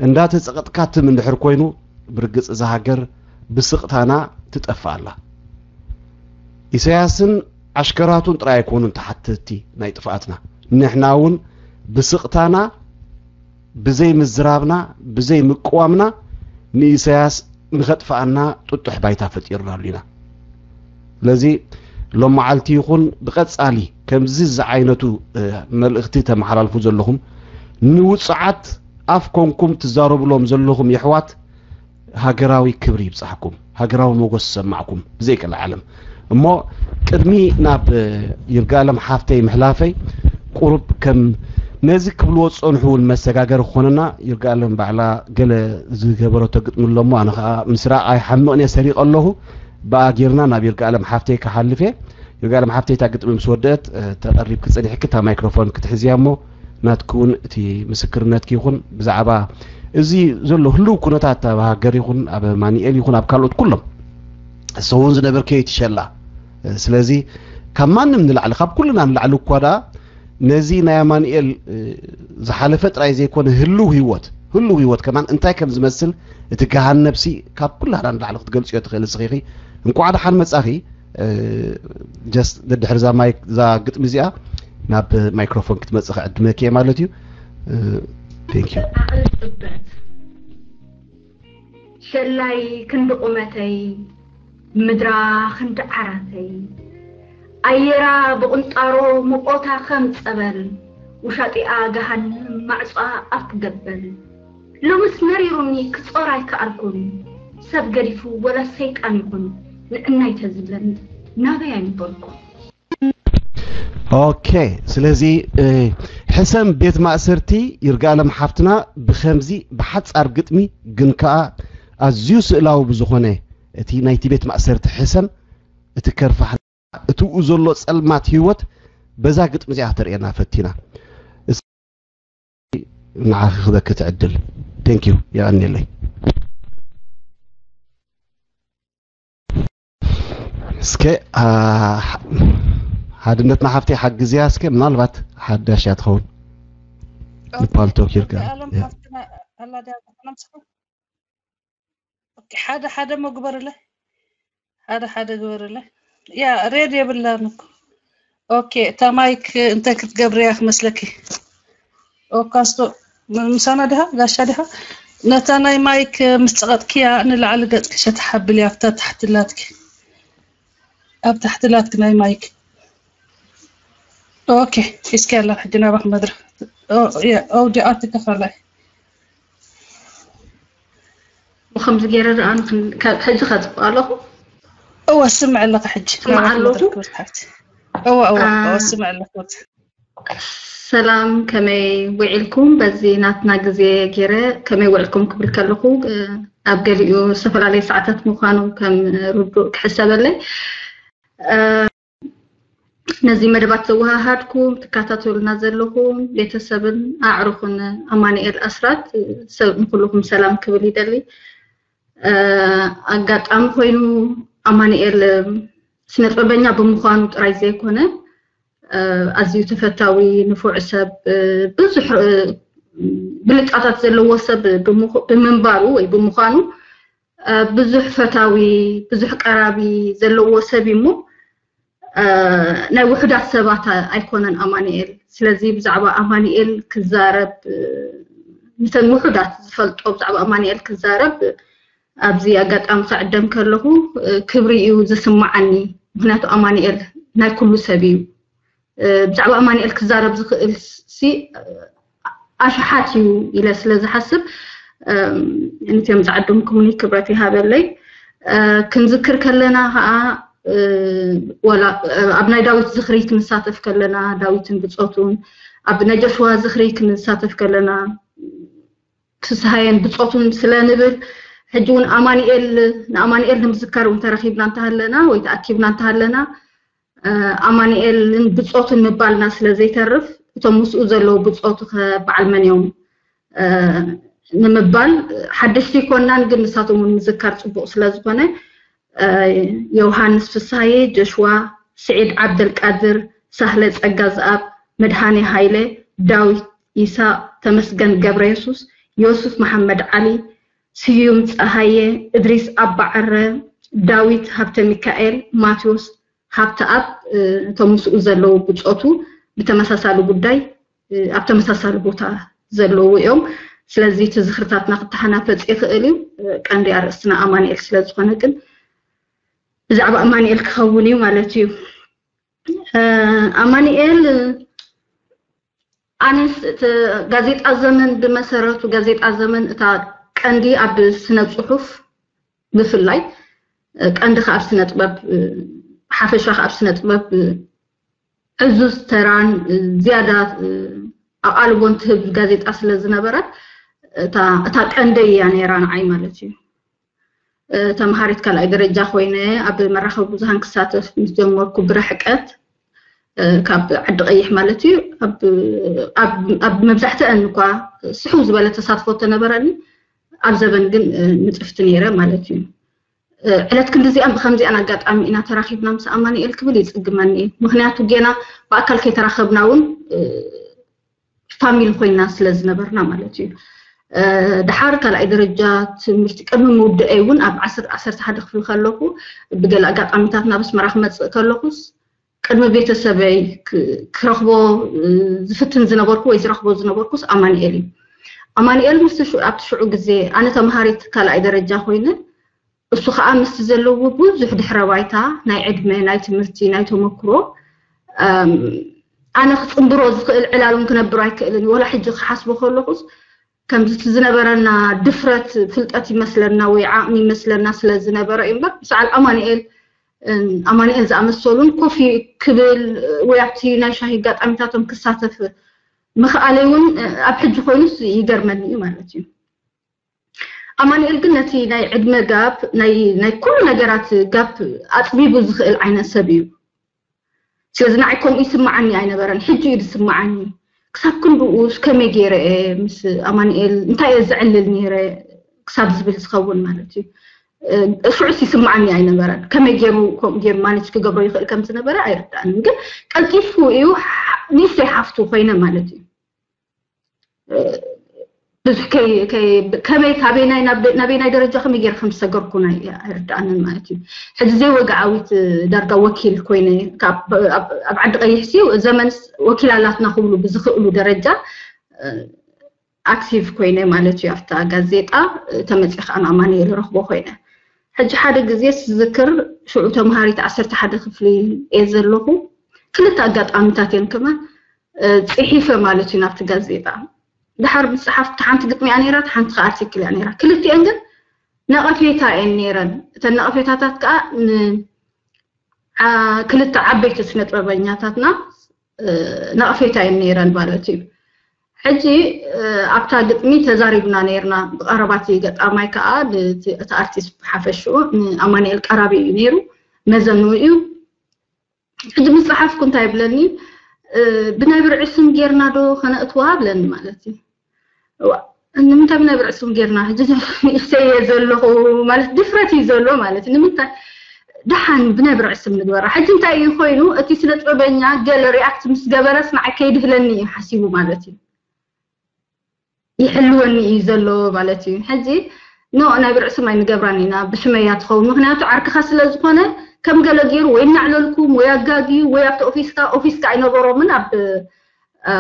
እንዳተፀቐጥካ ትም እንድሕር ኮይኑ ብርግፅ እዛ ሃገር ብስቕታና ትጠፍእ ኣላ ኢሳያስን ዓሽከራቱን ጥራይ ኣይኮኑን ተሓተቲ ናይ ጥፍኣትና ንሕና እውን ብስቕታና ብዘይ ምዝራብና፣ ብዘይ ምቅዋምና ንኢሳያስ ንኸጥፍኣና ጥጡሕ ባይታ ፈጢርናሉ ኢና። ስለዚ ሎም መዓልቲ ይኹን ብቐጻሊ ከምዚ ዝዓይነቱ መልእኽቲ ተመሓላልፉ ዘለኹም ንውጹዓት ኣፍ ኮንኩም ትዛረብሎም ዘለኹም የሕዋት ሃገራዊ ክብሪ ይብጻሕኩም፣ ሃገራዊ ሞጎስ ይሰማዕኩም ብዘይ ቀልዓለም። እሞ ቅድሚ ናብ ይርጋለም ሓፍተይ ምሕላፈይ ቁሩብ ከም ነዚ ክብልዎ ዝጸንሑ እውን መሰጋገሪ ክኾነና ይርጋለም ባዕላ ገለ ዝገበረቶ ግጥሚ ኣሎ እሞ ኣነ ኸዓ ምስራ ኣይሓምቕን እየ ሰሪቐ ኣለኹ። ብኣ ጌርና ናብ ይርጋለም ሓፍተይ ክሓልፍ እየ። ይርጋለም ሓፍተይ እታ ግጥሚ ምስ ወደአት ተቐሪብኪ ጸኒሕኪ እታ ማይክሮፎን ክትሕዝያ እሞ ናትኪ እውን እቲ ምስክርነትኪ ይኹን ብዛዕባ እዚ ዘሎ ህልው ኩነታት ኣብ ሃገር ይኹን ኣብ ማኒኤል ይኹን ኣብ ካልኦት ኩሎም ሰውን ዝነበርከ ይትሸላ። ስለዚ ካብ ማንም ንላዕሊ ካብ ኩልና ንላዕሊ እኳ ደኣ ነዚ ናይ ኣማኒኤል ዝሓለፈ ጥራይ ዘይኮነ ህልው ህይወት ህልው ህይወት ከማን እንታይ ከም ዝመስል እቲ ገሃን ነብሲ ካብ ኩላና ንላዕሊ ክትገልፅዮ ትኽእል ስኺኺ። እንቋዕ ደሓን መጻኺ። ጀስት ደድሕሪ እዛ ማይክ እዛ ግጥሚ እዚኣ ናብ ማይክሮፎን ክትመጽእ ክዕድመኪ እየ ማለት እዩ። ቴንክ ዩ። ኣቕልጥበት ሸላይ ክንዲ ቁመተይ ምድራ ክንዲ ዓራተይ ኣየራ ብቕንጣሮ ሙቖታ ከም ጸበል ውሻጢኣ ገሃንም ማዕጾኣ ኣፍ ገበል ሎምስ መሪሩኒ ክጾር ኣይከኣልኩን ሰብ ገዲፉ ወላ ሰይጣን ይኹን ንዕናይ ተዝብለኒ ናበይ ኣይምበልኩን። ኦኬ ስለዚ ሕሰም ቤት ማእሰርቲ ይርጋለም ሓፍትና ብኸምዚ ብሓጻር ግጥሚ ግን ከኣ ኣዝዩ ስእላዊ ብዝኾነ እቲ ናይቲ ቤት ማእሰርቲ ሕሰም እቲ ከርፋሕ እትኡ ዘሎ ጸልማት ህይወት በዛ ግጥሚ እዚኣ ተርእየና ፈቲና ንዓኺ ክበኪ ትዕድል ቴንክ ዩ የቐንየለይ እስከ ሓድነትና ሓፍተይ ሓግዝያ እስከ ምናልባት ሓዳሽ እያ ትኸውን ንፓልቶክ ይርጋ ሓደ ሓደ መግበርለ ሓደ ሓደ ግበርለ ያ ሬድ የብላን እኮ ኦኬ እታ ማይክ እንታይ ክትገብርያ ክመስለኪ ኦካስቶ ምሳና ድሃ ጋሻ ድሃ ነታ ናይ ማይክ ምስ ጸቐጥክያ ንላዕሊ ገጽኪ ሸተሓብል ኣብታ ታሕትላትኪ ኣብ ታሕትላትኪ ናይ ማይክ ኦኬ እስኪ ያላ ሕጂ ናባክ መድረክ ኦዲኦ ኣትከፈላይ ብከምዚ ገይረ ደኣ ሕጂ ከፅብቅ ኣለኹ እወ ስምዕ ኣለካ ሕጂ ስምዕ ኣለኹ እወ እወ እወ ስምዕ ኣለኩ ሰላም ከመይ ውዒልኩም በዚ ናትና ግዜ ገይረ ከመይ ውዕልኩም ክብል ከለኹ ኣብ ገሊኡ ዝተፈላለዩ ሰዓታት ምዃኑ ከም ርዱእ ክሕሰበለይ ነዚ መደባት ዘወሃሃድኩም ትከታተሉና ዘለኹም ቤተሰብን ኣዕሩኽን ኣማኑኤል ኣስራት ንኩልኹም ሰላም ክብል ይደሊ። ኣጋጣሚ ኮይኑ ኣማኑኤል ስነጥበበኛ ብምዃኑ ጥራይ ዘይኮነ ኣዝዩ ተፈታዊ ንፉዕ ሰብ ብዙሕ ብልጫታት ዘለዎ ሰብ ብምንባሩ ወይ ብምዃኑ ብዙሕ ፈታዊ ብዙሕ ቀራቢ ዘለዎ ሰብ እሞ ናይ ውሑዳት ሰባት ኣይኮነን ኣማኑኤል። ስለዚ ብዛዕባ ኣማኑኤል ክዛረብ ንተን ውሑዳት ዝፈልጦ ብዛዕባ ኣማኑኤል ክዛረብ ኣብዚ ኣጋጣሚ ክዕደም ከለኹ ክብሪ እዩ ዝስማዓኒ። ምክንያቱ ኣማኑኤል ናይ ኩሉ ሰብ እዩ። ብዛዕባ ኣማኑኤል ክዛረብ ዝኽእል ሲ ኣሽሓት እዩ ኢለ ስለ ዝሓስብ ንትዮም ዝዓደምኩምኒ ክብረት ይሃበለይ። ክንዝክር ከለና ከዓ ወላ ኣብ ናይ ዳዊት ዝኽሪ ክንሳተፍ ከለና ዳዊትን ብፆቱን ኣብ ናይ ጆሽዋ ዝኽሪ ክንሳተፍ ከለና ፍስሃየን ብፆቱን ስለ ንብል ሕጂ እውን ኣማኑኤል ንኣማኑኤል ንምዝካር እውን ተረኺብና እንተሃለና ወይ ተኣኪብና እንተሃለና ኣማኑኤልን ብፆቱን ምባልና ስለ ዘይተርፍ እቶም ምስኡ ዘለዉ ብፆቱ ከ በዓል መን እዮም ንምባል ሓደሽቲ ይኮናን ግን ንሳቶም እውን ምዝካር ፅቡቅ ስለ ዝኾነ ዮውሃንስ ፍስሃየ፣ ጆሽዋ፣ ስዒድ ዓብደልቃድር፣ ሳህለ ጸጋዝኣብ፣ መድሃኔ ሃይለ፣ ዳዊት ኢሳቕ፣ ተመስገን ገብረየሱስ፣ ዮሱፍ መሓመድ ዓሊ፣ ስዩም ጸሃየ፣ እድሪስ ኣባዓረ፣ ዳዊት ሃብተሚካኤል፣ ማቴዎስ ሃብተኣብ እቶም ምስኡ ዘለዉ ብጾቱ ብተመሳሳሊ ጉዳይ ኣብ ተመሳሳሊ ቦታ ዘለዉ እዮም። ስለዚ እቲ ዝኽርታትና ክተሓናፈፅ ይኽእል እዩ። ቀንዲ ኣርእስትና ኣማንኤል ስለዝኾነ ግን ብዛዕባ ኣማንኤል ክኸውን እዩ ማለት እዩ። ኣማንኤል ኣነስ ጋዜጣ ዘመን ብመሰረቱ ጋዜጣ ዘመን እታ ቀንዲ ኣብ ስነ ፅሑፍ ብፍላይ ቀንዲ ከ ኣብ ስነ ጥበብ ሓፈሻ ከ ኣብ ስነ ጥበብ ዕዙዝ ተራን ዝያዳ ኣቓልቦን ትህብ ጋዜጣ ስለ ዝነበረት እታ ቀንደይ እያ ነይራ ንዓይ ማለት እዩ። ተምሃሪት ካልኣይ ደረጃ ኮይነ ኣብ መራኸቢ ብዙሃን ክሳተፍ ምስ ጀመርኩ ብርሕቀት ካብ ዓዲ ቀይሕ ማለት እዩ ኣብ መብዛሕትአን እኳ ስሕው ዝበለ ተሳትፎ ተነበረኒ ኣብ ዘበን ግን ንጥፍቲ ነይረ ማለት እዩ። ዕለት ክንዲዚኣን ብከምዚኣን ኣጋጣሚ ኢና ተራኺብና ምስ ኣማኒኤል ክብል ይፅግመኒ እዩ። ምክንያቱ ጌና ብኣካል ከይተራኸብና እውን ፋሚሊ ኮይና ስለ ዝነበርና ማለት እዩ። ድሓር ካልኣይ ደረጃ ትምህርቲ ቅድሚ ምውድአይ እውን ኣብ ዓሰርተ ሓደ ክፍሊ ከለኹ ብገለ ኣጋጣሚታት ናብ ኣስመራ ክመፅእ ከለኹስ ቅድሚ ቤተሰበይ ክረኽቦ ዝፍትን ዝነበርኩ ወይ ዝረኽቦ ዝነበርኩስ ኣማኒኤል እዩ። ኣማኒኤል ምስ ኣብቲ ሽዑ ግዜ ኣነ ተምሃሪት ካልኣይ ደረጃ ኮይነ እሱ ከዓ ምስቲ ዘለዎ ብዙሕ ድሕረ ባይታ ናይ ዕድመ ናይ ትምህርቲ ናይ ተመክሮ ኣነ ክፅንብሮ ዝኽእል ዕላል እውን ክነብር ኣይክእልን ወላ ሕጂ ክሓስቦ ከለኹስ ከምዚ ዝነበረና ድፍረት ፍልጠት ይመስለና ወይ ዓቕሚ ይመስለና ስለ ዝነበረ እዩ እምበር ምስ በዓል ኣማኒኤል ኣማኒኤል ዝኣመሰሉን ኮፍ ክብል ወይ ኣብቲ ናይ ሻሂ ኣጋጣሚታቶም ክሳተፍ ምኽኣለይ እውን ኣብ ሕጂ ኮይኑስ ይገርመኒ እዩ ማለት እዩ። ኣማኒኤል ግን ነቲ ናይ ዕድመ ጋፕ ናይ ኩሉ ነገራት ጋፕ ኣፅቢቡ ዝኽእል ዓይነት ሰብ እዩ። ስለዚ ንዓይ ከምኡ ይስምዓኒ ኣይነበረን። ሕጂ እዩ ዝስምዓኒ። ክሳብ ክንድኡስ ከመይ ገይረ እየ ምስ ኣማኒኤል እንታይ እየ ዘዕልል ነይረ ክሳብ ዝብል ዝኸውን ማለት እዩ። ሽዑስ ይስምዓኒ ኣይነበረን። ከመይ ገይሩ ከምኡ ገይሩ ማኔጅ ክገብሮ ይኽእል ከም ዝነበረ ኣይርዳእንን። ግን ቀልጢፉ እዩ ንእሽተይ ሓፍቱ ኮይነ ማለት እዩ። ብዙሕ ከመይ ካበይ ናይ ናበይ ናይ ደረጃ ከመይ ገይረ ከም ዝሰገርኩ ናይ ኣይርዳእንን ማለት እዩ። ሕጂ ዘይወግዓዊት ዳርጋ ወኪል ኮይነ ኣብ ዓዲ ቀይሕ ሲ ዘመን ወኪል ኣላትና ክብሉ ብዝኽእሉ ደረጃ ኣክቲቭ ኮይነ ማለት እዩ። ኣብታ ጋዜጣ ተመፂ ከዓ ንኣማኒኤል ረኽቦ ኮይነ ሕጂ ሓደ ግዜ ስዝክር ሽዑ ተምሃሪት ዓሰርተ ሓደ ክፍሊ እየ ዘለኹ ክልተ ኣጋጣሚታት እየን ከማን ፅሒፈ ማለት እዩ ናብቲ ጋዜጣ። ድሓር ምፅሓፍ ሓንቲ ግጥሚ እያ ነይራ፣ ሓንቲ ከዓ ኣርቲክል እያ ነይራ። ክልቲአን ግን ነቐፌታ እየን ነይረን። እተን ነቐፌታታት ከዓ ክልተ ዓበይቲ ስነ ጥበበኛታትና ነቐፌታ እየን ነይረን ማለት እዩ። ሕጂ ኣብታ ግጥሚ ተዛሪብና ነይርና ብቐረባቲ ገጣማይ ከዓ እቲ ኣርቲስት ብሓፈሽኡ ንኣማኒኤል ቀራቢ እዩ ነይሩ መዘኑ እዩ። ሕጂ ምስ ፀሓፍኩ እንታይ ይብለኒ ብናይ ብርዒ ስም ጌርና ዶ ከነእትዋ ብለኒ ማለት እዩ። ንምንታይ ብናይ ብርዒ ስም ጌርና ሕጂ ንእሽተየ ዘለኹ ማለት ድፍረት እዩ ዘሎ ማለት እዩ። ንምንታይ ደሓን ብናይ ብርዒ ስም ንግበራ። ሕጂ እንታይ እዩ ኮይኑ እቲ ስነ ጥበበኛ ገለ ሪኣክት ምስ ገበረስ ንዓይ ከይድህለኒ እዩ ሓሲቡ ማለት እዩ። ይሕልወኒ እዩ ዘሎ ማለት እዩ። ሕጂ ኖ ናይ ብርዒ ስም ኣይንገብራን ኢና ብሽመያ ትኸውን ምክንያቱ ዓርክኻ ስለ ዝኾነ ከም ገለ ገይሩ ወይ እናዕለልኩም ወይ ኣጋግዩ ወይ ኣብቲ ኦፊስካ ኦፊስካ ኣይነበሮምን ኣብ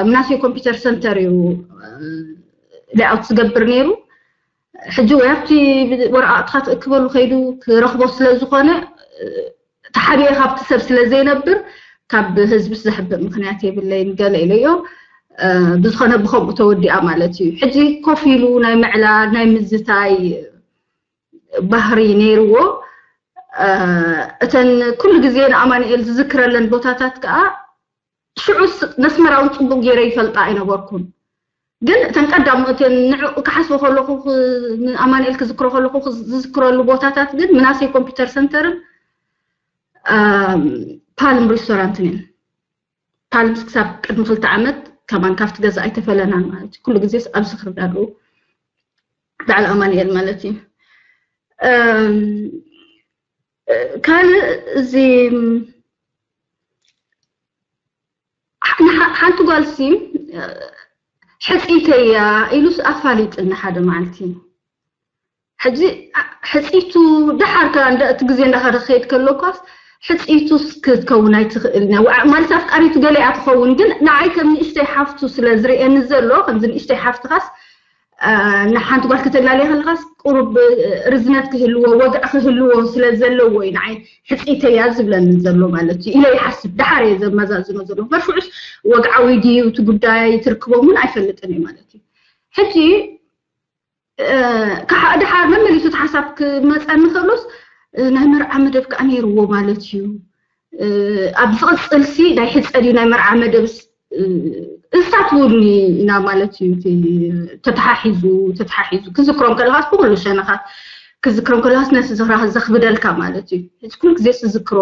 ምናሴ ኮምፒውተር ሰንተር እዩ ሌኣውት ዝገብር ነይሩ። ሕጂ ወይ ኣብቲ ወረቃቅትካ ትእክበሉ ከይዱ ክረኽቦ ስለ ዝኾነ ተሓቢኤ ካብቲ ሰብ ስለ ዘይነብር ካብ ህዝብስ ዘሕብእ ምክንያት የብለይን ገለ ኢለዮ። ብዝኾነ ብከምኡ ተወዲኣ ማለት እዩ። ሕጂ ኮፍ ኢሉ ናይ ምዕላል ናይ ምዝታይ ባህሪ ነይርዎ። እተን ኩሉ ግዜ ንኣማኒኤል ዝዝክረለን ቦታታት ከዓ ሽዑስ ነስመራውን ፅቡቅ ገይረ ይፈልጣ ኣይነበርኩን። ግን እተን ቀዳሞ እተን ንዕኡ ክሓስቦ ከለኹ ንኣማኒኤል ክዝክሮ ከለኹ ዝዝክረሉ ቦታታት ግን ምናሴ ኮምፒውተር ሰንተርን ፓልም ሬስቶራንትን እየን። ፓልምስ ክሳብ ቅድሚ ክልተ ዓመት ከማን ካብቲ ገዛ ኣይተፈለናን ማለት እዩ። ኩሉ ግዜስ ኣብ ዝኽሪ ኣለዉ በዓል ኣማኒኤል ማለት እዩ። ካልእ እዚ ሓንቲ ጓል ሲ ሕፂተያ ኢሉስ ኣፋሊጥኒ ሓደ መዓልቲ። ሕጂ ሕፂቱ ደሓር ከ እቲ ግዜ እንዳኸደ ክኸይድ ከሎ እኳስ ሕፅይቱስ ክትከውን ኣይትኽእል ማለት ኣፍቃሪቱ ገለ እያ ትኸውን፣ ግን ንዓይ ከም ንእሽተይ ሓፍቱ ስለ ዝርእየኒ ዘሎ ከምዚ ንእሽተይ ሓፍትኻስ ንሓንቲ ጓል ከተላልየ ከለኻስ ቁሩብ ርዝነት ክህልዎ ወግዒ ክህልዎ ስለ ዘለዎ እዩ ንዓይ ሕፅይተይ እያ ዝብለኒ ዘሎ ማለት እዩ ኢለ ይሓስብ። ደሓር እየ ዘመዛዝኖ ዘሎ። መርፍዑስ ወግዓዊ ድዩ እቲ ጉዳይ ትርክቦም እውን ኣይፈልጥን እየ ማለት እዩ። ሕጂ ደሓር መመሊሱ እቲ ሓሳብ ክመፀኒ ከሎስ ናይ መርዓ መደብ ከዓ ነይርዎ ማለት እዩ። ኣብ ዝቕፅል ሲ ናይ ሕፀ ድዩ ናይ መርዓ መደብ እሳት እውን ኢና ማለት እዩ። ተተሓሒዙ ተተሓሒዙ ክዝክሮም ከለኻስ ብኩሉ ሸነኻት ክዝክሮም ከለኻስ ነቲ ዝኽራ ዘኽብደልካ ማለት እዩ። ሕዚ ኩሉ ግዜ ዝዝክሮ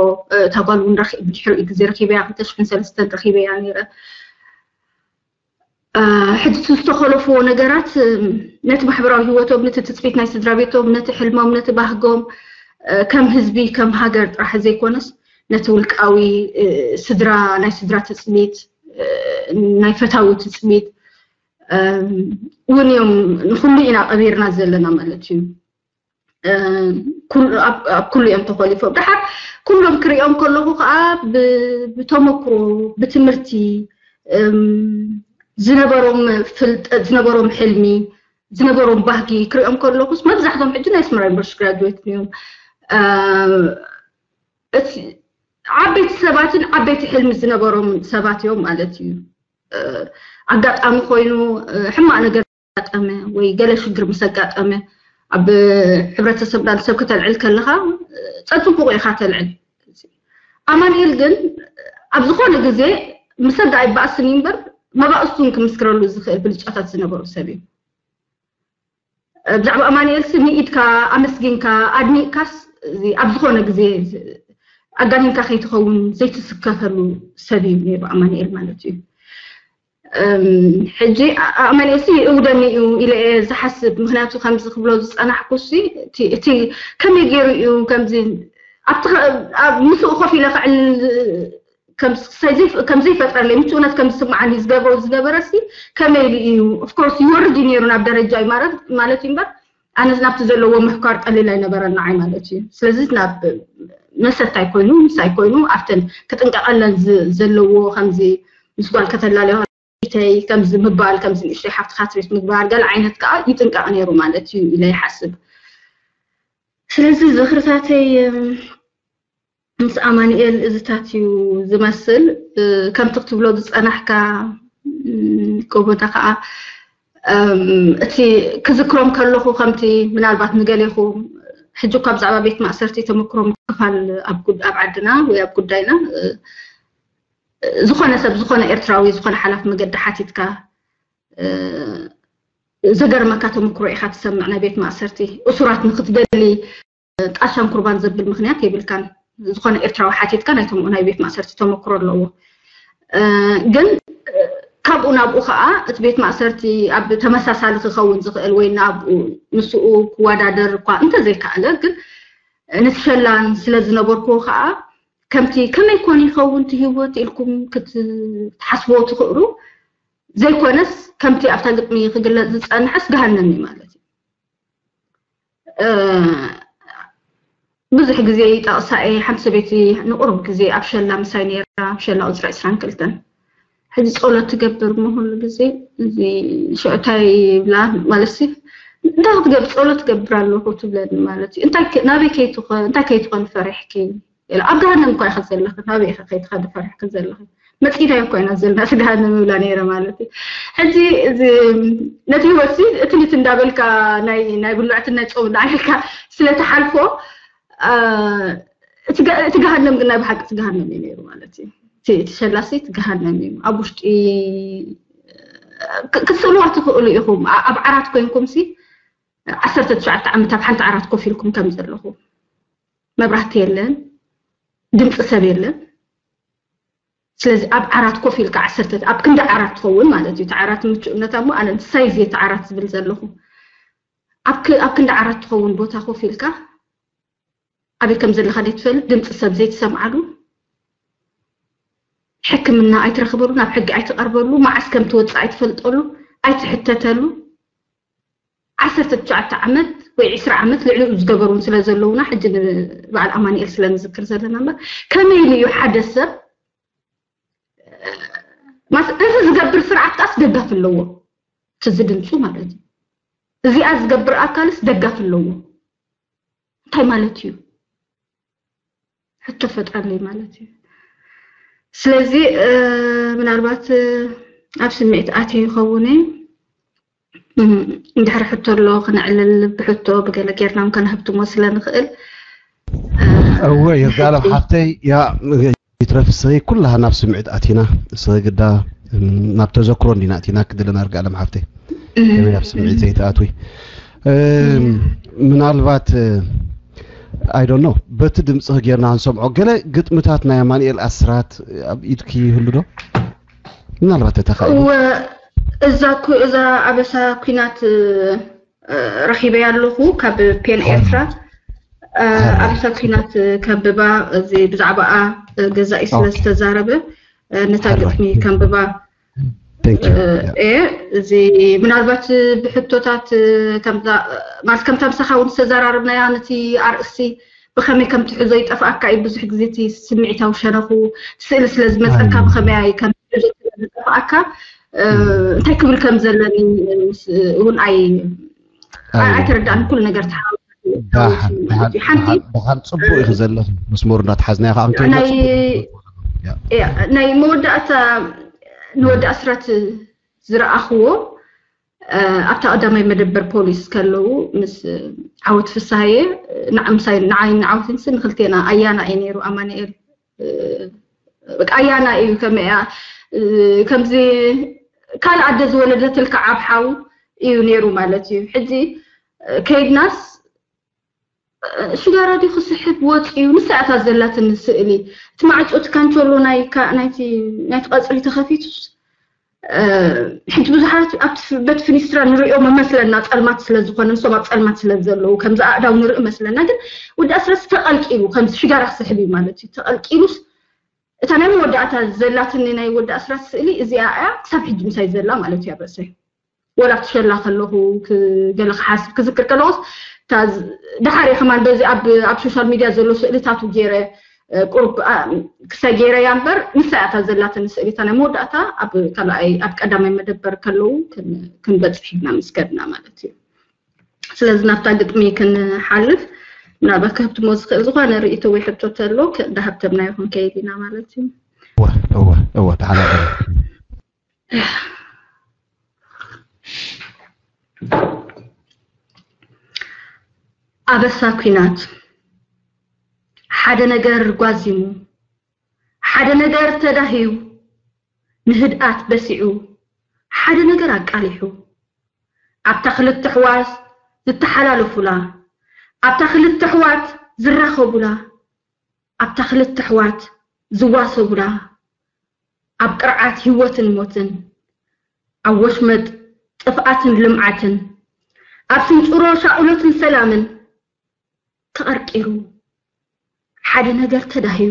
እታ ጓል እውን ብድሕሪኡ ግዜ ረኪበያ ክልተ ሽሕን ሰለስተን ረኪበያ ነይረ። ሕጂ ዝተኸለፍዎ ነገራት ነቲ ማሕበራዊ ህይወቶም፣ ነቲ ትፅቢት ናይ ስድራ ቤቶም፣ ነቲ ሕልሞም፣ ነቲ ባህጎም ከም ህዝቢ ከም ሃገር ጥራሕ ዘይኮነስ ነቲ ውልቃዊ ስድራ ናይ ስድራ ትፅቢት ናይ ፈታዊ ትፅቢት እውን እዮም ንኩሉ ኢና ቀቢርና ዘለና ማለት እዩ። ኣብ ኩሉ እዮም ተኮሊፎም። ደሓር ኩሎም ክሪኦም ከለኹ ከዓ ብተመክሮ ብትምህርቲ ዝነበሮም ፍልጠት ዝነበሮም ሕልሚ ዝነበሮም ባህጊ ክሪኦም ከለኹስ መብዛሕቶም ሕጂ ናይ ኣስመራ ዩኒቨርሲቲ ግራጁዌት እዮም። ዓበይቲ ሰባትን ዓበይቲ ሕልሚ ዝነበሮም ሰባት እዮም ማለት እዩ። ኣጋጣሚ ኮይኑ ሕማቅ ነገር ኣጋጠመ ወይ ገለ ሽግር ምስ ኣጋጠመ ኣብ ሕብረተሰብና ንሰብ ከተልዕል ከለኻ ጸጽቡቑ ኢኻ ተልዕል። ኣማንኤል ግን ኣብ ዝኾነ ግዜ ምሰዳ ኣይባእስን እዩ እምበር መባእስቱን ክምስክረሉ ዝኽእል ብልጫታት ዝነበሩ ሰብ እዩ። ብዛዕባ ኣማንኤል ሲ ንኢድካ ኣመስጊንካ ኣድኒቅካስ ኣብ ዝኾነ ግዜ ኣጋኒንካ ከይትኸውን ዘይትስከፈሉ ሰብ እዩ ነይሩ ኣማንኤል ማለት እዩ። ሕጂ ኣማንኤል ሲ ይእውደኒ እዩ ኢለ እየ ዝሓስብ። ምክንያቱ ከምዚ ክብሎ ዝፀናሕኩ ሲ እቲ ከመይ ገይሩ እዩ ከምዚ ኣብቲ ምስኡ ኮፍ ኢለ ክዕል ከም ዘይፈጥረለይ ምቹእነት ከም ዝስምዓኒ ዝገብሮ ዝነበረ ሲ ከመይ ኢሉ እዩ ኦፍኮርስ ይወርድ እዩ ነይሩ ናብ ደረጃ እዩ ማለት እዩ እምበር ኣነ ናብቲ ዘለዎ ምሕኳር ቀሊል ኣይነበረን ንዓይ ማለት እዩ። ስለዚ ናብ መሰት ኣይኮይኑ ምስ ኣይኮይኑ ኣብተን ክጥንቀቀለን ዘለዎ ከምዚ ምስ ጓል ከተላለዮ ተይ ከምዚ ምባል ከምዚ ንእሽተይ ሓፍትካ ትሪት ምግባር ገለ ዓይነት ከዓ ይጥንቀቅ ነይሩ ማለት እዩ ኢለ ይሓስብ። ስለዚ ዝኽርታተይ ምስ ኣማንኤል እዝታት እዩ ዝመስል። ከምቲ ክትብሎ ዝፀናሕካ ጎቦታ ከዓ እቲ ክዝክሮም ከለኹ ከምቲ ምናልባት ንገሌኹም ሕጂ እኳ ብዛዕባ ቤት ማእሰርቲ ተመክሮ ምክፋል ኣብ ዓድና ወይ ኣብ ጉዳይና ዝኾነ ሰብ ዝኾነ ኤርትራዊ ዝኾነ ሓላፍ መገዲ ሓቲትካ ዘገርመካ ተመክሮ ኢኻ ትሰምዕ ናይ ቤት ማእሰርቲ እሱራት ንክትደሊ ጣሻን ኩርባን ዘብል ምክንያት የብልካን። ዝኾነ ኤርትራዊ ሓቲትካ ናይቶም ናይ ቤት ማእሰርቲ ተመክሮ ኣለዎ። ግን ካብኡ ናብኡ ከዓ እቲ ቤት ማእሰርቲ ኣብ ተመሳሳሊ ክኸውን ዝኽእል ወይ ናብኡ ምስኡ ክወዳደር እኳ እንተዘይከኣለ ግን ንትሸላን ስለ ዝነበርኩ ከዓ ከምቲ ከመይ ኮን ይኸውን እቲ ህይወት ኢልኩም ክትሓስቦ ትኽእሉ ዘይኮነስ ከምቲ ኣብታ ግጥሚ ክግለፅ ዝፀንሐስ ገሃነም እዩ ማለት እዩ። ብዙሕ ግዜ ይጠቕሳ እየ ሓንቲ ሰበይቲ ንቁሩብ ግዜ ኣብ ሸላ ምሳይ ነይራ ኣብ ሸላ ቁፅሪ ዕስራን ክልተን ሕጂ ፀሎት ትገብር ሞ ኩሉ ግዜ እዚ ሽዑ እንታይ ይብላ ማለት ሲ እንታይ ክትገብር ፀሎት ትገብር ኣለኹ ትብለኒ ማለት እዩ። እንታይ ከ- ናበይ ከይትኾ እንታይ ከይትኾን ፈሪሕኪ ኢላ ኣብ ገሃነም እኳ ኢኸ ዘለኺ ናበይ ኢኸ ከይትኸዲ ፈሪሕኪ ዘለኺ መፂናዮ እኳ ኢና ዘለና እቲ ገሃነም ይብላ ነይረ ማለት እዩ። ሕጂ እዚ ነቲ ህይወት ሲ እቲ ንቲ እንዳበልካ ናይ ናይ ብልዕትን ናይ ፆም እንዳዓይልካ ስለትሓልፎ እቲ ገሃነም ግን ናይ ብሓቂ እቲ ገሃነም እዩ ነይሩ ማለት እዩ። እቲ ሸላሲ እቲ ገሃነም እዩ ኣብ ውሽጢ ክትስእልዋ ትኽእሉ ኢኹም ኣብ ዓራት ኮይንኩም ሲ ዓሰርተ ትሽዓተ ዓመት ኣብ ሓንቲ ዓራት ኮፍ ኢልኩም ከም ዘለኹ መብራህቲ የለን ድምፂ ሰብ የለን። ስለዚ ኣብ ዓራት ኮፍ ኢልካ ዓሰርተ ኣብ ክንዲ ዓራት ትኸውን ማለት እዩ እቲ ዓራት ምቹእነታ እሞ ኣነ ንሳይ ዝየ እቲ ዓራት ዝብል ዘለኹ ኣብ ክንዲ ዓራት ትኸውን ቦታ ኮፍ ኢልካ ኣበይ ከም ዘለኻ ዘይትፈልጥ ድምፂ ሰብ ዘይትሰምዓሉ ሕክምና ኣይትረኽበሉ ናብ ሕጊ ኣይትቐርበሉ መዓስ ከም ትወፅእ ኣይትፈልጠሉ ኣይትሕተተሉ ዓሰርተ ትሽዓተ ዓመት ወይ ዕስራ ዓመት ልዕሊኡ ዝገበሩን ስለ ዘለውና፣ ሕጂ ንበዓል ኣማኑኤል ስለ ንዝክር ዘለና እምበር፣ ከመይ ኢሉ እዩ ሓደ ሰብ ማስ እዚ ዝገብር ስርዓት ከኣስ ደጋፊ ኣለዎ። እቲ ዝድምፁ ማለት እዩ። እዚኣ ዝገብር ኣካልስ ደጋፊ ኣለዎ። እንታይ ማለት እዩ? ሕቶ ፈጥረለይ ማለት እዩ። ስለዚ ምናልባት ኣብ ስምዒት ኣትየ ይኸውን። እንድሕር ሕቶ ኣሎ ክነዕልል ብሕቶ ብገለ ጌርና ከነህብትሞ ስለ ንኽእል። እወ ይርጋለም ሓፍተይ፣ ያ ይትረፍ፣ እስኺ ኩላህና ኣብ ስምዒት ኣቲና፣ እስኺ ግዳ ናብ ተዘክሮ እንዲና ኣቲና ክድለና። ይርጋለም ሓፍተይ፣ ከመይ ናብ ስምዒት ዘይትኣትዊ? ምናልባት I don't know፣ በቲ ድምፅኺ ጌርና ክንሰምዖ። ገለ ግጥምታት ናይ ኣማኑኤል ኣስራት ኣብ ኢድኪ ይህሉ ዶ? ምናልባት ተተኻኢሉ። እዛ እዛ ኣበሳ ኩናት ረኺበያ ኣለኹ ካብ ፔን ኤርትራ። ኣበሳ ኩናት ከንብባ፣ እዚ ብዛዕባኣ ገዛኢ ስለ ዝተዛረበ፣ ነታ ግጥሚ ከንብባ። እየ። እዚ ምናልባት ብሕቶታት ማለት ከምታ ምሳኻ እውን ዝተዘራረብናያ፣ ነቲ ኣርእስቲ ብኸመይ ከም ትሕዞ ይጠፍኣካ እዩ። ብዙሕ ግዜ እቲ ስምዒታዊ ሸነኹ ስእሊ ስለ ዝመፀካ፣ ብኸመይ ከም ትሕዞ ስለ ዝጠፍኣካ፣ እንታይ ክብል ከም ዘለኒ እውን ኣይ ኣይተረዳእን። ኩሉ ነገር ተሓ ሓንቲ ብሓን ፅቡቅ ኢኺ ዘለኺ፣ መስመሩ እንዳተሓዝናዮ ከዓ ክንከይድ ናይ መወዳእታ ንወዲ ኣስራት ዝረኣኽዎ ኣብታ ቀዳማይ መደበር ፖሊስ ከለዉ ምስ ዓወት ፍስሃየ፣ ንዓይ ንዓወትን ንክልቴና ኣያና እዩ ነይሩ ኣማኑኤል። ኣያና እዩ፣ ከመይ እያ ከምዚ ካልእ ኣደ ዝወለደትልካ ዓብ ሓው እዩ ነይሩ ማለት እዩ። ሕጂ ከይድናስ ሽጋራ ድዩ ክስሕብ ወፂኡ፣ ንሳ እያ እታ ዘላትኒ ስእሊ። እቲ ማዕፆ እቲ ካንቸሎ ናይ ናይቲ ቀፅሪ ተኸፊቱስ፣ ሕጂ ብዙሓት በቲ ፊኒስትራ ንሪኦ መመስለና፣ ፀልማት ስለ ዝኾነ፣ ንሶም ኣብ ፀልማት ስለ ዘለዉ ከምዚ ኣእዳው ንርኢ መስለና። ግን ወዲ ኣስረስ ተቐልቂሉ፣ ከምዚ ሽጋራ ክስሕብ እዩ ማለት እዩ። ተቐልቂሉስ እታ ናይ መወዳእታ ዘላትኒ ናይ ወዲ ኣስራት ስእሊ እዚኣ እያ፣ ክሳብ ሕጂ ምሳይ ዘላ ማለት እዩ ኣብ ርእሰይ። ወላ ክትሸላ ከለኹ ገለ ክሓስብ ክዝክር ከለኹስ፣ ደሓር እየ ከማን በዚ ኣብ ሶሻል ሚድያ ዘሎ ስእልታቱ ገይረ፣ ቁሩብ ክሳይ ገይረ እያ እምበር፣ ንሳ እያ እታ ዘላትኒ ስእሊ፣ እታ ናይ መወዳእታ ኣብ ካልኣይ ኣብ ቀዳማይ መደበር ከለዉ ክንበፅሕ ኢልና ምስ ከድና ማለት እዩ። ስለዚ ናብታ ግጥሚ ክንሓልፍ፣ ምናልባት ከህብትሞ ዝኽእል ዝኾነ ርእይቶ ወይ ሕቶ ተሎ እንዳሃብተምናዮ ክንከይድ ኢና ማለት እዩ። እወ እወ እወ ተሓላፈ። ኣበሳ ኲናት። ሓደ ነገር ጓዚሙ፣ ሓደ ነገር ተዳህዩ፣ ንህድኣት በሲዑ፣ ሓደ ነገር ኣቃሊሑ፣ ኣብታ ክልተ ኣሕዋት ዝተሓላለፉላ፣ ኣብታ ክልተ ኣሕዋት ዝራኸቡላ፣ ኣብታ ክልተ ኣሕዋት ዝዋሰቡላ፣ ኣብ ቅርዓት ህይወትን ሞትን፣ ኣብ ወሽመጥ ጥፍኣትን ልምዓትን፣ ኣብ ስንጭሮ ሻቕሎትን ሰላምን ተቐርቂሩ፣ ሓደ ነገር ተዳህዩ።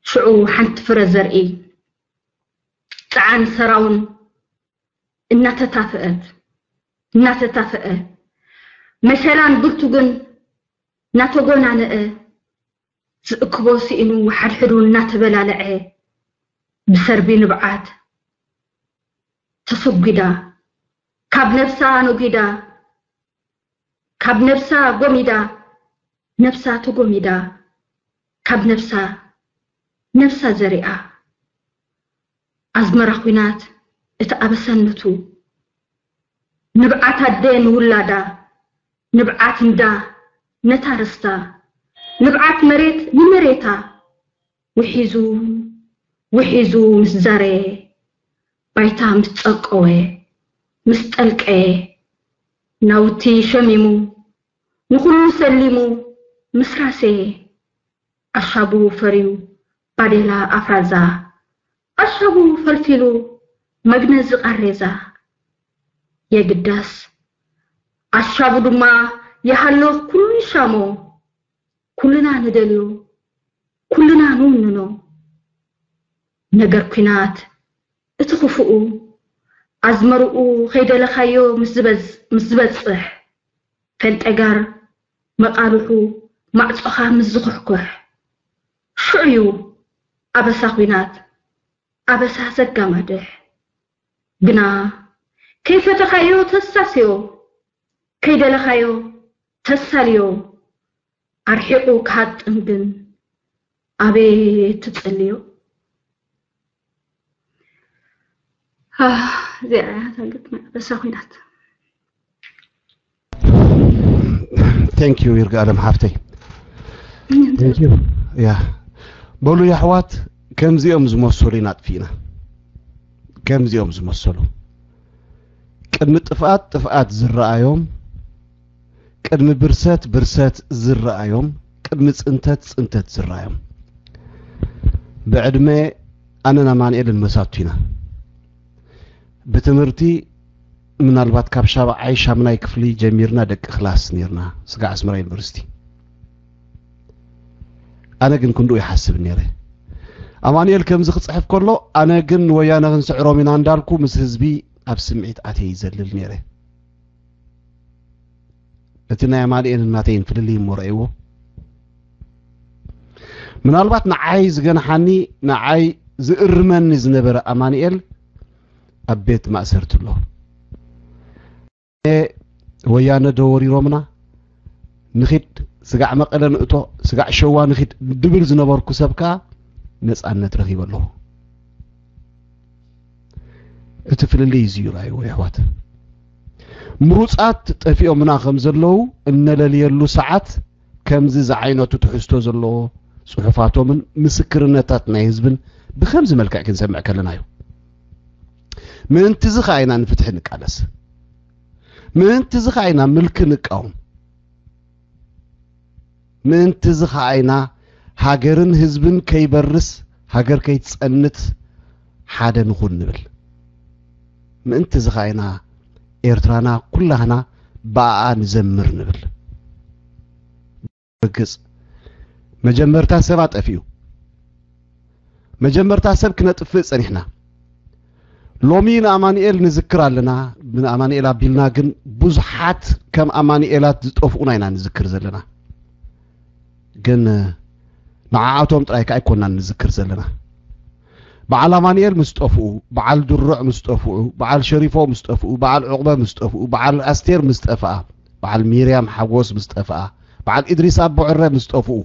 ሽዑ ሓንቲ ፍረ ዘርኢ ጸዓን ሰራውን እናተታፈአት እናተታፈአ፣ መሸላን ብርቱግን እናተጎናነአ፣ ዝእክቦ ስኢኑ ሓድሕዱ እናተበላለዐ፣ ብሰርቢ ንብዓት ተሰጒዳ፣ ካብ ነብሳ ነጒዳ፣ ካብ ነብሳ ጎሚዳ፣ ነብሳ ተጎሚዳ፣ ካብ ነብሳ ነብሳ ዘሪኣ። ኣዝመራ ኲናት እቲ ኣበሰነቱ፣ ንብዓት ኣደ ንውላዳ፣ ንብዓት እንዳ ነታ ርስታ፣ ንብዓት መሬት ንመሬታ፣ ውሒዙ ውሒዙ ምስ ዘረየ፣ ባይታ ምስ ጸቀወ፣ ምስ ጠልቀየ፣ ናውቲ ሸሚሙ፣ ንኹሉ ሰሊሙ ምስ ራሰየ፣ ኣሻቡ ፈርዩ ባዴላ ኣፍራዛ፣ ኣሻቡ ፈልፊሉ መግነዚ ቃሬዛ። የግዳስ ኣሻቡ ድማ ይሃሎ ኩሉ ይሻሞ፣ ኩልና ንደልዮ፣ ኩልና ንውንኖ። ነገር ኲናት እቲ ክፉኡ፣ ኣዝመርኡ ከይደለኻዮ ምስ ዝበዝ- ምስ ዝበጽሕ፣ ፈልጠጋር መቓልሑ ማዕጾኻ ምስ ዝኹሕኩሕ፣ ሽዑ እዩ ኣበሳ ኲናት ኣበሳ ዘጋማድሕ። ግና ከይፈተኻዮ ተሳስዮ፣ ከይደለኻዮ ተሳልዮ፣ ኣርሒቑ ክሃጥም ግን ኣቤት ትጽልዮ። እዚኣ እያ እታ ግጥሚ ኣበሳ ኲናት። Thank you ይርጋ ኣለም ሓፍተይ። Thank you። ያ በሉ የሕዋት፣ ከምዚኦም ዝመሰሉ ኢና ኣጥፊእና። ከምዚኦም ዝመሰሉ ቅድሚ ጥፍኣት ጥፍኣት ዝረኣዮም፣ ቅድሚ ብርሰት ብርሰት ዝረኣዮም፣ ቅድሚ ጽንተት ጽንተት ዝረኣዮም። ብዕድመ ኣነን ኣማንኤልን መሳቱ ኢና። ብትምህርቲ ምናልባት ካብ ሻብዓይ ሻምናይ ክፍሊ ጀሚርና ደቂ ክላስ ነርና ስጋዕ ኣስመራ ዩኒቨርሲቲ። ኣነ ግን ክንድኡ ይሓስብ ነይረ። ኣማንኤል ከምዚ ክጽሕፍ ከሎ ኣነ ግን ንወያነ ክንስዕሮም ኢና እንዳልኩ ምስ ህዝቢ ኣብ ስምዒት ኣትየ ይዘልል ነይረ። እቲ ናይ ኣማንኤልን ናተይን ፍልልይ እሞ ረእይዎ። ምናልባት ንዓይ ዝገንሓኒ፣ ንዓይ ዝእርመኒ ዝነበረ ኣማንኤል ኣብ ቤት ማእሰርቲ ኣሎ። ወያነ ዶ ወሪሮምና ንኺድ፣ ስጋዕ መቐለ ንእቶ፣ ስጋዕ ሸዋ ንኺድ ድብል ዝነበርኩ ሰብ ከኣ ነጻነት ረኺበ ኣለኹ። እቲ ፍልልይ እዚ እዩ ራእይዎ የሕዋት። ምሩጻት ጠፊኦምና ከም ዘለዉ እነለልየሉ ሰዓት ከምዚ ዝዓይነቱ ትሕዝቶ ዘለዎ ጽሑፋቶምን ምስክርነታት ናይ ህዝብን ብከምዚ መልክዕ ክንሰምዕ ከለና እዩ። ምእንቲ እዚ ኸዓ ኢና ንፍትሒ ንቃለስ። ምእንቲ እዚ ኸዓ ኢና ምልኪ ንቃወም። ምእንቲ እዚ ኸዓ ኢና ሃገርን ህዝብን ከይበርስ፣ ሃገር ከይትጸንት ሓደ ንኹን ንብል። ምእንቲ እዚ ኸዓ ኢና ኤርትራና ኩላህና ብኣኣ ንዘምር ንብል። ርግጽ መጀመርታ ሰብ ኣጠፊኡ። መጀመርታ ሰብ ክነጥፍእ ጸኒሕና። ሎሚ ንኣማኑኤል ንዝክር ኣለና፣ ንኣማኑኤል ኣቢልና ግን ብዙሓት ከም ኣማኑኤላት ዝጠፍኡና ኢና ንዝክር ዘለና። ግን ንዓኣቶም ጥራይ ከኣ ኣይኮናን ንዝክር ዘለና። በዓል ኣማኑኤል ምስ ጠፍኡ፣ በዓል ድሩዕ ምስ ጠፍኡ፣ በዓል ሸሪፎ ምስ ጠፍኡ፣ በዓል ዑቕበ ምስ ጠፍኡ፣ በዓል ኣስቴር ምስ ጠፍኣ፣ በዓል ሚርያም ሓጎስ ምስ ጠፍኣ፣ በዓል ኢድሪስ ኣቦዕረ ምስ ጠፍኡ፣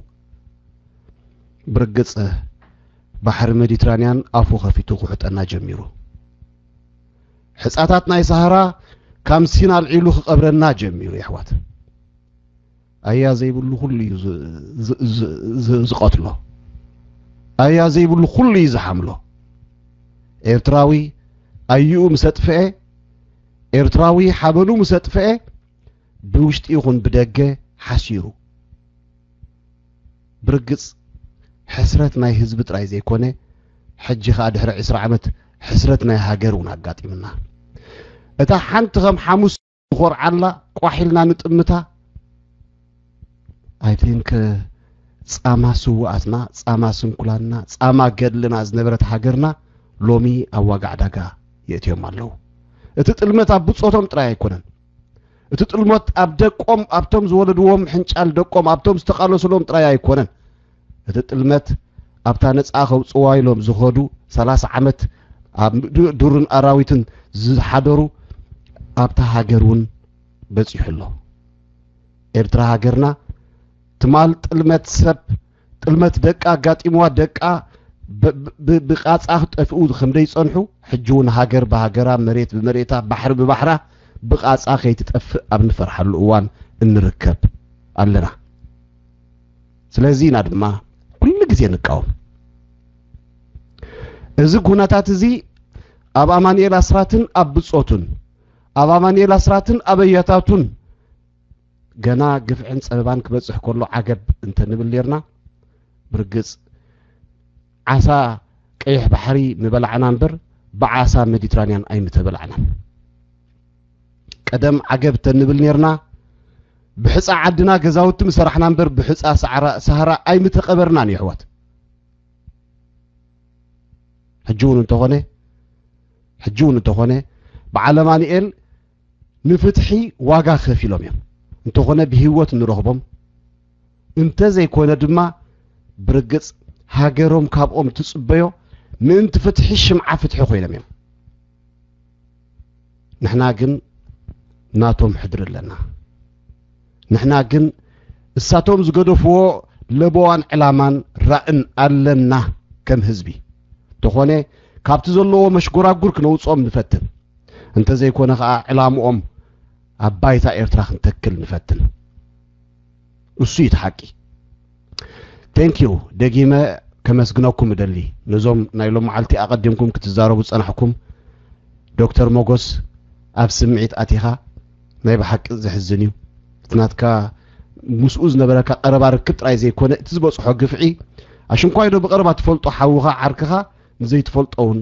ብርግጽ ባሕሪ ሜዲትራንያን ኣፉ ከፊቱ ክውሕጠና ጀሚሩ። ሕጻታት ናይ ሳህራ ካብ ሲን ኣልዒሉ ክቐብረና ጀሚሩ። የሕዋት፣ ኣያ ዘይብሉ ኩሉ እዩ ዝ- ዝ- ዝ- ዝ- ዝቐትሎ። ኣያ ዘይብሉ ኩሉ እዩ ዝሓምሎ። ኤርትራዊ ኣዩኡ ምስ ኣጥፍኤ፣ ኤርትራዊ ሓበኑ ምስ ኣጥፍኤ፣ ብውሽጢ ይኹን ብደገ ሓሲሩ። ብርግጽ ሕስረት ናይ ህዝቢ ጥራይ ዘይኮነ፣ ሕጂ ኸኣ ድሕሪ ዕስራ ዓመት ሕስረት ናይ ሃገር እውን ኣጋጢምና። እታ ሓንቲ ከም ሓሙስ ንኾርዓላ፣ ቋሕ ኢልና ንጥምታ። I think ጻማ ስውኣትና፣ ጻማ ስንኩላንና፣ ጻማ ገድልና ዝነበረት ሃገርና ሎሚ ኣብ ዋጋ ዕዳጋ የእትዮም ኣለዉ። እቲ ጥልመት ኣብ ብጾቶም ጥራይ ኣይኮነን። እቲ ጥልመት ኣብ ደቆም፣ ኣብቶም ዝወለድዎም ሕንጫል ደቆም፣ ኣብቶም ዝተቓለሱሎም ጥራይ ኣይኮነን። እቲ ጥልመት ኣብታ ነጻ ከውጽዋ ኢሎም ዝኸዱ ሰላሳ ዓመት ኣብ ዱ- ዱርን ኣራዊትን ዝሓደሩ ኣብታ ሃገር እውን በጺሑ ኣሎ። ኤርትራ ሃገርና ትማል ጥልመት ሰብ፣ ጥልመት ደቃ ኣጋጢምዋ፣ ደቃ ብ- ብ- ብቃጻ ክጠፍኡ ከም ዘይጸንሑ፣ ሕጂ እውን ሃገር ብሃገራ፣ መሬት ብመሬታ፣ ባሕሪ ብባሕራ ብቃጻ ከይትጠፍእ ኣብ ንፈርሓሉ እዋን እንርከብ ኣለና። ስለዚ ኢና ድማ ኩሉ ግዜ ንቃወም። እዚ ኩነታት እዚ ኣብ ኣማኑኤል ኣስራትን ኣብ ብጾቱን፣ ኣብ ኣማኑኤል ኣስራትን ኣብ ኣያታቱን ገና ግፍዕን ጸበባን ክበጽሕ ከሎ ዓገብ እንተ ንብል ኔርና፣ ብርግጽ ዓሳ ቀይሕ ባሕሪ ምበላዕና እምበር ብዓሳ ሜዲትራንያን ኣይምተበላዕናን። ቀደም ዓገብ እንተ ንብል ኔርና፣ ብሕጻ ዓድና ገዛውቲ ምሰራሕና እምበር ብሕጻ ሰዓራ- ሳህራ ኣይምተቐበርናን የሕዋት። ሕጂ እውን እንተኾነ፣ ሕጂ እውን እንተኾነ በዓል ኣማኑኤል ንፍትሒ ዋጋ ከፊሎም እዮም። እንተኾነ ብህይወት ንረኽቦም፣ እንተዘይኮነ ድማ ብርግጽ ሃገሮም ካብኦም ትጽበዮ ምእንቲ ፍትሒ ሽምዓ ፍትሒ ኮይኖም እዮም። ንሕና ግን ናቶም ሕድሪ ኣለና። ንሕና ግን እሳቶም ዝገደፍዎ ለበዋን ዕላማን ራእን ኣለና ከም ህዝቢ። እንተኾነ ካብቲ ዘለዎ መሽጎራጉር ክነውፅኦም ንፈትን። እንተዘይኮነ ከዓ ዕላምኦም ኣብ ባይታ ኤርትራ ክንተክል ንፈትን። እሱ እዩ እቲ ሓቂ። Thank you። ደጊመ ከመስግነኩም እደሊ፣ ነዞም ናይ ሎም መዓልቲ ኣቐዲምኩም ክትዛረቡ ዝጸናሕኩም። ዶክተር ሞጎስ፣ ኣብ ስምዒት ኣቲኻ፣ ናይ ብሓቂ ዘሕዝን እዩ። እቲ ናትካ ምስኡ ዝነበረካ ቀረባ ርክብ ጥራይ ዘይኮነ፣ እቲ ዝበጽሖ ግፍዒ፣ ኣሽንኳይ ዶ ብቐረባ ትፈልጦ ሓውኻ ዓርክኻ ንዘይትፈልጦ እውን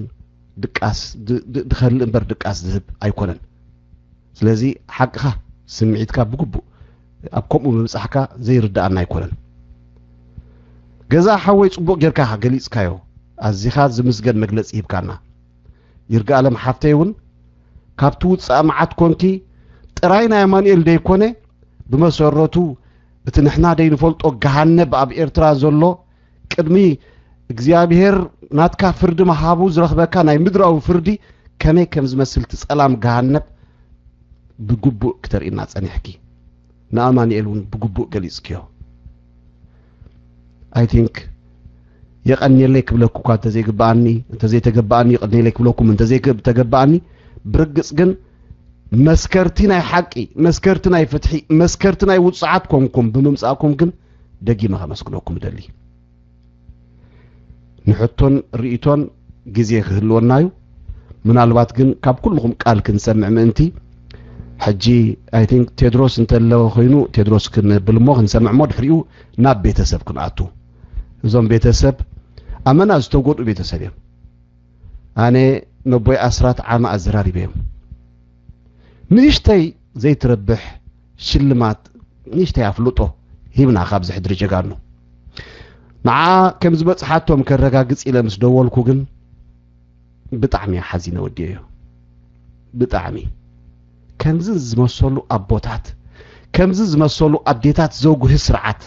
ድቃስ ድ- ድ- ድኸልእ እምበር ድቃስ ዝህብ ኣይኮነን። ስለዚ ሓቅኻ፣ ስምዒትካ ብግቡእ ኣብ ከምኡ ምብጻሕካ ዘይርድኣና ኣይኮነን። ገዛ ሓወይ፣ ጽቡቕ ጌርካ ኢኻ ገሊጽካዮ። ኣዚኻ ዝምስገን መግለጺ ሂብካና። ይርጋኣለም ሓፍተይ እውን ካብቲ ውጻእ መዓት ኮንኪ ጥራይ ናይ ኣማኑኤል ደይኮነ፣ ብመሰረቱ እቲ ንሕና ደይንፈልጦ ገሃነብ ኣብ ኤርትራ ዘሎ፣ ቅድሚ እግዚኣብሔር ናትካ ፍርዲ ምሃቡ ዝረኽበካ ናይ ምድራዊ ፍርዲ ከመይ ከም ዝመስል እቲ ጸላም ገሃነብ ብግቡእ ክተርእይና ጸኒሕኪ። ንኣማኑኤል እውን ብግቡእ ገሊጽክዮ። I think የቐንየለይ ክብለኩ እኳ እንተዘይግብኣኒ፣ እንተዘይተገብኣኒ፣ የቐንየለይ ክብለኩም እንተዘይተገብኣኒ፣ ብርግጽ ግን መስከርቲ ናይ ሓቂ፣ መስከርቲ ናይ ፍትሒ፣ መስከርቲ ናይ ውጽዓት ኮንኩም ብምምጻእኩም ግን ደጊመ ከመስግነኩም እደሊ። ንሕቶን ርእይቶን ግዜ ክህልወና እዩ። ምናልባት ግን ካብ ኩልኹም ቃል ክንሰምዕ ምእንቲ፣ ሕጂ I think ቴድሮስ እንተለዎ ኮይኑ ቴድሮስ ክንብል እሞ ክንሰምዕ እሞ ድሕሪኡ ናብ ቤተሰብ ክንኣቱ። እዞም ቤተሰብ ኣመና ዝተጎድኡ ቤተሰብ እዮም። ኣነ ነቦይ ኣስራት ዓማ ኣዘራሪበዮም። ንእሽተይ ዘይትረብሕ ሽልማት፣ ንእሽተይ ኣፍልጦ ሂብና ካብዚ ሕድሪ ጀጋኑ። ንዓ ከም ዝበጽሓቶም ከረጋግጽ ኢለ ምስ ደወልኩ ግን ብጣዕሚ እየ ሓዚነ ወዲኤዮ። ብጣዕሚ ከምዚ ዝመሰሉ ኣቦታት፣ ከምዚ ዝመሰሉ ኣዴታት ዘጉሂ ስርዓት